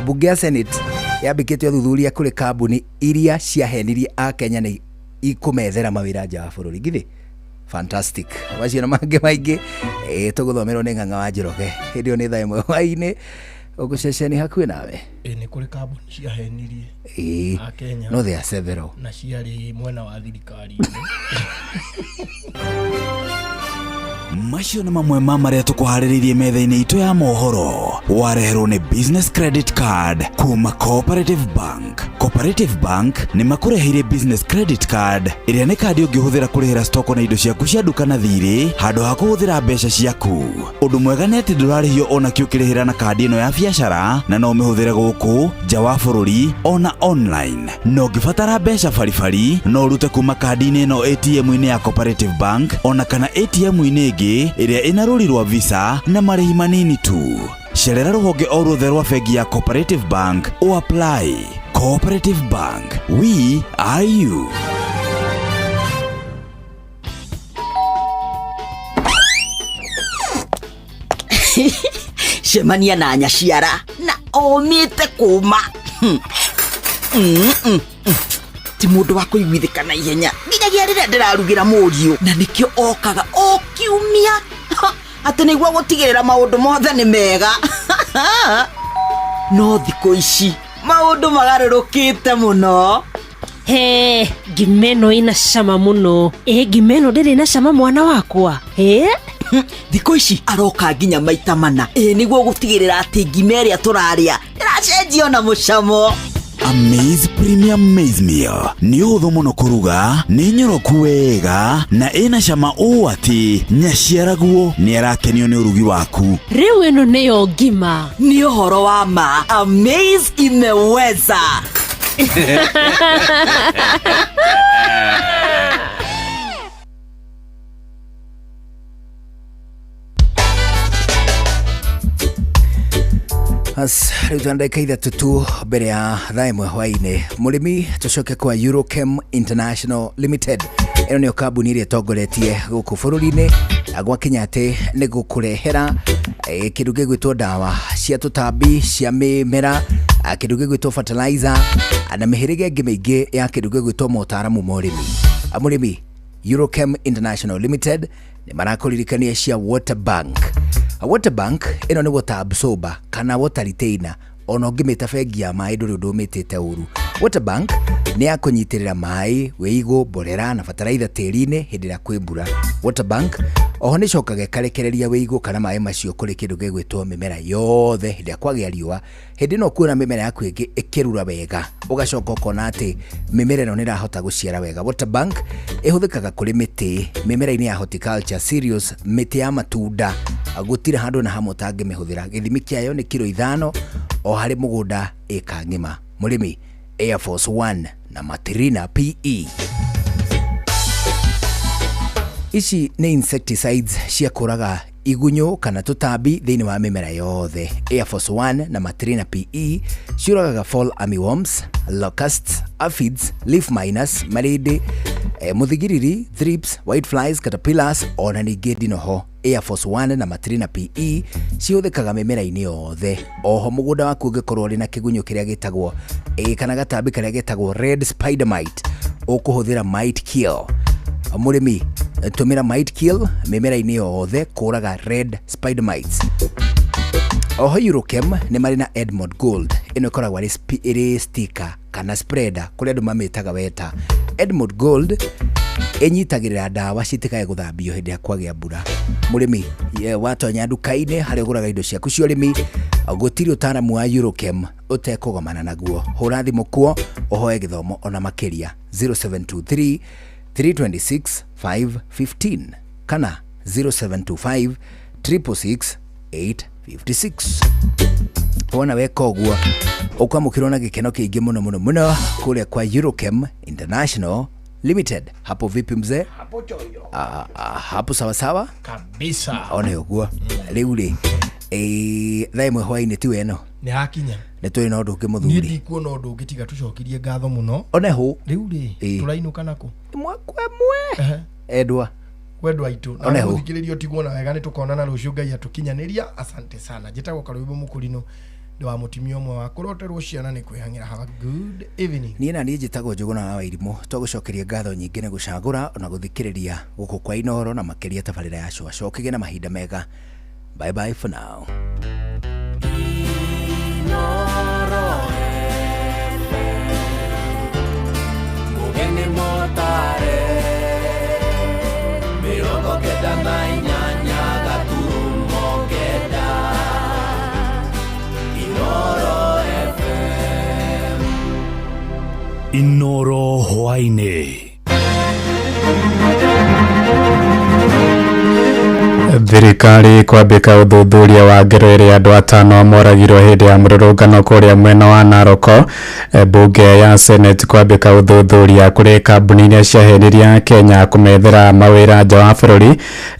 Mbunge ya Senate yambĩkĩte ũthuthuria kũrĩ kambuni iria ciahenirie a Kenya nĩ ikũmethera mawĩra nja wa bũrũri. Githĩ? Fantastic. Macio na mangĩ maingĩ tũgũthomerwo nĩ Ng'ang'a wa Njoroge. Hĩndĩ ĩyo nĩ thaa 1 hwaĩ-inĩ gũkũ ceceni hakuhĩ nawe. Nĩ kũrĩ kambuni ciahenirie a Kenya. No there are several. Na ciarĩ mwena wa thirikari. Macio nĩ mamwe ma marĩa tũkũharĩrĩirie metha-inĩ itũ ya mohoro, wareherwo nĩ business credit card kuma Cooperative Bank. Cooperative Bank nĩ makũreheire business credit card ĩrĩa nĩ kandi ũngĩhũthĩra kũrĩhĩra stoko na indo ciaku cia nduka na thirĩ handũ ha kũhũthĩra mbeca ciaku. Ũndũ mwega nĩ atĩ ndũrarĩhio ona kĩ ũkĩrĩhĩra na kandi ĩno ya biacara, na no ũmĩhũthĩre gũkũ nja wa bũrũri ona online. Na ũngĩbatara mbeca baribari no ũrute kuma kandi-inĩ ĩno ATM-inĩ ya Cooperative Bank ona kana ATM-inĩ ĩngĩ ĩrĩa ĩna rũri rwa Visa na marĩhi manini tu. Cerera rũhonge o ruothe rwa bengi ya Cooperative Bank o apply. Cooperative Bank, we are you. Cemania na nyaciara na omĩte kũma. Ti mũndũ wa kũiguithĩka na ihenya nginyagia rĩrĩa ndĩrarugĩra mũriũ, na nĩkĩo okaga o kiumia atĩ nĩguo gũtigĩrĩra maũndũ mothe nĩ mega. No thikũ ici maũndũ magarũrũkĩte mũno. He ngima ĩno ĩna cama mũno. Ĩ ngima ĩno ndĩrĩ na cama, mwana wakwa. Ĩ Thikũ ici aroka nginya maita mana, ĩ nĩguo gũtigĩrĩra atĩ ngima ĩrĩa tũrarĩa ĩracenjia ona mũcamo. Amaze Premium Maize Meal nĩ ũhũthũ mũno kũruga, nĩ nyoroku wega na ĩna cama ũũ atĩ nyaciaraguo nĩ arakenio nĩ ũrugi waku. Rĩu ĩno nĩyo ngima. Nĩ ũhoro wa ma, Amaze imeweza. As rĩu twa ndagĩka 3 tu mbere ya thaa 1 hwaĩ-inĩ, mũrĩmi, tũcoke kwa Eurochem International Limited. Ĩno nĩyo kambuni ĩrĩa ĩtongoretie gũkũ bũrũri-inĩ na gwakinya atĩ nĩ gũkũrehera kĩndũ gĩgwĩtwo ndawa cia tũtambi cia mĩmera, kĩndũ gĩgwĩtwo fertilizer na mĩhĩrĩga ĩngĩ mĩingĩ ya kĩndũ gĩgwĩtwo motaramu ma ũrĩmi. Mũrĩmi, Eurochem International Limited nĩ marakũririkania cia Water Bank. Water Bank ĩno nĩ water absorber kana water retainer, ona ũngĩmĩta bengi ya maĩ ndũrĩ ũndũ ũmĩtĩte ũru. Water Bank nĩ ya kũnyitĩrĩra maĩ, wĩigũ, mborera na bataraitha tĩri-inĩ hĩndĩ ĩrĩa kwĩ mbura. Water Bank oho nĩ ĩcokaga ĩkarekereria wĩigũ kana maĩ macio kũrĩ kĩndũ gĩgwĩtwo mĩmera yothe hĩndĩ ĩrĩa kwagĩa riũa. Hĩndĩ ĩno ũkuona mĩmera yaku ĩngĩ ĩkĩrura wega, ũgacoka ũkona atĩ mĩmera ĩno nĩ ĩrahota gũciara wega. Water Bank ĩhũthĩkaga kũrĩ mĩtĩ, mĩmera-inĩ ya horticulture cereals, mĩtĩ ya matunda, gũtirĩ handũ na hamwe ũtangĩmĩhũthĩra. Gĩthimi kĩayo nĩ kiro 5 o harĩ mũgũnda ĩka ng'ima. Mũrĩmi, Air Force One na Matrina PE. Ici nĩ insecticides cia kũraga igunyũ kana tũtambi thĩinĩ wa mĩmera yothe. Air Force One na Matrina PE ciũragaga fall armyworms, locusts, aphids, leaf miners, marĩndĩ, mũthigiriri, thrips, whiteflies, caterpillars ona ningĩ ndinoho. Air Force One na Matrina PE cihũthĩkaga mĩmera-inĩ yothe. Oho mũgũnda waku ũngĩkorwo ũrĩ na kĩgunyũ kĩrĩa gĩtagwo kana gatambi karĩa getagwo red spider mite, ũkũhũthĩra mite kill. Mũrĩmi, tũmĩra mite kill mĩmera-inĩ yothe kũraga red spider mites. Oho Eurochem nĩ marĩ na Edmond Gold. Ĩno ĩkoragwo ĩrĩ sticker kana spreader kũrĩa andũ mamĩtaga weta. Edmond Gold ĩnyitagĩrĩra ndawa citikae gũthambio hĩndĩ ya kwagĩa mbura. Mũrĩmi, watonya nduka-inĩ harĩa ũgũraga indo ciaku cia ũrĩmi, gũtirĩ ũtaaramu wa Eurochem ũtekũgomana naguo. Hũra thimũ kuo ũhoe gĩthomo ona makĩria 0723 326 515 kana 0725 666 856. Wona weka ũguo ũkwamũkĩrwo na gĩkeno kĩingĩ mũno mũno mũno kũrĩa kwa Eurochem International Limited. Hapo vipi mzee? Hapo choyo. Hapo sawa sawa kabisa. One ũguo. Rĩu rĩ, thaa 1 hwaĩ-inĩ ti weno nĩ hakinya. Nĩ tũrĩ na ũndũ ũngĩ niĩ mũthuri. Ndikuona ũndũ ũngĩ tiga tũcokirie ngatho mũno. One hũ. Rĩu rĩ, tũrainũka nakũ? Ĩmwe kwa ĩmwe. Endwa. Wendwa aitũ. One Na hũ. mũthikĩrĩrio tiguona wega, nĩ tũkonana rũciũ Ngai atũkinyanĩria. Asante sana. Njĩtagwo Karũĩmbo Mũkũrinũ, ndĩ wa mũtumia ũmwe wa kũroterwo ciana nĩ kwĩhang'ĩra. Have a good evening. Niĩ na niĩ njĩtagwo Njũgũna wa Wairimũ. Twagũcokeria ngatho nyingĩ nĩ gũcagũra ona gũthikĩrĩria gũkũ kwa Inooro na makĩria tabarĩra ya Cũa. Ũkĩgĩe na mahinda mega. Bye bye for now. Mugeni motare 98.9 Inooro FM. Inooro hwaĩ-inĩ. The Thirikari kwambĩka ũthuthuria wa ngero ĩrĩa andũ atano moragirwo hĩndĩ ya mũrũrũngano kũrĩa mwena wa Narok. Mbunge ya Senate kwambĩka ũthuthuria kũrĩ kambuni iria ciahenirie Kenya kũmethera mawĩra nja wa bũrũri.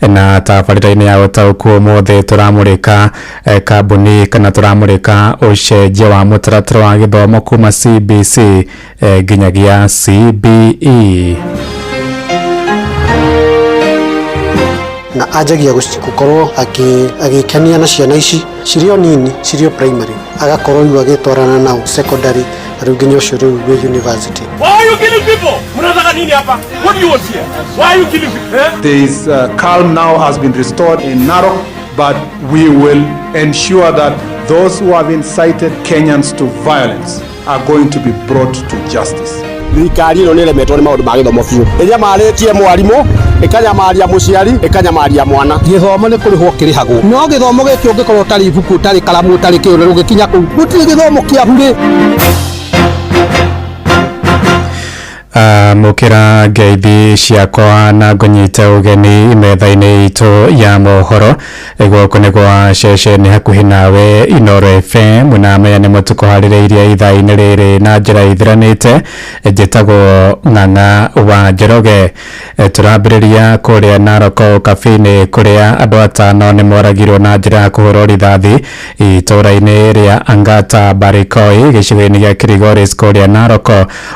Na tabarĩra-inĩ ya ũtaũku ũmũthĩ tũramũrĩka kambuni kana tũramũrĩka ũcenjia wa mũtaratara wa gĩthomo kuma CBC nginyagia CBE. Na anjagia gukorwo agĩkenia na ciana ici cirĩ o nini, cirĩ o primary, agakorwo rĩu agĩtwarana nao secondary, na rĩu nginya ũcio rĩu wĩ university. Why are you killing people? Mnataka nini hapa? What do you want here? Why are you killing people? Eh? There is calm now has been restored in Narok, but we will ensure that those who have incited Kenyans to violence are going to be brought to justice. Thirikari ĩno nĩ ĩremetwo nĩ maũndũ ma gĩthomo biũ. Ĩnyamarĩtie mwarimũ, ĩkanyamaria mũciari, ĩkanyamaria mwana. Gĩthomo nĩ kũrĩhwo kĩrĩhagwo, no gĩthomo gĩkĩ ũngĩkorwo ũtarĩ ibuku, ũtarĩ karamu, ũtarĩ kĩũrĩ, ũgĩkinya kũu gũtirĩ gĩthomo kĩa burĩ. Mukira ngeithi ciakwa na ngũnyite ũgeni metha-inĩ itũ ya mohoro. Gũkũ nĩ gwa ceceni hakuhĩ nawe Inoro FM, na maya nĩmo tũkũharĩrĩirie ithaa-inĩ rĩrĩ na njĩra ithiranĩte. Njĩtagwo Ng'ang'a wa Njoroge. Tũrambĩrĩria kũrĩa Narok Cafe-inĩ kũrĩa andũ atano nĩ moragirwo na njĩra ya kũhũrwo rithathi itũũra-inĩ rĩa Angata Barikoi gĩcigo-inĩ gĩa Kilgoris kũrĩa Narok.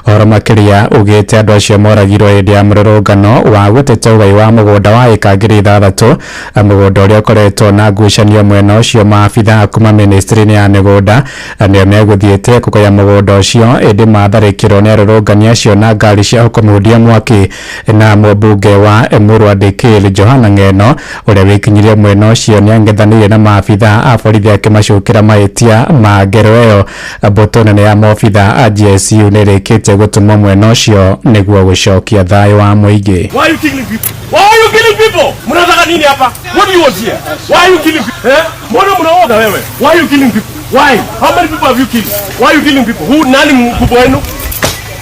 Ũhoro makĩria ugĩte andũ acio moragirwo hĩndĩ ya mũrũrũngano wa gũteta ũgai wa mũgũnda wa ĩka 6000, mũgũnda ũrĩa ũkoretwo na ngucanio mwena ũcio. Maabithaa kuma ministry-inĩ ya mĩgũnda nĩo megũthiĩte kũgaya mũgũnda ũcio, ĩndĩ matharĩkĩrwo nĩ arũrũngani acio na ngari cia kũmũhundia mwaki. Na mũmbunge wa Emurua Dikirr Johana Ng'eno ũrĩa wĩkinyirie mwena ũcio nĩang'ethanĩire na maabithaa a borithi akĩmacukĩra mahĩtia ma ngero ĩyo. Mbũtũ nene ya maobithaa a GSU nĩĩrĩkĩtie gũtũmwo mwena ũcio nĩguo gũcokia thayũ wa mũingĩ. Why are you killing people? Why are you killing people? Mnataka nini hapa? What do you want here? Why are you killing people? Eh? Mbona mnaoga wewe? Why are you killing people? Why? How many people have you killed? Why are you killing people? Who, nani mkubwa wenu?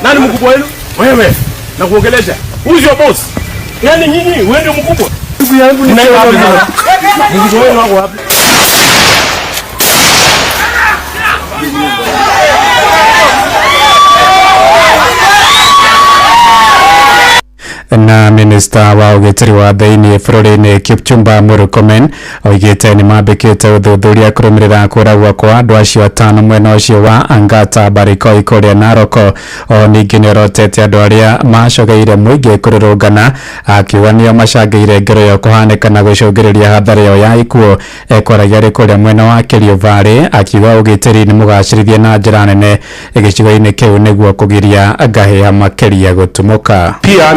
Nani mkubwa wenu? Wewe. Na kuongelesha. Who's your boss? Yaani nyinyi wewe ndio mkubwa. Ndugu yangu ni mkubwa wenu wako wapi? Na minista wa ũgitĩri wa thĩinĩ bũrũri-inĩ Kipchumba Murkomen oigĩte nĩ mambĩkĩte ũthuthuria kũrũmĩrĩra kũragwo kwa andũ acio atano mwena ũcio wa Angata Barikoi kũrĩa Narok. O ningĩ nĩorotete andũ arĩa macogeire mũingĩ kũrũrũngana, akiuga nĩo macangĩire ngero ĩyo kũhanĩka na gũcũngĩrĩria hathara ĩyo ya ikuũ. Ekwaragia arĩ kũrĩa mwena wa Kerio Valley, akiuga ũgitĩri nĩ mũgacĩrithie na njĩra nene gĩcigo-inĩ kĩu nĩguo kũgiria ngahĩha makĩria gũtumũka. Pia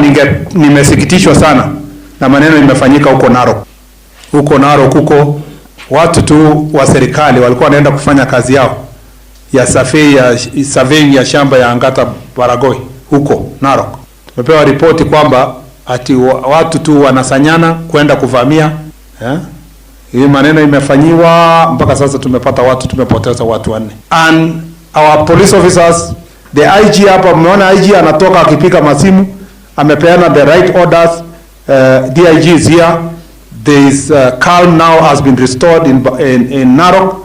nimesikitishwa sana na maneno imefanyika huko Narok. Huko Narok huko watu tu wa serikali walikuwa wanaenda kufanya kazi yao ya surveying ya shamba ya Angata Baragoi huko Narok. Tumepewa ripoti kwamba ati watu tu wanasanyana kwenda kuvamia. Hii maneno imefanyiwa mpaka sasa tumepata watu, tumepoteza watu 4. And our police officers, the IG hapa, mmeona IG anatoka akipika masimu, amepeana the right orders. DIG is here. There is calm now has been restored in Narok,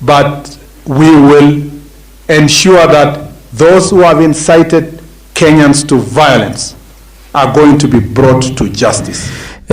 but we will ensure that those who have incited Kenyans to violence are going to be brought to justice.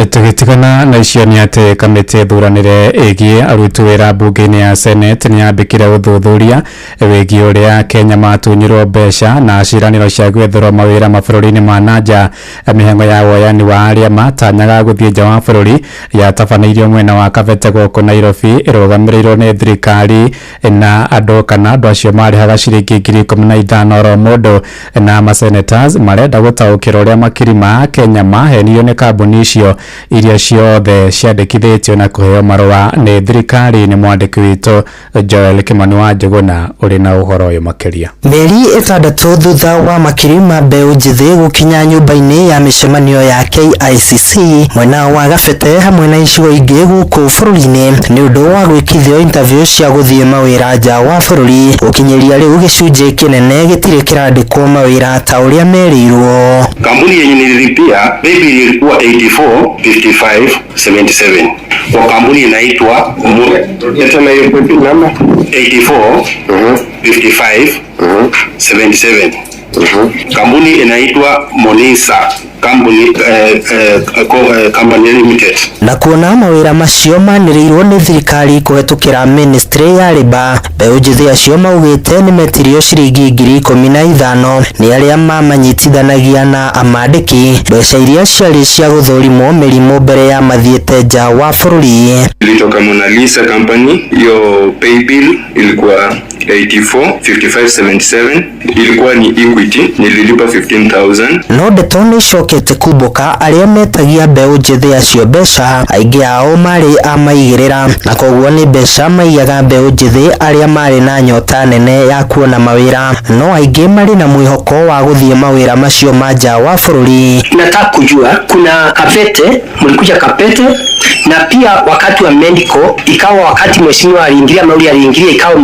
Tũgĩtigana na icio nĩ atĩ kamĩtĩ ĩthuranĩre ĩgiĩ aruti wĩra mbunge-inĩ ya Senate nĩ yambĩkire ũthuthuria wĩgiĩ ũrĩa Kenya matunyirwo mbeca na ciĩranĩro cia gwetherwo mawĩra mabũrũri-inĩ ma na nja. Mĩhang'o ya woyani wa arĩa matanyaga gũthiĩ nja wa bũrũri yatabanĩirio mwena wa Kabete gũkũ Nairobi, ĩrũgamĩrĩirwo nĩ thirikari na andũ kana andũ acio marĩhaga ciringi 15,000 oro mũndũ. Na masenators marenda gũtaũkĩrwo ũrĩa makiri ma Kenya mahenirio nĩ kambuni icio iria ciothe ciandĩkithĩtio na kũheo marũa nĩ thirikari. Nĩ mwandĩki witũ Joel Kimani wa Njũgũna ũrĩ na ũhoro ũyũ makĩria. Mĩeri 6 thutha wa makiri ma mbeũ njĩthĩ gũkinya nyũmba-inĩ ya mĩcemanio ya KICC mwena wa Gabete hamwe na icigo ingĩ gũkũ bũrũri-inĩ nĩ ũndũ wa gwĩkithio interview cia gũthiĩ mawĩra nja wa bũrũri, gũkinyĩria rĩu gĩcunjĩ kĩnene gĩtirĩ kĩrandĩkwo mawĩra ta ũrĩa merĩirwo. Kampuni yenye nililipia maybe ilikuwa 84 55 77 kwa kampuni inaitwa Tena hiyo paybill number 84 55 77. Kampuni inaitwa Monisa Company, Company Limited. Na kuona mawĩra macio manĩrĩirwo nĩ thirikari kũhetũkĩra ministry ya Labour, mbeũ njĩthĩ acio maugĩte nĩmetirio ciringi 15,000 nĩ arĩa mamanyitithanagia na amandĩki mbeca iria ciarĩ cia gũthũrimwo mĩrimũ mbere ya mathiĩte nja wa bũrũri. Ilitoka Mona Lisa Company, hiyo paybill ilikuwa 84 55 77, ilikuwa ni Equity, nililipa 15,000. No ndeto nĩ icokete kumbũka arĩa metagia mbeũ njĩthĩ acio mbeca aingĩ ao marĩ a maigĩrĩra na koguo nĩ mbeca maiyaga mbeũ njĩthĩ arĩa marĩ na nyota nene ya kuona mawĩra, no aingĩ marĩ na mwĩhoko wa gũthiĩ mawĩra macio ma nja wa bũrũri. Nataka kujua kuna Kabete, mlikuja Kabete na pia wakati wa medical ikawa wakati mheshimiwa aliingilia mauli aliingilia ikawa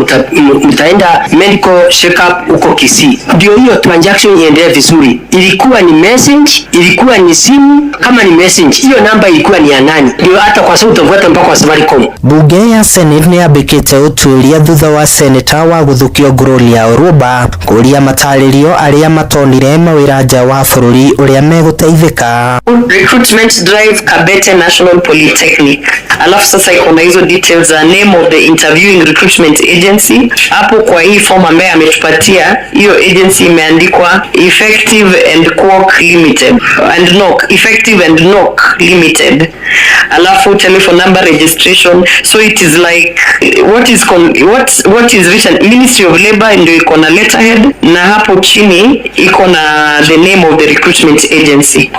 mtaenda medical check up huko Kisii, ndio hiyo transaction iendelee vizuri. Ilikuwa ni message, ilikuwa ni simu? Kama ni message, hiyo namba ilikuwa ni ya nani? Ndio hata kwa sababu utafuata mpaka kwa Safaricom. Bunge ya Senate nĩ yambĩkĩte ũtuĩria thutha wa seneta wa gũthukio Gloria Orwoba kũria matarĩrio arĩa matonire mawĩra nja wa bũrũri ũrĩa megũteithĩka. Recruitment drive Kabete National Polytechnic. Alafu sasa iko na hizo details za name of the interviewing recruitment agency. Hapo kwa hii form ambaye ametupatia, hiyo agency imeandikwa Effective and Quark Limited and Knock, Effective and Knock Limited. Alafu telephone number, registration. So it is like what is con what is written, Ministry of Labor ndio iko na letterhead na hapo chini iko na the name of the recruitment agency.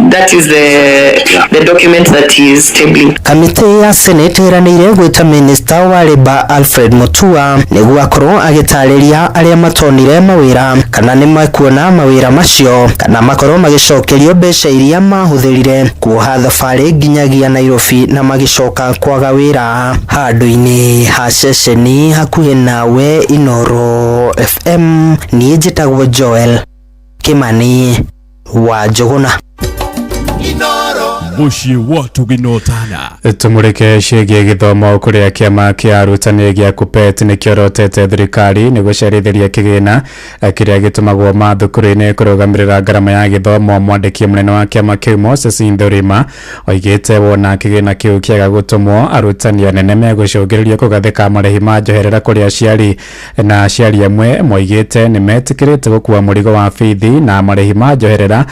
That is the document that he is tabling. Kamĩtĩ ya Senate ĩranĩire gwĩta minista wa Labour Alfred Mutua nĩguo akorwo agĩtarĩria arĩa matonire mawĩra kana nĩ mekuona mawĩra macio kana makorwo magĩcokerio mbeca iria mahũthĩrire kuoha thabarĩ nginyagia Nairobi na magĩcoka kwaga wĩra. Handũ-inĩ ha ceceni hakuhĩ nawe Inooro FM, niĩ njĩtagwo Joel Kimani wa Njũgũna. Mũciĩ wa tũgĩnotana. Tumurike ciĩgiĩ gĩthomo kũrĩa kĩama kĩa arutani gĩa KUPPET nĩkĩorotete thirikari nĩ gũcerithĩria kĩgĩna kĩrĩa gĩtũmagwo mathukuru-inĩ kũrũgamĩrĩra ngarama ya gĩthomo. Mwandĩki mũnene wa kĩama kĩu Moses Ndũrima oigĩte wona kĩgĩna kĩu kĩaga gũtũmwo arutani anene megũcũngĩrĩrio kũgathĩka marĩhi ma njoherera kũrĩ aciari, na aciari amwe moigĩte nĩ metĩkĩrĩte gũkua mũrigo wa bithi na marĩhi ma njoherera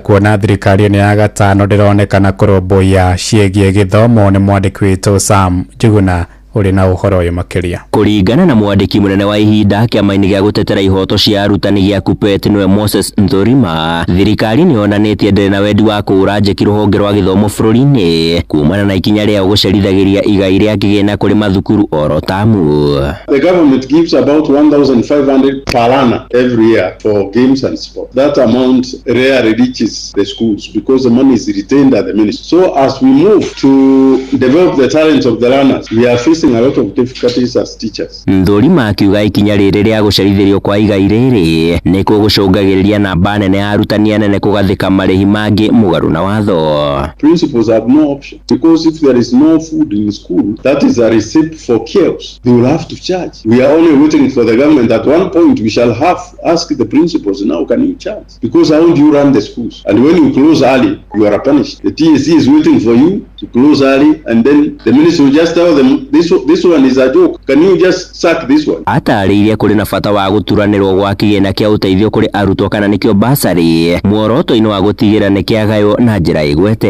kuona thirikari ĩno ya gatano ndĩronekana kũrũmbũiya ciĩgiĩ gĩthomo. Nĩ mwandĩki witũ Sam Njuguna ũrĩ na ũhoro ũyũ makĩria. Kũringana na mwandĩki mũnene wa ihinda kĩama-inĩ gĩa gũtetera ihoto cia arutani gĩa KUPPET nĩwe Moses Nthurima, thirikari nĩ yonanĩtie ndĩrĩ na wendi wa kũũra njeki rũhonge rwa gĩthomo bũrũri-inĩ kumana na ikinya rĩao gũcerithagĩria igai rĩa kĩgĩna kũrĩ mathukuru oro tamu. The government gives about 1,500 per annum every year for games and sport. That amount rarely reaches the schools because the money is retained at the ministry. So as we move to develop the talents of the learners, we are facing a lot of difficulties as teachers. Nthurima akiuga ikinya rĩrĩ rĩa gũcerithĩrio kwa igai rĩrĩ nĩ gũcũngagĩrĩria namba nene ya arutani anene kũgathĩka marĩhi mangĩ mũgarũ na watho. Principals have no option because if there is no food in school, that is a recipe for chaos. They will have to charge. We are only waiting for the government. At one point, we shall have ask the principals now, can you charge? Because how do you run the schools? And when you close early, you are punished. The TSC is waiting for you to close early, and then the ministry will just tell them this one is a joke. Can you just sack this one? Atarĩirie kũrĩ na bata wa gũturanĩrwo gwa kĩgĩna kĩa ũteithio kũrĩ arutwo kana nĩkĩo basarĩ muoroto-inĩ wa gũtigĩrĩra nĩ kĩagaywo na njĩra ĩgwete.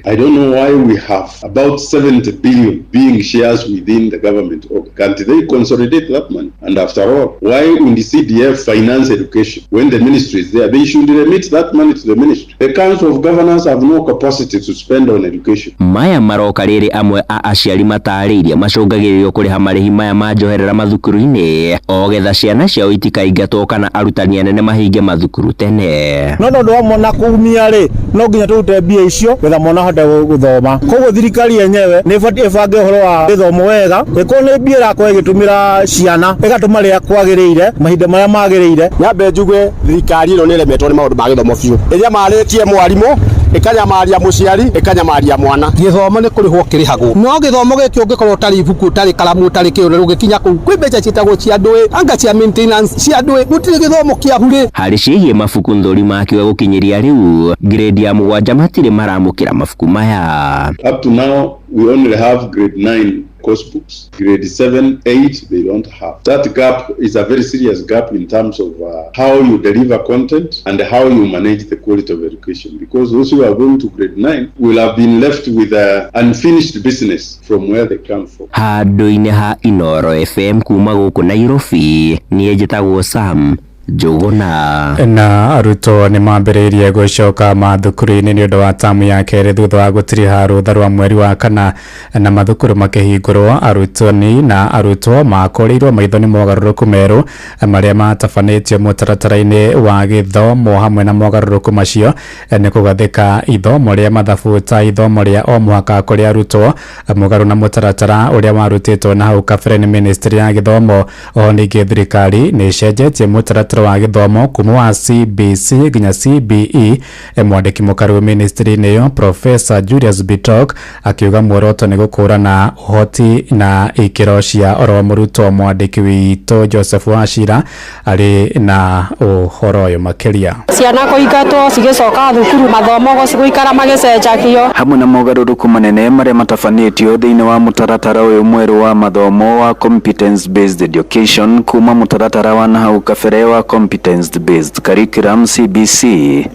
I don't know why we have about 70 billion being shares within the government. Can't they consolidate that money? And after all, why would the CDF finance education when the ministry is there? They should remit that money to the ministry. The Council of Governors have no capacity to spend on education. Maya maroka rĩrĩ amwe a aciari matarĩirie macũngagĩrĩrio kũrĩha marĩhi maya ma njoherera mathukuru-inĩ o getha ciana ciao itikaingatwo kana arutani anene mahinge mathukuru tene. No tondũ wa mwana kũumia rĩ, no nginya tũrute mbia icio getha mwana ahote gũthoma. Koguo thirikari yenyewe nĩ ĩbatiĩ ĩbange ũhoro wa gĩthomo wega, ĩkorwo nĩ mbia ĩrakorwo ĩgĩtũmĩra ciana ĩgatũma rĩrĩa kwagĩrĩire mahinda marĩa magĩrĩire. Nyambe njuge thirikari ĩno nĩ ĩremetwo nĩ maũndũ ma gĩthomo biũ. Ĩrĩa marĩtie mwarimũ Ĩkanyamaria mũciari, ĩkanyamaria mwana. Gĩthomo nĩ kũrĩhwo kĩrĩhagwo, no gĩthomo gĩkĩ ũngĩkorwo ũtarĩ ibuku, ũtarĩ karamu, ũtarĩ kĩũrĩ, ũgĩkinya kũu kwĩ mbeca ciĩtagwo cia ndũĩ, anga cia maintenance cia ndũĩ, gũtirĩ gĩthomo kĩa burĩ. Harĩ ciĩgiĩ mabuku Nthũrima akiuga gũkinyĩria rĩu grade ya 7 matirĩ maramũkĩra mabuku maya. Up to now, we only have grade 9 course books. Grade 7, 8, they don't have. That gap is a very serious gap in terms of how you deliver content and how you manage the quality of education, because those who are going to grade 9 will have been left with unfinished business from where they come from. Handũ-inĩ ha Inoro FM kuma gũkũ Nairobi, niĩ njĩtagwo Sam Njũgũna. Na arutwo nĩ mambĩrĩirie gũcoka mathukuru-inĩ nĩ ũndũ wa tamu ya kerĩ thutha wa gũtiriha rũtha rwa mweri wa kana na mathukuru makĩhingũrwo. Arutani na arutwo makũrĩirwo maitho nĩ mogarũrũku merũ marĩa matabanĩtio mũtaratara-inĩ wa gĩthomo. Hamwe na mogarũrũku macio nĩ kũgathĩka ithomo rĩa mathabu ta ithomo rĩa o mũhaka kũrĩ arutwo, mũgarũ na mũtaratara ũrĩa warutĩtwo na hau kabere nĩ ministry ya gĩthomo. Oho ningĩ thirikari nĩ ĩcenjetie mũtaratara wa gĩthomo kuma wa CBC nginya CBE. Mwandĩki mũkaru ministry-inĩ ĩyo Professor Julius Bitok akiuga muoroto nĩ gũkũrana ũhoti na ikĩro cia oro mũrutwo. Mwandĩki witũ Joseph Wachira arĩ na ũhoro ũyũ makĩria. Ciana kũingatwo cigĩcoka thukuru, mathomo gũikara magĩcenjagio. Hamwe na mogarũrũku manene marĩa matabanĩtio thĩinĩ wa mũtaratara ũyũ mwerũ wa mathomo wa competence based education kuma mũtaratara wa nahau kabere wa competence based curriculum CBC,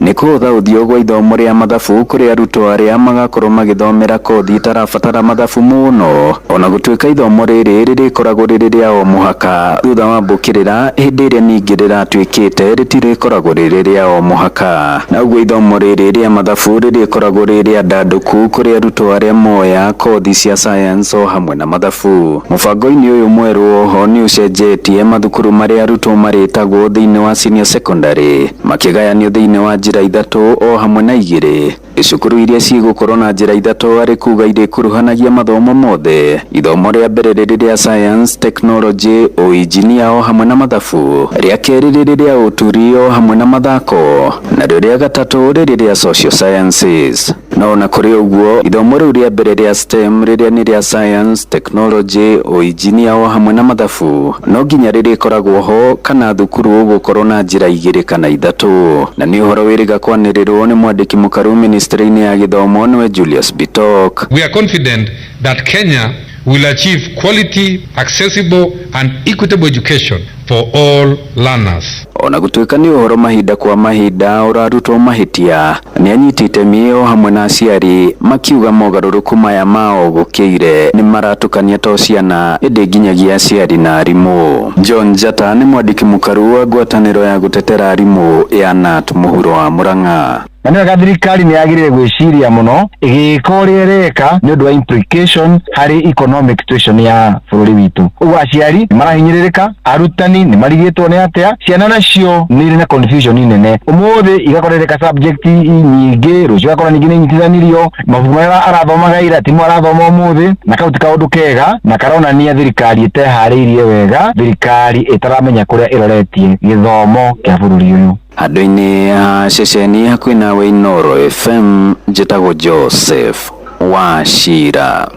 nĩ kũhũtha ũthiũ gwa ithomo rĩa mathabu kũrĩ arutwo arĩa magakorwo magĩthomera kothi itarabatara mathabu mũno, ona gũtuĩka ithomo rĩrĩ rĩrĩkoragwo rĩrĩ rĩa o mũhaka thutha wa mbũkĩrĩra hĩndĩ ĩrĩa ningĩ rĩratuĩkĩte rĩtirĩkoragwo rĩrĩ rĩa o mũhaka. Na ũguo ithomo rĩrĩ rĩa mathabu rĩrĩkoragwo rĩrĩ rĩa ndandũku kũrĩ arutwo arĩa moya kothi cia science o hamwe na mathabu. Mũbango-inĩ ũyũ mwerũ oho nĩ ũcenjetie mathukuru marĩa arutwo marĩtagwo thĩinĩ wa senior secondary makĩgayanio thĩinĩ wa njĩra 3 o hamwe na 2. Cukuru iria cigũkorwo na njĩra 3 arĩ kuga irĩkuruhanagia mathomo mothe. Ithomo rĩa mbere rĩrĩ rĩa science, technology, ũinjinia o hamwe na mathabu, rĩa kerĩ rĩrĩ rĩa ũturi o hamwe na mathako, narĩo rĩa gatatũ rĩrĩ rĩa social sciences. No ona kũrĩ ũguo, ithomo rĩu rĩa mbere rĩa STEM rĩrĩa nĩ rĩa science, technology, ũinjinia o hamwe na mathabu no nginya rĩrĩkoragwo ho kana thukuru ũgũkorwo na njĩra 2 kana 3. Na nĩ ũhoro wĩrĩga kwanĩrĩrwo nĩ mwandĩki mũkaru ministry-inĩ ya gĩthomo nĩwe Julius Bitok. We are confident that Kenya will achieve quality, accessible and equitable education for all learners. Ona gũtuĩka nĩ ũhoro mahinda kwa mahinda ũrarutwo mahĩtia, nĩ anyiti itemi o hamwe na aciari makiuga mogarũrũku maya mao gũkĩire nĩ maratukania to ciana ĩndĩ nginyagia aciari na arimũ. John Jata nĩ mwandĩki mũkaru wa ngwatanĩro ya gũtetera arimũ ya KNUT mũhuro wa Murang'a. Na nĩ wega thirikari nĩ yagĩrĩire gwĩciria mũno ĩgĩka ũrĩa ĩreka nĩ ũndũ wa implication harĩ economic situation ya bũrũri witũ. Ũguo aciari nĩ marahinyĩrĩrĩka, arutani nĩ marigĩtwo nĩ atĩa, ciana nacio nĩ irĩ na confusion nene. Ũmũthĩ igakorereka subject nyingĩ, rũciũ ũgakora ningĩ nĩ inyitithanirio, mabuku marĩa arathomaga ira timo arathoma ũmũthĩ, na kau ti kaũndũ kega na karonania thirikari ĩteharĩirie wega, thirikari ĩtaramenya kũrĩa ĩroretie gĩthomo kĩa bũrũri ũyũ. Handũ-inĩ ha ceceni hakuhĩ nawe Inoro FM, njĩtagwo Joseph Wachira.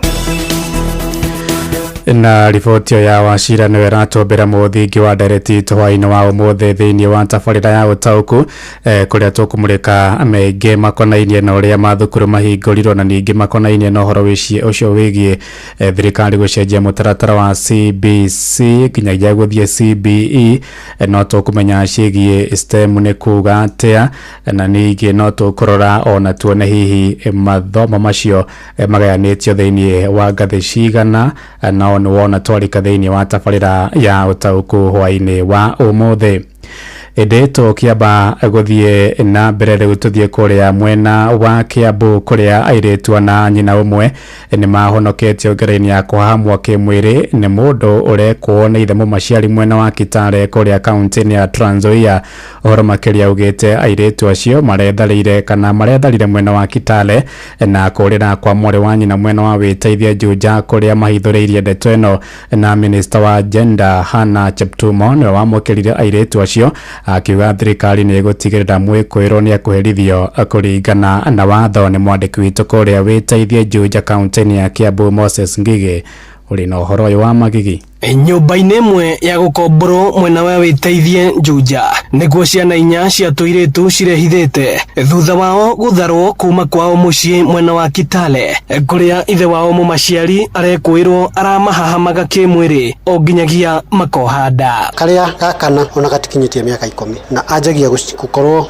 Na riboti ya Wachira nĩwe ĩratũmbĩra mũthingi wa ndereti itũ hwaĩ-inĩ wa ũmũthĩ thĩinĩ wa tabarĩra ya ũtaũku, kũrĩa tũkũmũrĩka maingĩ makonainie na ũrĩa mathukuru mahingũrirwo na ningĩ makonainie na ũhoro ũcio wĩgiĩ thirikari gũcenjia mũtaratara wa CBC nginyagia gũthiĩ CBE. No tũkũmenya ciĩgiĩ STEM nĩ kuga atĩa, na ningĩ no tũkũrora ona tuone hihi mathomo macio magayanĩtio thĩinĩ wa ngathĩ cigana, na nĩ wona twarika thĩinĩ wa tabarĩra ya ũtaũku hwaĩ-inĩ wa ũmũthĩ. Ĩndĩ tũkĩamba gũthiĩ na mbere rĩu tũthiĩ kũrĩa mwena wa Kiambu kũrĩa airĩtu na nyina ũmwe nĩ mahonoketio ngero-inĩ ya kũhahamwo kĩmwĩrĩ nĩ mũndũ ũrekwo nĩ ithe mũmaciari mwena wa Kitale kũrĩa kaunti-inĩ ya Trans Nzoia. Ũhoro makĩria ugĩte airĩtu acio maretharĩire kana maretharire mwena wa Kitale na kũrĩra kwa mwarĩ wa nyina mwena wa Wĩteithia Juja kũrĩa mahithũrĩirie ndeto ĩno, na minista wa gender Hannah Cheptumo nĩwe wamũkĩrire airĩtu acio Akiuga thirikari nĩ ĩgũtigĩrĩra mwĩkũĩrwo nĩ ekũherithio kũringana na watho. Nĩ mwandĩki witũ kũrĩa Wĩteithie Juja kaunti-inĩ ya Kiambu Moses Ngigĩ ũrĩ na ũhoro ũyũ wa magigi. Nyũmba-inĩ ĩmwe ya gũkomborwo mwena wa Wĩteithie Juja nĩkuo ciana inya cia tũirĩtu cirehithĩte thutha wao gũtharwo kuma kwao mũciĩ mwena wa Kitale kũrĩa ithe wao mũmaciari arekũĩrwo aramahahamaga kĩmwĩrĩ o nginyagia makoha nda. Karĩa gakana ona gatikinyĩtie mĩaka 10 na anjagia gũkorwo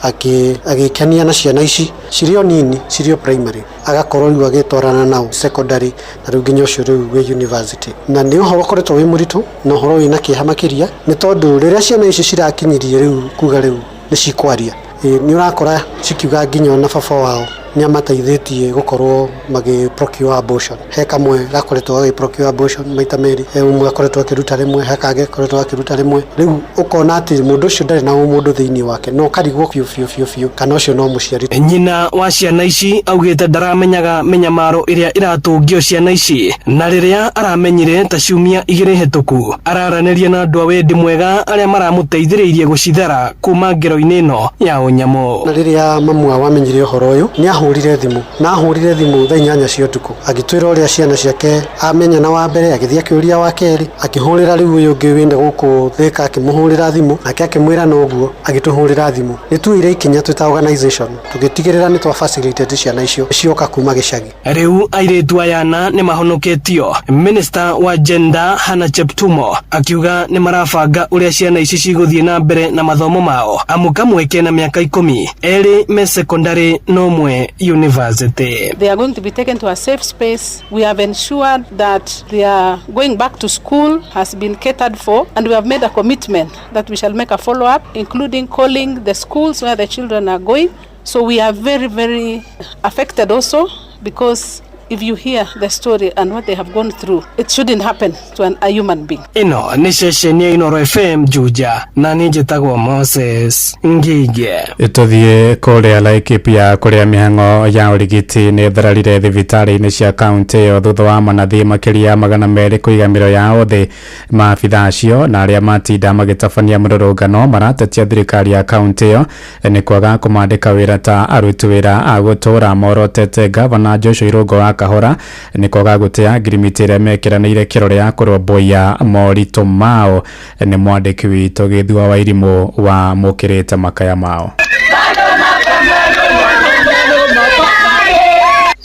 agĩkenia na ciana ici cirĩ o nini, cirĩ o primary, agakorwo rĩu agĩtwarana nao secondary na rĩu nginya ũcio rĩu wĩ university. Na nĩ ũhoro ũkoretwo wĩ mũritũ na ũhoro wĩna kĩeha makĩria, nĩ tondũ rĩrĩa ciana ici cirakinyirie rĩu kuga rĩu nĩ cikwaria, nĩ ũrakora cikiuga nginya ona baba wao nĩ amateithĩtie gũkorwo magĩ procure abortion. He kamwe gakoretwo gagĩ procure abortion maita merĩ, he ũmwe akoretwo akĩruta rĩmwe, he kangĩ gakoretwo gakĩruta rĩmwe. Rĩu ũkona atĩ mũndũ ũcio ndarĩ na ũmũndũ thĩinĩ wake, no ũkarigwo biũ biũ biũ biũ kana ũcio no mũciari. Nyina wa ciana ici augĩte ndaramenyaga mĩnyamaro ĩrĩa ĩratũngio ciana ici, na rĩrĩa aramenyire ta ciumia 2 hĩtũku araranĩria na andũ a wendi mwega arĩa maramũteithĩrĩirie gũcithara kuma ngero-inĩ ĩno ya ũnyamũ. Na rĩrĩa mamu wao amenyire ũhoro ũyũ, nĩ ahũrire thimũ, na ahũrire thimũ thaa 8 cia ũtukũ agĩtwĩra ũrĩa ciana ciake amenya, na wa mbere agĩthiĩ akĩũria wa kerĩ, akĩhũrĩra rĩu ũyũ ũngĩ wĩna gũkũ Thĩka, akĩmũhũrĩra thimũ nake akĩmwĩra noguo, agĩtũhũrĩra thimũ. Nĩ tuoire ikinya twĩ ta organization tũgĩtigĩrĩra nĩ twa facilitate ciana icio cioka kuma gĩcagi. Rĩu airĩtu aya ana nĩ mahonoketio. Minister wa Gender Hannah Cheptumo akiuga nĩ marabanga ũrĩa ciana ici cigũthiĩ na mbere na mathomo mao, amu kamwe kena mĩaka 10, erĩ me secondary na ũmwe university. They are going to be taken to a safe space. We have ensured that they are going back to school has been catered for, and we have made a commitment that we shall make a follow-up, including calling the schools where the children are going. So we are very, very affected also, because if you hear the story and what they have gone through, it shouldn't happen to a human being. Ĩno nĩ ceceni ya Inooro FM Juja, na niĩ njĩtagwo Moses Ngige. Tũthiĩ kũrĩa Laikipia kũrĩa mĩhang'o ya ũrigiti nĩ ĩthararire thibitarĩ-inĩ cia kaunti ĩyo thutha wa manathi makĩria 200 kũiga mĩro yao thĩ. Maabitha acio na arĩa matinda magĩtabania mũrũrũngano maratetia thirikari ya kaunti ĩyo nĩ kwaga kũmandĩka wĩra ta aruti wĩra a gũtũũra. Morotete gavana Joshua Irũngũ wa Kahora nĩ kwaga gũtĩa ngirimiti ĩrĩa mekĩranĩire kĩrore ya kũrũmbũiya moritũ mao. Nĩ mwandĩki witũ Gĩthua wa Irimũ wa mũkĩrĩte makaya mao.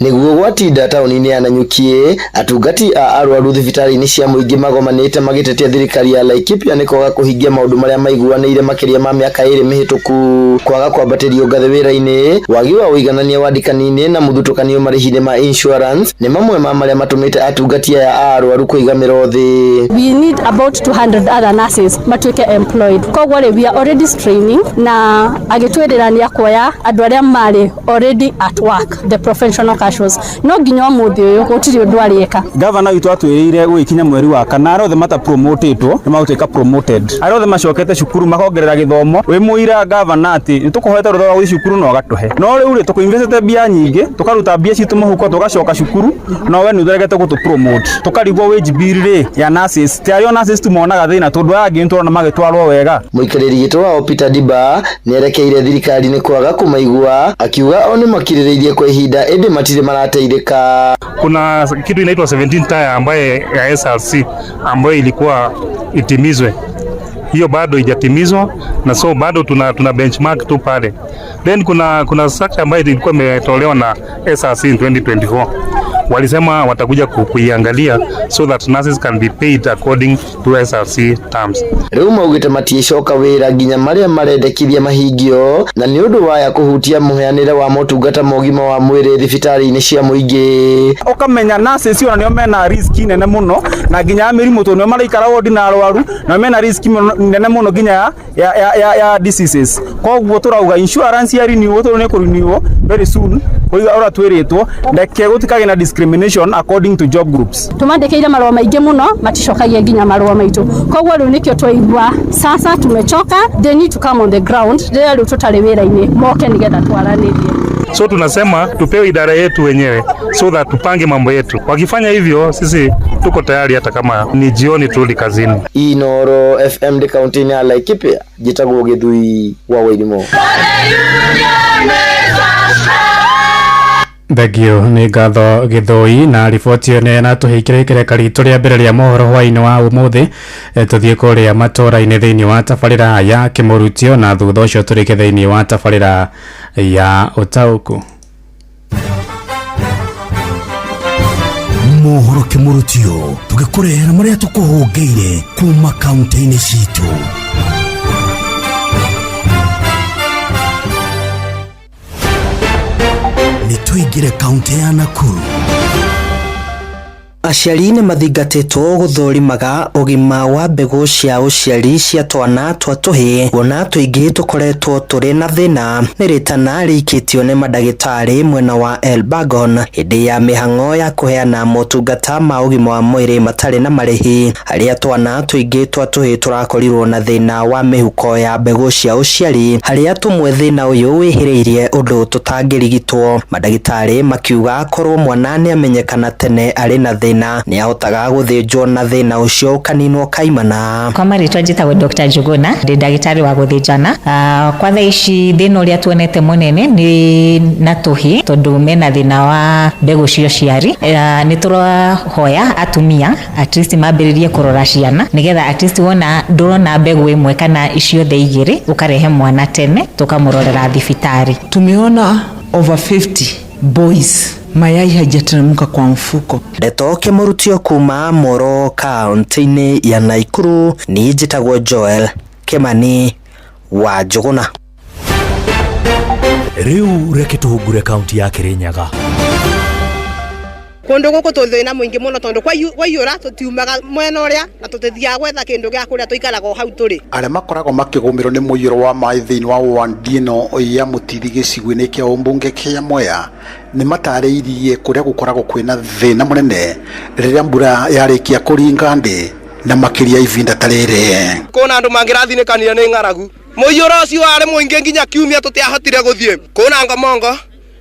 Nĩguo gwatinda taũni-inĩ ya Nanyuki, atungati a arwaru thibitarĩ-inĩ cia mũingĩ magomanĩte magĩtetia thirikari ya Laikipia nĩ kwaga kũhingia maũndũ marĩa maiguanĩire makĩria ma mĩaka 2 mĩhĩtũku, kwaga kwambatĩrio ngathĩ wĩra-inĩ, wagi wa ũiganania wandĩkani-inĩ na mũthutũkanio marĩhi-inĩ ma insurance nĩ mamwe ma marĩa matũmĩte atungati aya a arwaru kũiga mĩro thĩ. We need about 200 other nurses matuĩke employed. Koguo rĩ, we are already training na agĩtwĩrĩra nĩ akuoya andũ arĩa marĩ already at work, the professional casuals. No nginya ũmũthĩ ũyũ gũtirĩ ũndũ arĩka. Gavana witũ atwĩrĩire gũgĩkinya mweri wa kana arĩa othe matapromotetwo nĩ magũtuĩka promoted, arĩa othe macokete cukuru makongerera gĩthomo. Wĩ mũira gavana atĩ nĩ tũkũhoete rũtha rwa gũthiĩ cukuru na ũgatũhe, no rĩu rĩ tũkũinvestĩte mbia nyingĩ, tũkaruta mbia citũ mũhuko tũgacoka cukuru, no we nĩ ũtũregete gũtũ promote. Tũkarigwo wage bill rĩ ya nurses, ti arĩa nurses tu monaga thĩna tondũ aya angĩ nĩtũrona magĩtwarwo wega. Mũikarĩri gĩtĩ wao Peter Diba nĩerekeire thirikari nĩ kwaga kũmaigua, akiuga o nĩ makirĩrĩirie kwa ihinda ĩndĩ matirĩ marateithĩka. Kuna kitu inaitwa 17 tier ambaye ya SRC ambayo ilikuwa itimizwe, hiyo bado haijatimizwa na so bado tuna benchmark tu pale. Then kuna structure ambayo ilikuwa imetolewa na SRC in 2024, walisema watakuja kuiangalia so that nurses can be paid according to SRC terms. Rĩu maugĩte matiĩcoka wĩra nginya marĩa marendekithia mahingio, na nĩ ũndũ waya kũhutia mũheanĩre wa motungata ma ũgima wa mwĩrĩ thibitarĩ-inĩ cia mũingĩ. Ũkamenya nurses ona nĩo mena risk nene mũno na nginya ya mĩrimũ tondũ nĩo maraikara wodi na arwaru, na mena risk nene mũno nginya ya diseases. Koguo tũrauga insurance ya renewal tondũ nĩ kũrenew very soon, koguo ũrĩa twĩrĩtwo reke gũtikagĩe na discrimination according to job groups. Tumandĩkĩire marũa maingĩ mũno maticokagia nginya marũa maitũ, koguo rĩu nĩkĩo twaigua sasa tumechoka, they need to come on the ground. Rĩrĩa rĩu tũtarĩ wĩra-inĩ moke nĩgetha twaranĩrie. So tunasema tupewe idara yetu wenyewe so that tupange mambo yetu. Wakifanya hivyo, sisi tuko tayari, hata kama ni jioni turudi kazini. Inoro FM ndĩ kaunti-inĩ ya Laikipia, njĩtagwo Gĩthui wa Wairimu. Thengio nĩ ngatho Gĩthũi na riboti ĩyo nĩ ĩratũhe ikereka ritũ rĩa mbere rĩa mohoro hwaĩ-inĩ wa ũmũthĩ. Tũthiĩ kũrĩa matũra-inĩ thĩinĩ wa tabarĩra ya kĩmũrutio na thutha ũcio tũrĩke thĩinĩ wa tabarĩra ya ũtaũku. Mohoro kĩmũrutio tũgĩkũrehera marĩa tũkũhũngĩire kuma kaunti-inĩ citũ. Nĩ tũingĩre kaunti ya Nakuru. Aciari nĩ mathingatĩtwo gũthũrimaga ũgima wa mbegũ cia ũciari cia twana twa tũhĩĩ kuona tũingĩ tũkoretwo tũrĩ na thĩna. Nĩ rĩtana rĩikĩtio nĩ mandagĩtarĩ mwena wa Elbagon hĩndĩ ya mĩhang'o ya kũheana motungata ma ũgima wa mwĩrĩ matarĩ na marĩhi, harĩa twana tũingĩ twa tũhĩĩ tũrakorirwo na thĩna wa mĩhuko ya mbegũ cia ũciari, harĩa tũmwe thĩna ũyũ wĩhĩrĩirie ũndũ tũtangĩrigitwo. Mandagĩtarĩ makiuga korwo mwana nĩamenyekana tene arĩ na thĩna nĩ ahotaga gũthĩnjwo na thĩna ũcio ũkaninwo kaimana. Kwa marĩtwa njĩtagwo Dr. Njuguna, ndĩ ndagĩtarĩ wa gũthĩnjana. Kwa thaa ici thĩna ũrĩa tuonete mũnene nĩ na tũhĩ tondũ mena thĩna wa mbegũ cia ũciari. Nĩ tũrahoya atumia at least mambĩrĩrie kũrora ciana nĩgetha at least wona ndũrona mbegũ ĩmwe kana ciothe igĩrĩ ũkarehe mwana tene tũkamũrorera thibitarĩ. Tumeona over 50 boys mayai haijateremka kwa mfuko. Ndeto kĩmũrutio kuma Moro kaunti-inĩ ya Naikuru, niĩ njĩtagwo Joel Kimani wa Njũgũna. Rĩu reke tũhungure kaunti ya Kirinyaga. Kundu guku twi thina muingi muno tondu kwaiyura tutiumaga mwena uria na tutithiaga gwetha kindu gia kuria, tuikaraga o hau turi. Arĩa makoragwo makĩgũmĩrwo nĩ mũiyũro wa maĩ thĩinĩ wa ward ĩno ya Mũtithi gĩcigo-inĩ kĩa ũmbunge kĩa Mwea nĩ matarĩirie kũrĩa gũkoragwo kwĩna thĩna mũnene rĩrĩa mbura yarĩkia kũringa ndĩ na makĩria ihinda ta rĩrĩ. Kuna andu mangirathinĩkanire nĩ ng'aragu, mũiyũro ũcio warĩ mũingĩ nginya kiumia tũtiahotire gũthiĩ. Kuna ngomongo,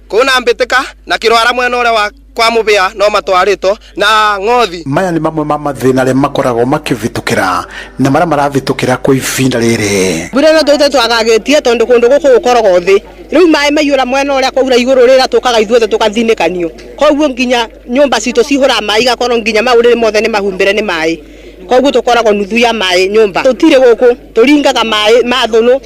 kuna mbĩtĩka na kĩrwara mwena ũrĩa wa kwa mũbĩa no matwarĩtwo na ng'othi. Maya nĩ mamwe ma mathĩna arĩa makoragwo makĩvĩtũkĩra na marĩa maravĩtũkĩra kwa ihinda rĩrĩ. Mbura ĩno tũte twagagĩtie tondu kundu guku gukoragwo thĩ, rĩu maĩ maiyũra mwena ũrĩa kwaura igũrũ rĩrĩa tũkaga ithuothe tũkathinĩkanio, koguo nginya nyũmba citũ cihũraga maĩ igakorwo nginya maũrĩrĩ mothe nĩ mahumbĩre nĩ maĩ, koguo tũkoragwo nuthu ya maĩ nyũmba. Tũtirĩ gũkũ tũringaga maĩ ma thũnũ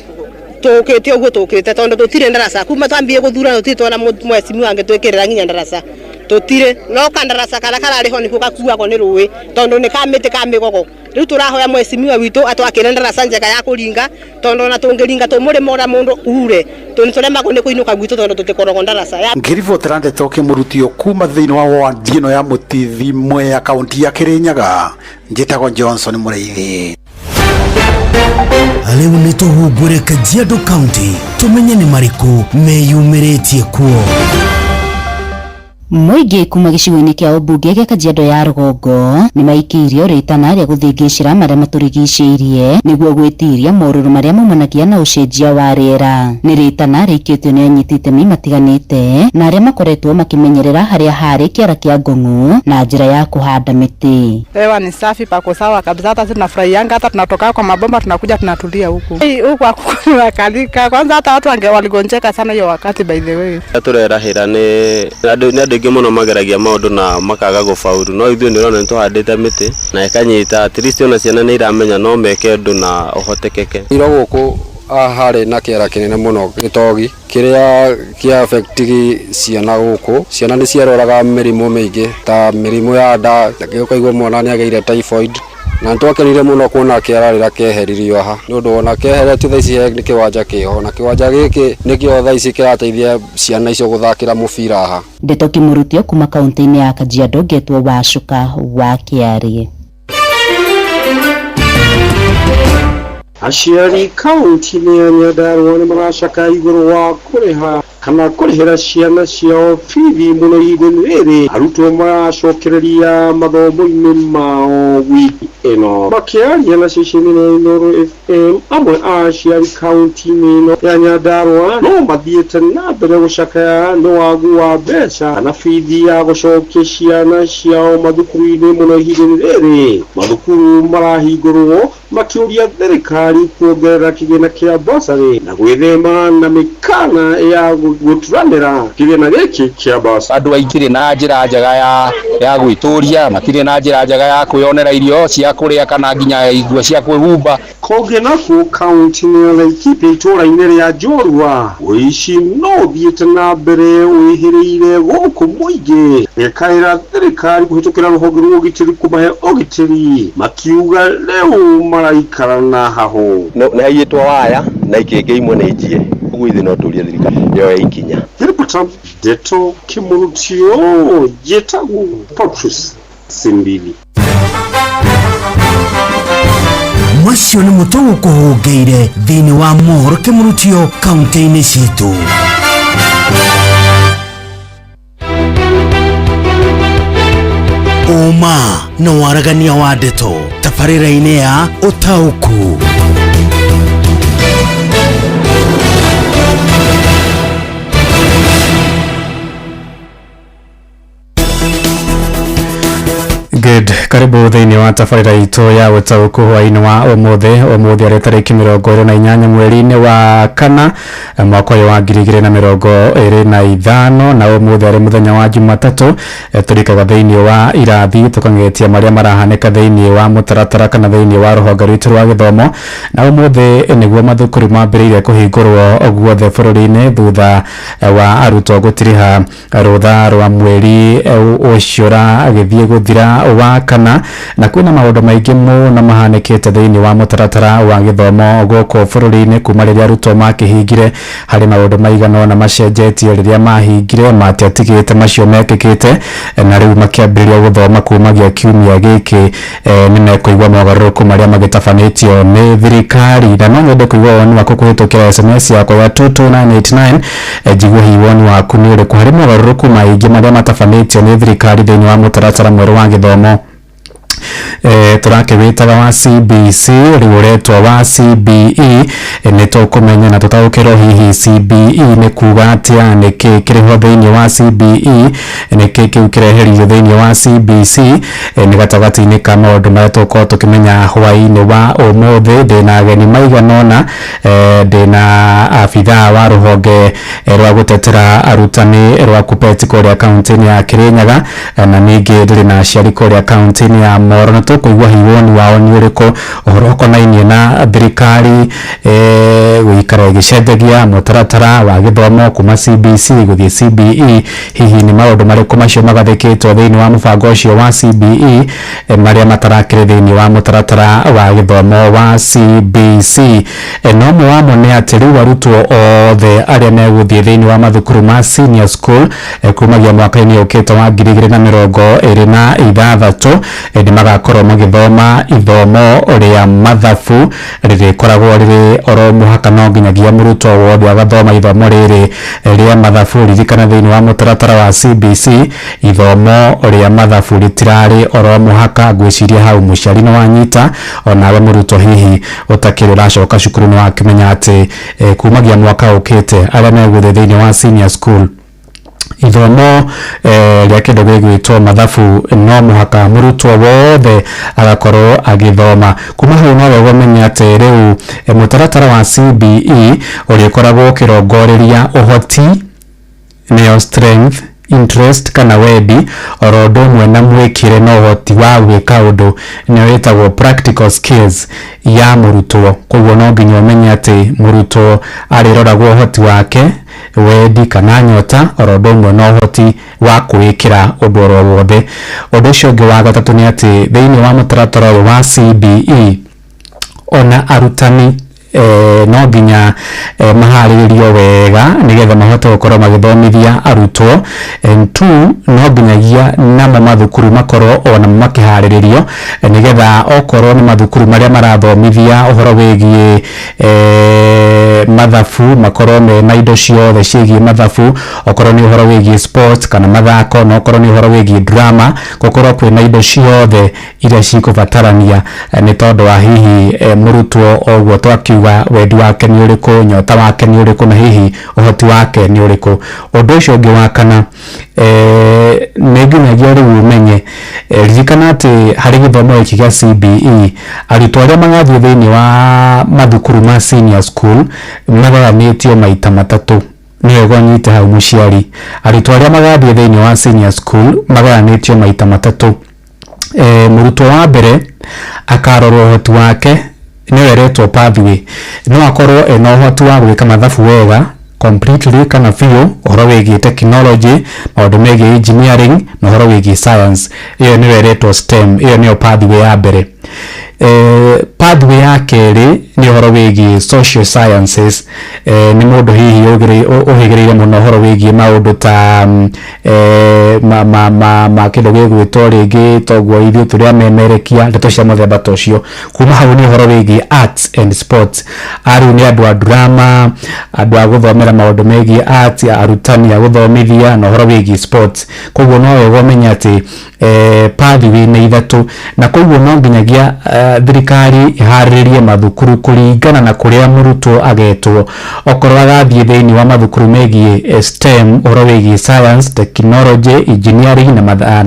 tũkĩte ũguo tũkĩte tondu tũtirĩ ndaraca kuma twambie gũthurana, tũtirĩ twona mwecimiwa angĩtwĩkĩrĩra nginya ndaraca, tũtirĩ no kandarasa karĩa kararĩ ho nĩkuo gakuagwo nĩ rũĩ tondu nĩ ka mĩtĩ ka mĩgogo. Rĩu tũrahoya mwecimiwa witũ atwakĩre ndaraca njega ya kũringa tondu ona tũngĩringa tũmũrĩmo ũrĩa mũndũ ure tũremagwo nĩ kũinũka gwitũ tondu tũtikoragwo ndaraca. Ngĩribotera ndeto kĩmũrutio kuma thĩinĩ wa ward ĩno ya Mũtithi Mwea kaunti ya Kirinyaga, njĩtagwo Johnson Mũrĩithi. Rĩu nĩ tũhungure Kajiado County tũmenye nĩ marĩkũ meyumĩrĩtie kuo. Mũingĩ kuma gĩcigo-inĩ kĩa ũmbunge gĩa Kajiado ya rũgongo nĩ maikĩirio rĩtana rĩa gũthĩngĩcĩra marĩa matũrigicĩirie nĩguo gwĩtiria morũrũ marĩa maumanagia na ũcenjia wa rĩera. Nĩ rĩtana rĩikĩtio nĩ anyiti itemi matiganĩte na arĩa makoretwo makĩmenyerera harĩa harĩ kĩara kĩa Ngong'u na njĩra ya kũhanda mĩtĩ. Hewa ni safi, pako sawa kabisa, hata sisi tunafurahianga, hata tunatoka kwa mabomba tunakuja tunatulia huku. Huku hakunakalika kwanza, hata watu waligonjeka sana hiyo wakati, by the way. Turerahĩra nĩ andũ aingĩ mũno mageragia maũndũ na makaga gũbauru, no ithuĩ nĩ ũrona nĩ tũhandĩte mĩtĩ na ĩkanyita, at least ona ciana nĩ iramenya no meke ũndũ na ũhotekeke. Iro gũkũ harĩ na kĩara kĩnene mũno gĩtogi kĩrĩa kĩa affect ciana gũkũ. Ciana nĩ ciarwaraga mĩrimũ mĩingĩ ta mĩrimũ ya nda, ũkaigua mwana nĩ agĩire typhoid, na nĩtwakenire mũno kuona kĩara rĩrĩa keheririo haha nĩ ũndũ ona keheretio thaa ici nĩ kĩwanja kĩho, na kĩwanja gĩkĩ nĩkĩo thaa ici kĩrateithia ciana icio gũthakĩra mũbira haha. Ndeto kĩmũrutio kuma kaunti-inĩ ya Kajiado ngetwo Wacuka wa Kĩarĩ. Aciari kaunti-inĩ ya Nyandarua nĩ maracakaya igũrũ wa kũrĩha Kana kũrĩhĩra ciana ciao bithi mũno ihinda-inĩ rĩrĩ arutwo maracokereria mathomo-inĩ mao wiki ĩno. Makĩaria na ceceni ya Inooro FM, amwe a aciari kaunti-inĩ ĩno ya Nyandarua no mathiĩte na mbere gũcakaya nĩ wagu wa mbeca kana bithi ya gũcokia ciana ciao mathukuru-inĩ mũno ihinda-inĩ rĩrĩ mathukuru marahingũrwo, makĩũria thirikari kuongerera kĩgĩna kĩa basarĩ na gwĩthema na mĩkana ya gũturanĩra kĩgĩna gĩkĩ kĩa basarĩ. Andũ aingĩ rĩ na njĩra njega ya gwĩtũria, matirĩ na njĩra njega ya kwĩyonera irio cia kũrĩa kana nginya nguo cia kwĩhumba. Kũngĩ nakuo kaunti-inĩ ya Laikipia itũũra-inĩ rĩa Njorua, ũici no ũthiĩte na mbere wĩhĩrĩire gũkũ mũingĩ gĩkaĩra thirikari kũhĩtũkĩra rũhonge rwa ũgitĩri kũmahe ũgitĩri, makiuga rĩu maraikara na hahũ. Nĩ haiyĩtwo waya na ikĩngĩ imwe nĩ njie, ũguo ithuĩ no tũrie thirikari yoe ikinya. Ngĩribota ndeto kĩmũrutio, njĩtagwo Patrice Simbili. Macio nĩ mũtũ gũkũhũngĩire thĩinĩ wa mohoro kĩmũrutio kaunti-inĩ citũ. Ũma na waragania wa ndeto tabarĩra-inĩ ya ũtaũku. Good. Karibu thĩinĩ wa tabarĩra itũ ya ũtaũku hwaĩ-inĩ wa ũmũthĩ. Ũmũthĩ arĩ tarĩki 28 mweri-inĩ wa kana mwaka ũyũ wa 2025, na ũmũthĩ arĩ mũthenya wa Jumatatũ. Tũrikaga thĩinĩ wa irathi tũkang'etia marĩa marahanĩka thĩinĩ wa mũtaratara kana thĩinĩ wa rũhonge rwitũ rwa gĩthomo, na ũmũthĩ nĩguo mathukuru mambĩrĩirie kũhingũrwo guothe bũrũri-inĩ thutha wa arutwo gũtiriha rũtha rwa mweri ũcio ũragĩthiĩ gũthira wa kana, na kwĩna maũndũ maingĩ mũno mahanĩkĩte thĩinĩ wa mũtaratara wa gĩthomo gũkũ bũrũri-inĩ kuma rĩrĩa arutwo makĩhingire. Harĩ maũndũ maigana ũna macenjetie rĩrĩa mahingire, matiatigĩte macio mekĩkĩte, na rĩu makĩambĩrĩria gũthoma kumagia kiumia gĩkĩ. Nĩ mekũigua mogarũrũku marĩa magĩtabanĩtio nĩ thirikari, na no nyende kũigua woni waku kũhĩtũkĩra SMS yakwa ya 22989. Njigue hihi woni waku nĩ ũrĩkũ harĩ mogarũrũku maingĩ marĩa matabanĩtio nĩ thirikari thĩinĩ wa mũtaratara mwerũ wa gĩthomo tũrakĩwĩtaga wa CBC, rĩu ũretwo wa CBE. Nĩ tũkũmenya na tũtaũkĩrwo hihi CBE nĩ kuga atĩa, nĩkĩ kĩrĩ ho thĩinĩ wa CBE, nĩkĩ kĩu kĩreheririo thĩinĩ wa CBC. Nĩ gatagatĩ-inĩ ka maũndũ marĩa tũgũkorwo tũkĩmenya hwaĩ-inĩ wa ũmũthĩ. Ndĩna ageni maigana ũna, ndĩna abithaa wa rũhonge rwa gũtetera arutani rwa KUPPET kũrĩa kaunti-inĩ ya Kirinyaga, na ningĩ ndĩrĩ na aciari kũrĩa kaunti-inĩ ya Moro, na tũkũigua hihi woni wao nĩ ũrĩkũ ũhoro ũkonainie na thirikari gũikara ĩgĩcenjagia mũtaratara wa gĩthomo kuma CBC gũthiĩ CBE. Hihi nĩ maũndũ marĩkũ macio magathĩkĩtwo thĩinĩ wa mũbango ũcio wa CBE marĩa matarakĩrĩ thĩinĩ wa mũtaratara wa gĩthomo wa CBC? No ũmwe wamo nĩ atĩ rĩu arutwo othe arĩa megũthiĩ thĩinĩ wa mathukuru ma senior school kumagia mwaka-inĩ ũkĩte wa 2026 nĩ magakorwo magĩthoma ithomo rĩa mathabu rĩrĩkoragwo rĩrĩ oro mũhaka, no nginyagia mũrutwo wothe agathoma ithomo rĩrĩ rĩa mathabu. Ririkana thĩinĩ wa mũtaratara wa CBC ithomo rĩa mathabu rĩtirarĩ oro mũhaka. Ngwĩciria hau mũciari nĩ wanyita, onawe mũrutwo hihi ũtakĩrĩ ũracoka cukuru nĩ wakĩmenya atĩ kumagia mwaka ũkĩte arĩa megũthiĩ thĩinĩ wa senior school ithomo rĩa kĩndũ gĩgwĩtwo mathabu no mũhaka mũrutwo wothe agakorwo agĩthoma. Kuma hau no wega ũmenye atĩ rĩu mũtaratara wa CBE ũrĩkoragwo ũkĩrongoreria ũhoti, nĩyo strength, interest kana wendi, oro ũndũ ũmwe na mwĩkĩre na ũhoti wa gwĩka ũndũ, nĩyo ĩtagwo practical skills ya mũrutwo. Koguo no nginya ũmenye atĩ mũrutwo arĩroragwo ũhoti wake, wendi kana nyota, oro ũndũ ũmwe na ũhoti wa kwĩĩkĩra ũndũ oro wothe. Ũndũ ũcio ũngĩ wa gatatũ nĩ atĩ thĩinĩ wa mũtaratara ũyũ wa CBE ona arutani no nginya maharĩrĩrio wega nĩgetha mahote gũkorwo magĩthomithia arutwo. And two, no nginyagia namo mathukuru makorwo onamo makĩharĩrĩrio nĩgetha okorwo nĩ mathukuru marĩa marathomithia ũhoro wĩgiĩ mathabu makorwo mena indo ciothe ciĩgiĩ mathabu, okorwo nĩ ũhoro wĩgiĩ sports kana mathako, na okorwo nĩ ũhoro wĩgiĩ drama gũkorwo kwĩna indo ciothe iria cikũbatarania nĩ tondũ wa hihi mũrutwo oguo twakiuga wendi wake nĩ ũrĩkũ, nyota wake nĩ ũrĩkũ, na hihi ũhoti wake nĩ ũrĩkũ. Ũndũ ũcio ũngĩ wa kana, nĩ nginyagia rĩu ũmenye, ririkana atĩ harĩ gĩthomo gĩkĩ gĩa CBE arutwo arĩa magathiĩ thĩinĩ wa mathukuru ma senior school magayanĩtio maita matatũ. Nĩ wega ũnyite hau mũciari, arutwo arĩa magathiĩ thĩinĩ wa senior school magayanĩtio maita matatũ. Mũrutwo wa mbere akarorwo ũhoti wake, nĩyo ĩretwo pathway, no akorwo ena ũhoti wa gwĩka mathabu wega completely kana biũ, ũhoro wĩgiĩ technology, maũndũ megiĩ engineering na ũhoro wĩgiĩ science, ĩyo nĩyo ĩretwo STEM, ĩyo nĩyo pathway ya mbere. Pathway ya kerĩ nĩ ũhoro wĩgiĩ social sciences, nĩ mũndũ hihi ũhĩgĩrĩire mũno ũhoro wĩgiĩ maũndũ ta ma kĩndũ gĩgwĩtwo rĩngĩ toguo ithuĩ tũrĩ amemerekia, ndeto cia mũthemba ta ũcio. Kuma hau nĩ ũhoro wĩgiĩ arts and sports, rĩu nĩ andũ a drama, andũ a gũthomera maũndũ megiĩ arts, arutani a gũthomithia na ũhoro wĩgiĩ sports. Koguo no wega ũmenye atĩ pathway nĩ ithatũ, na koguo no nginyagia thirikari ĩharĩrĩrie mathukuru kũringana na kũrĩa mũrutwo agetwo. Okorwo agathiĩ thĩinĩ wa mathukuru megiĩ STEM, ũhoro wĩgiĩ science, technology, engineering na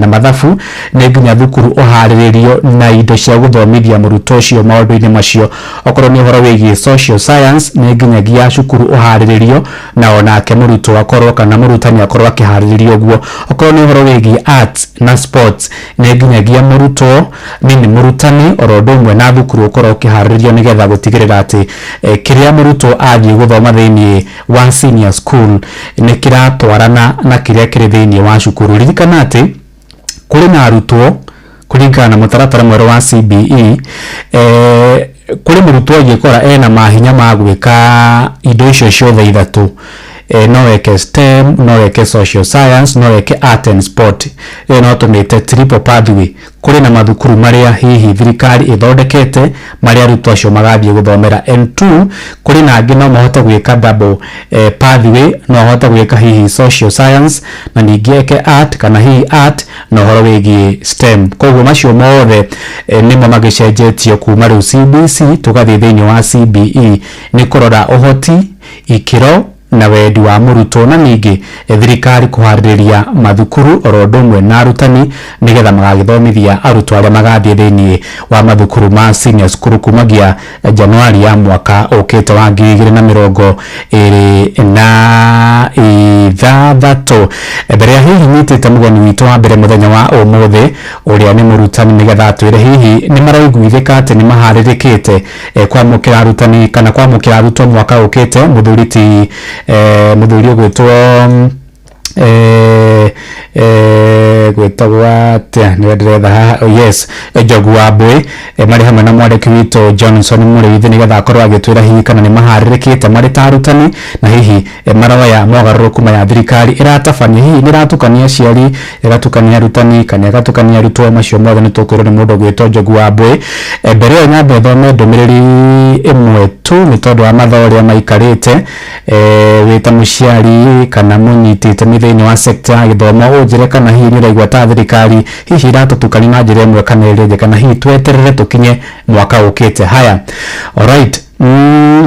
mathabu, nĩ nginya thukuru ũharĩrĩrio na indo cia gũthomithia mũrutwo ũcio maũndũ-inĩ macio. Okorwo nĩ ũhoro wĩgiĩ social science, nĩ nginyagia cukuru ũharĩrĩrio na onake mũrutwo akorwo kana mũrutani akorwo akĩharĩrĩrio ũguo. Okorwo nĩ ũhoro wĩgiĩ arts na sports, nĩ nginyagia mũrutwo nini mũrutani oro ũndũ ũmwe na thukuru ũkorwo ũkĩharĩrĩrio nĩgetha gũtigĩrĩra atĩ kĩrĩa mũrutwo athiĩ gũthoma thĩinĩ wa senior school nĩ kĩratwarana na kĩrĩa kĩrĩ thĩinĩ wa cukuru. Ririkana atĩ kũrĩ na arutwo kũringana na mũtaratara mwerũ wa CBE, kũrĩ mũrutwo ũngĩkora ena mahinya ma gwĩka indo icio ciothe ithatũ, no eke STEM, no eke social science, no eke art and sport, ĩyo no tũmĩte triple pathway. Kũrĩ na mathukuru marĩa hihi thirikari ĩthondekete marĩa arutwo acio magathiĩ gũthomera. And two, kũrĩ na angĩ no mahote gwĩka double pathway, no ahote gwĩka hihi social science na ningĩ eke art kana hihi art na ũhoro wĩgiĩ STEM. Koguo macio mothe nĩmo magĩcenjetio kuma rĩu CBC tũgathiĩ thĩinĩ wa CBE, nĩ kũrora ũhoti, ikĩro na wendi wa mũrutwo, na ningĩ thirikari kũharĩrĩria mathukuru oro ũndũ ũmwe na arutani nĩgetha magagĩthomithia arutwo arĩa magathiĩ thĩinĩ wa mathukuru ma senior school kumagia Januari ya mwaka ũkĩte wa 2026. Mbere ya hihi nyitĩte mũgeni witũ wa mbere mũthenya wa ũmũthĩ ũrĩa nĩ mũrutani, nĩgetha atwĩre hihi nĩ maraiguithĩka atĩ nĩ maharĩrĩkĩte kwamũkĩra arutani kana kwamũkĩra arutwo mwaka ũkĩte. Mũthuri ti mũthuri ũgwĩtwo gwĩtagwo atĩa, nĩwe ndĩretha haha, oh yes, Njogu wa Mbũĩ, marĩ hamwe na mwandĩki witũ Johnson Mũrĩithi, nĩgetha akorwo agĩtwĩra hihi kana nĩ maharĩrĩkĩte marĩ ta arutani, na hihi maroya mogarũrũku maya thirikari ĩratabania, hihi nĩ ĩratukania aciari, ĩgatukania arutani kana ĩgatukania arutwo. Macio mothe nĩ tũkwĩrwo nĩ mũndũ ũgwĩtwo Njogu wa Mbũĩ. Mbere ĩyo nyambe thome ndũmĩrĩri ĩmwe tu nĩ tondũ wa mathaa ũrĩa maikarĩte. Wĩ ta mũciari kana mũnyiti itemi thĩinĩ wa sector ya gĩthomo, ũnjĩre kana hihi nĩ ũraigua ta thirikari hihi ĩratũtukania na njĩra ĩmwe kana ĩrĩa ĩngĩ, kana hihi tweterere tũkinye mwaka ũkĩte. Haya, alright.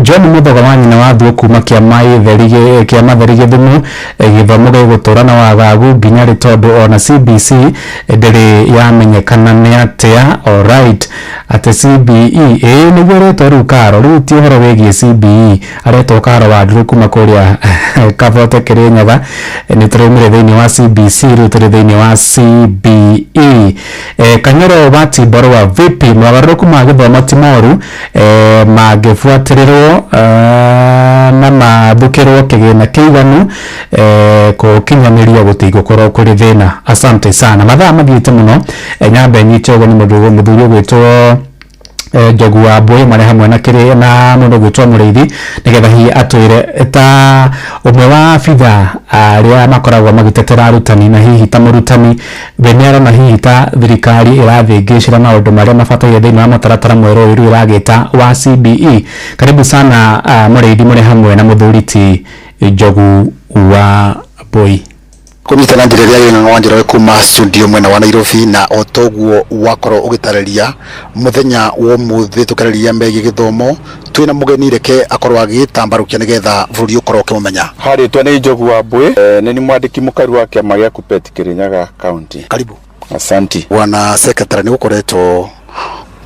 John Muthoga wa nyina wa thuo kuma kĩama theri Gĩthumo, gĩthomo gĩgũtũra na wagagu nginya rĩ, tondũ ona CBC ndĩrĩ yamenyekana nĩ atĩa. Alright, atĩ CBE ĩĩ nĩguo ĩretwo rĩu Karo, rĩu ti ũhoro wĩgiĩ CBE, aretwo Karo Wandirũ kuma kũrĩa Kabote Kĩrĩnyaga. Nĩ tũraumire thĩinĩ wa CBC, rĩu tũrĩ thĩinĩ wa CBE. Kanyoro wa Tiborwa vipi, mogarũrũku ma gĩthomo ti moru mangĩbuatĩrĩrwo na mathukĩrwo kĩgĩna kĩiganu, gũkinyanĩrio gũtigũkorwo kũrĩ thĩna. Asante sana, mathaa mathiĩte mũno. Nyambe nyite ũgeni mũthuri ũgwĩtwo Njogu wa Mbui marĩ hamwe na kĩrĩ na mũndũ ũgwĩtwo Mũrĩithi, nĩgetha hihi atwĩre ta ũmwe wa abitha arĩa makoragwo magĩtetera arutani, na hihi ta mũrutani we nĩ arona hihi ta thirikari ĩrathĩngĩcĩra maũndũ marĩa mabataire thĩinĩ wa mũtaratara mwerũ ũyũ rĩu ĩragĩta wa CBE. Karibu sana, Mũrĩithi, mũrĩ hamwe na mũthuri ti Njogu wa Mbui. Kũnyita na njĩra ĩrĩa ĩng'ang'a wa Njoroge kuma studio mwena wa Nairobi, na o toguo wakorwo ũgĩtarĩria mũthenya wa ũmũthĩ tũkarĩria megiĩ gĩthomo, twĩna mũgeni, reke akorwo agĩtambarũkia nĩgetha bũrũri ũkorwo ũkĩmũmenya. Harĩtwa nĩ Njogu wa Mbui, nĩ ni mwandĩki mũkaru wa kĩama gĩa Kuppet Kirinyaga County. Karibu. Asanti. Bwana secretary, nĩ gũkoretwo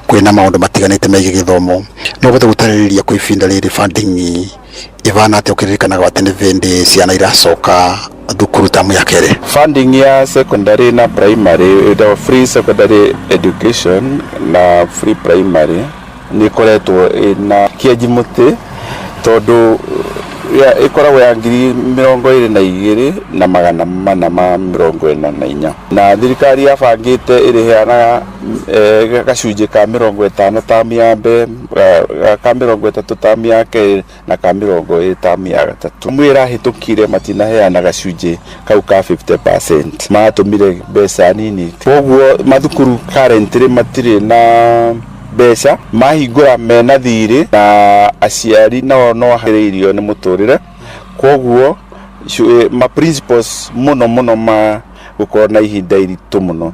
kwĩna maũndũ matiganĩte megiĩ gĩthomo, no ũhote gũtarĩrĩria kwa ibinda rĩrĩ funding ĩbana atĩa, ũkĩririkanaga atĩ nĩ bĩndĩ ciana iracoka thukuru tamu ya kerĩ? Funding ya secondary na primary, the free secondary education na free primary, nĩ ĩkoretwo ĩna kĩenji mũtĩ, tondũ ĩkoragwo ya 22,444, na thirikari yabangĩte ĩrĩheanaga gacunjĩ ka 50 tamu ya mbere, ka 30 tamu ya kerĩ na ka 20 tamu ya gatatũ. Mwe ĩrahĩtũkire matinaheana gacunjĩ kau ka 50%, maratũmire mbeca nini, koguo mathukuru currently matirĩ na mbeca, mahingũra mena thirĩ, na aciari nao no harĩirio nĩ mũtũrĩre, koguo ma principals mũno mũno ma gũkorwo na ihinda iritũ mũno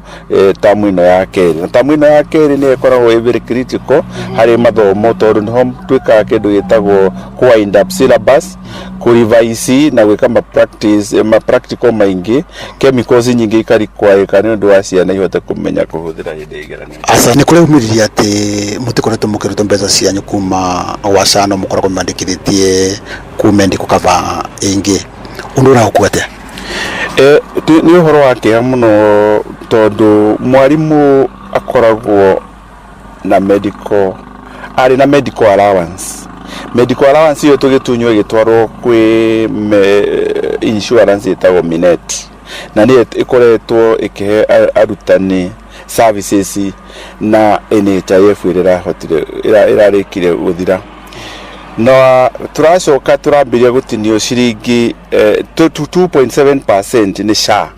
tamu ĩno ya kerĩ. Na tamu ĩno ya kerĩ nĩyo ĩkoragwo ĩ very critical harĩ mathomo, tondũ nĩho twĩkaga kĩndũ gĩtagwo wind up syllabus, kũrevise na gwĩka ma practice, ma practical maingĩ, chemicals nyingĩ ikarequireka nĩ ũndũ wa ciana ihote kũmenya kũhũthĩra hĩndĩ ya igeranio. Aca, nĩ kũreumĩririe atĩ mũtikoretwo mũkĩrutwo mbeca cianyu kuma wacano mũkoragwo mwandĩkithĩtie kumendi kũkaba ĩngĩ, ũndũ ũragũkua atĩa? Nĩ ũhoro wa kĩeha mũno, tondũ mwarimũ akoragwo na medical, arĩ na medical allowance. Medical allowance ĩyo tũgĩtunywo ĩgĩtwarwo kwĩ insurance ĩtagwo Minet, na nĩyo ĩkoretwo ĩkĩhe arutani services na NHIF ĩrĩa ĩrahotire ĩrarĩkire gũthira, na tũracoka tũrambĩrĩria gũtinio ciringi 2.7% nĩ SHA.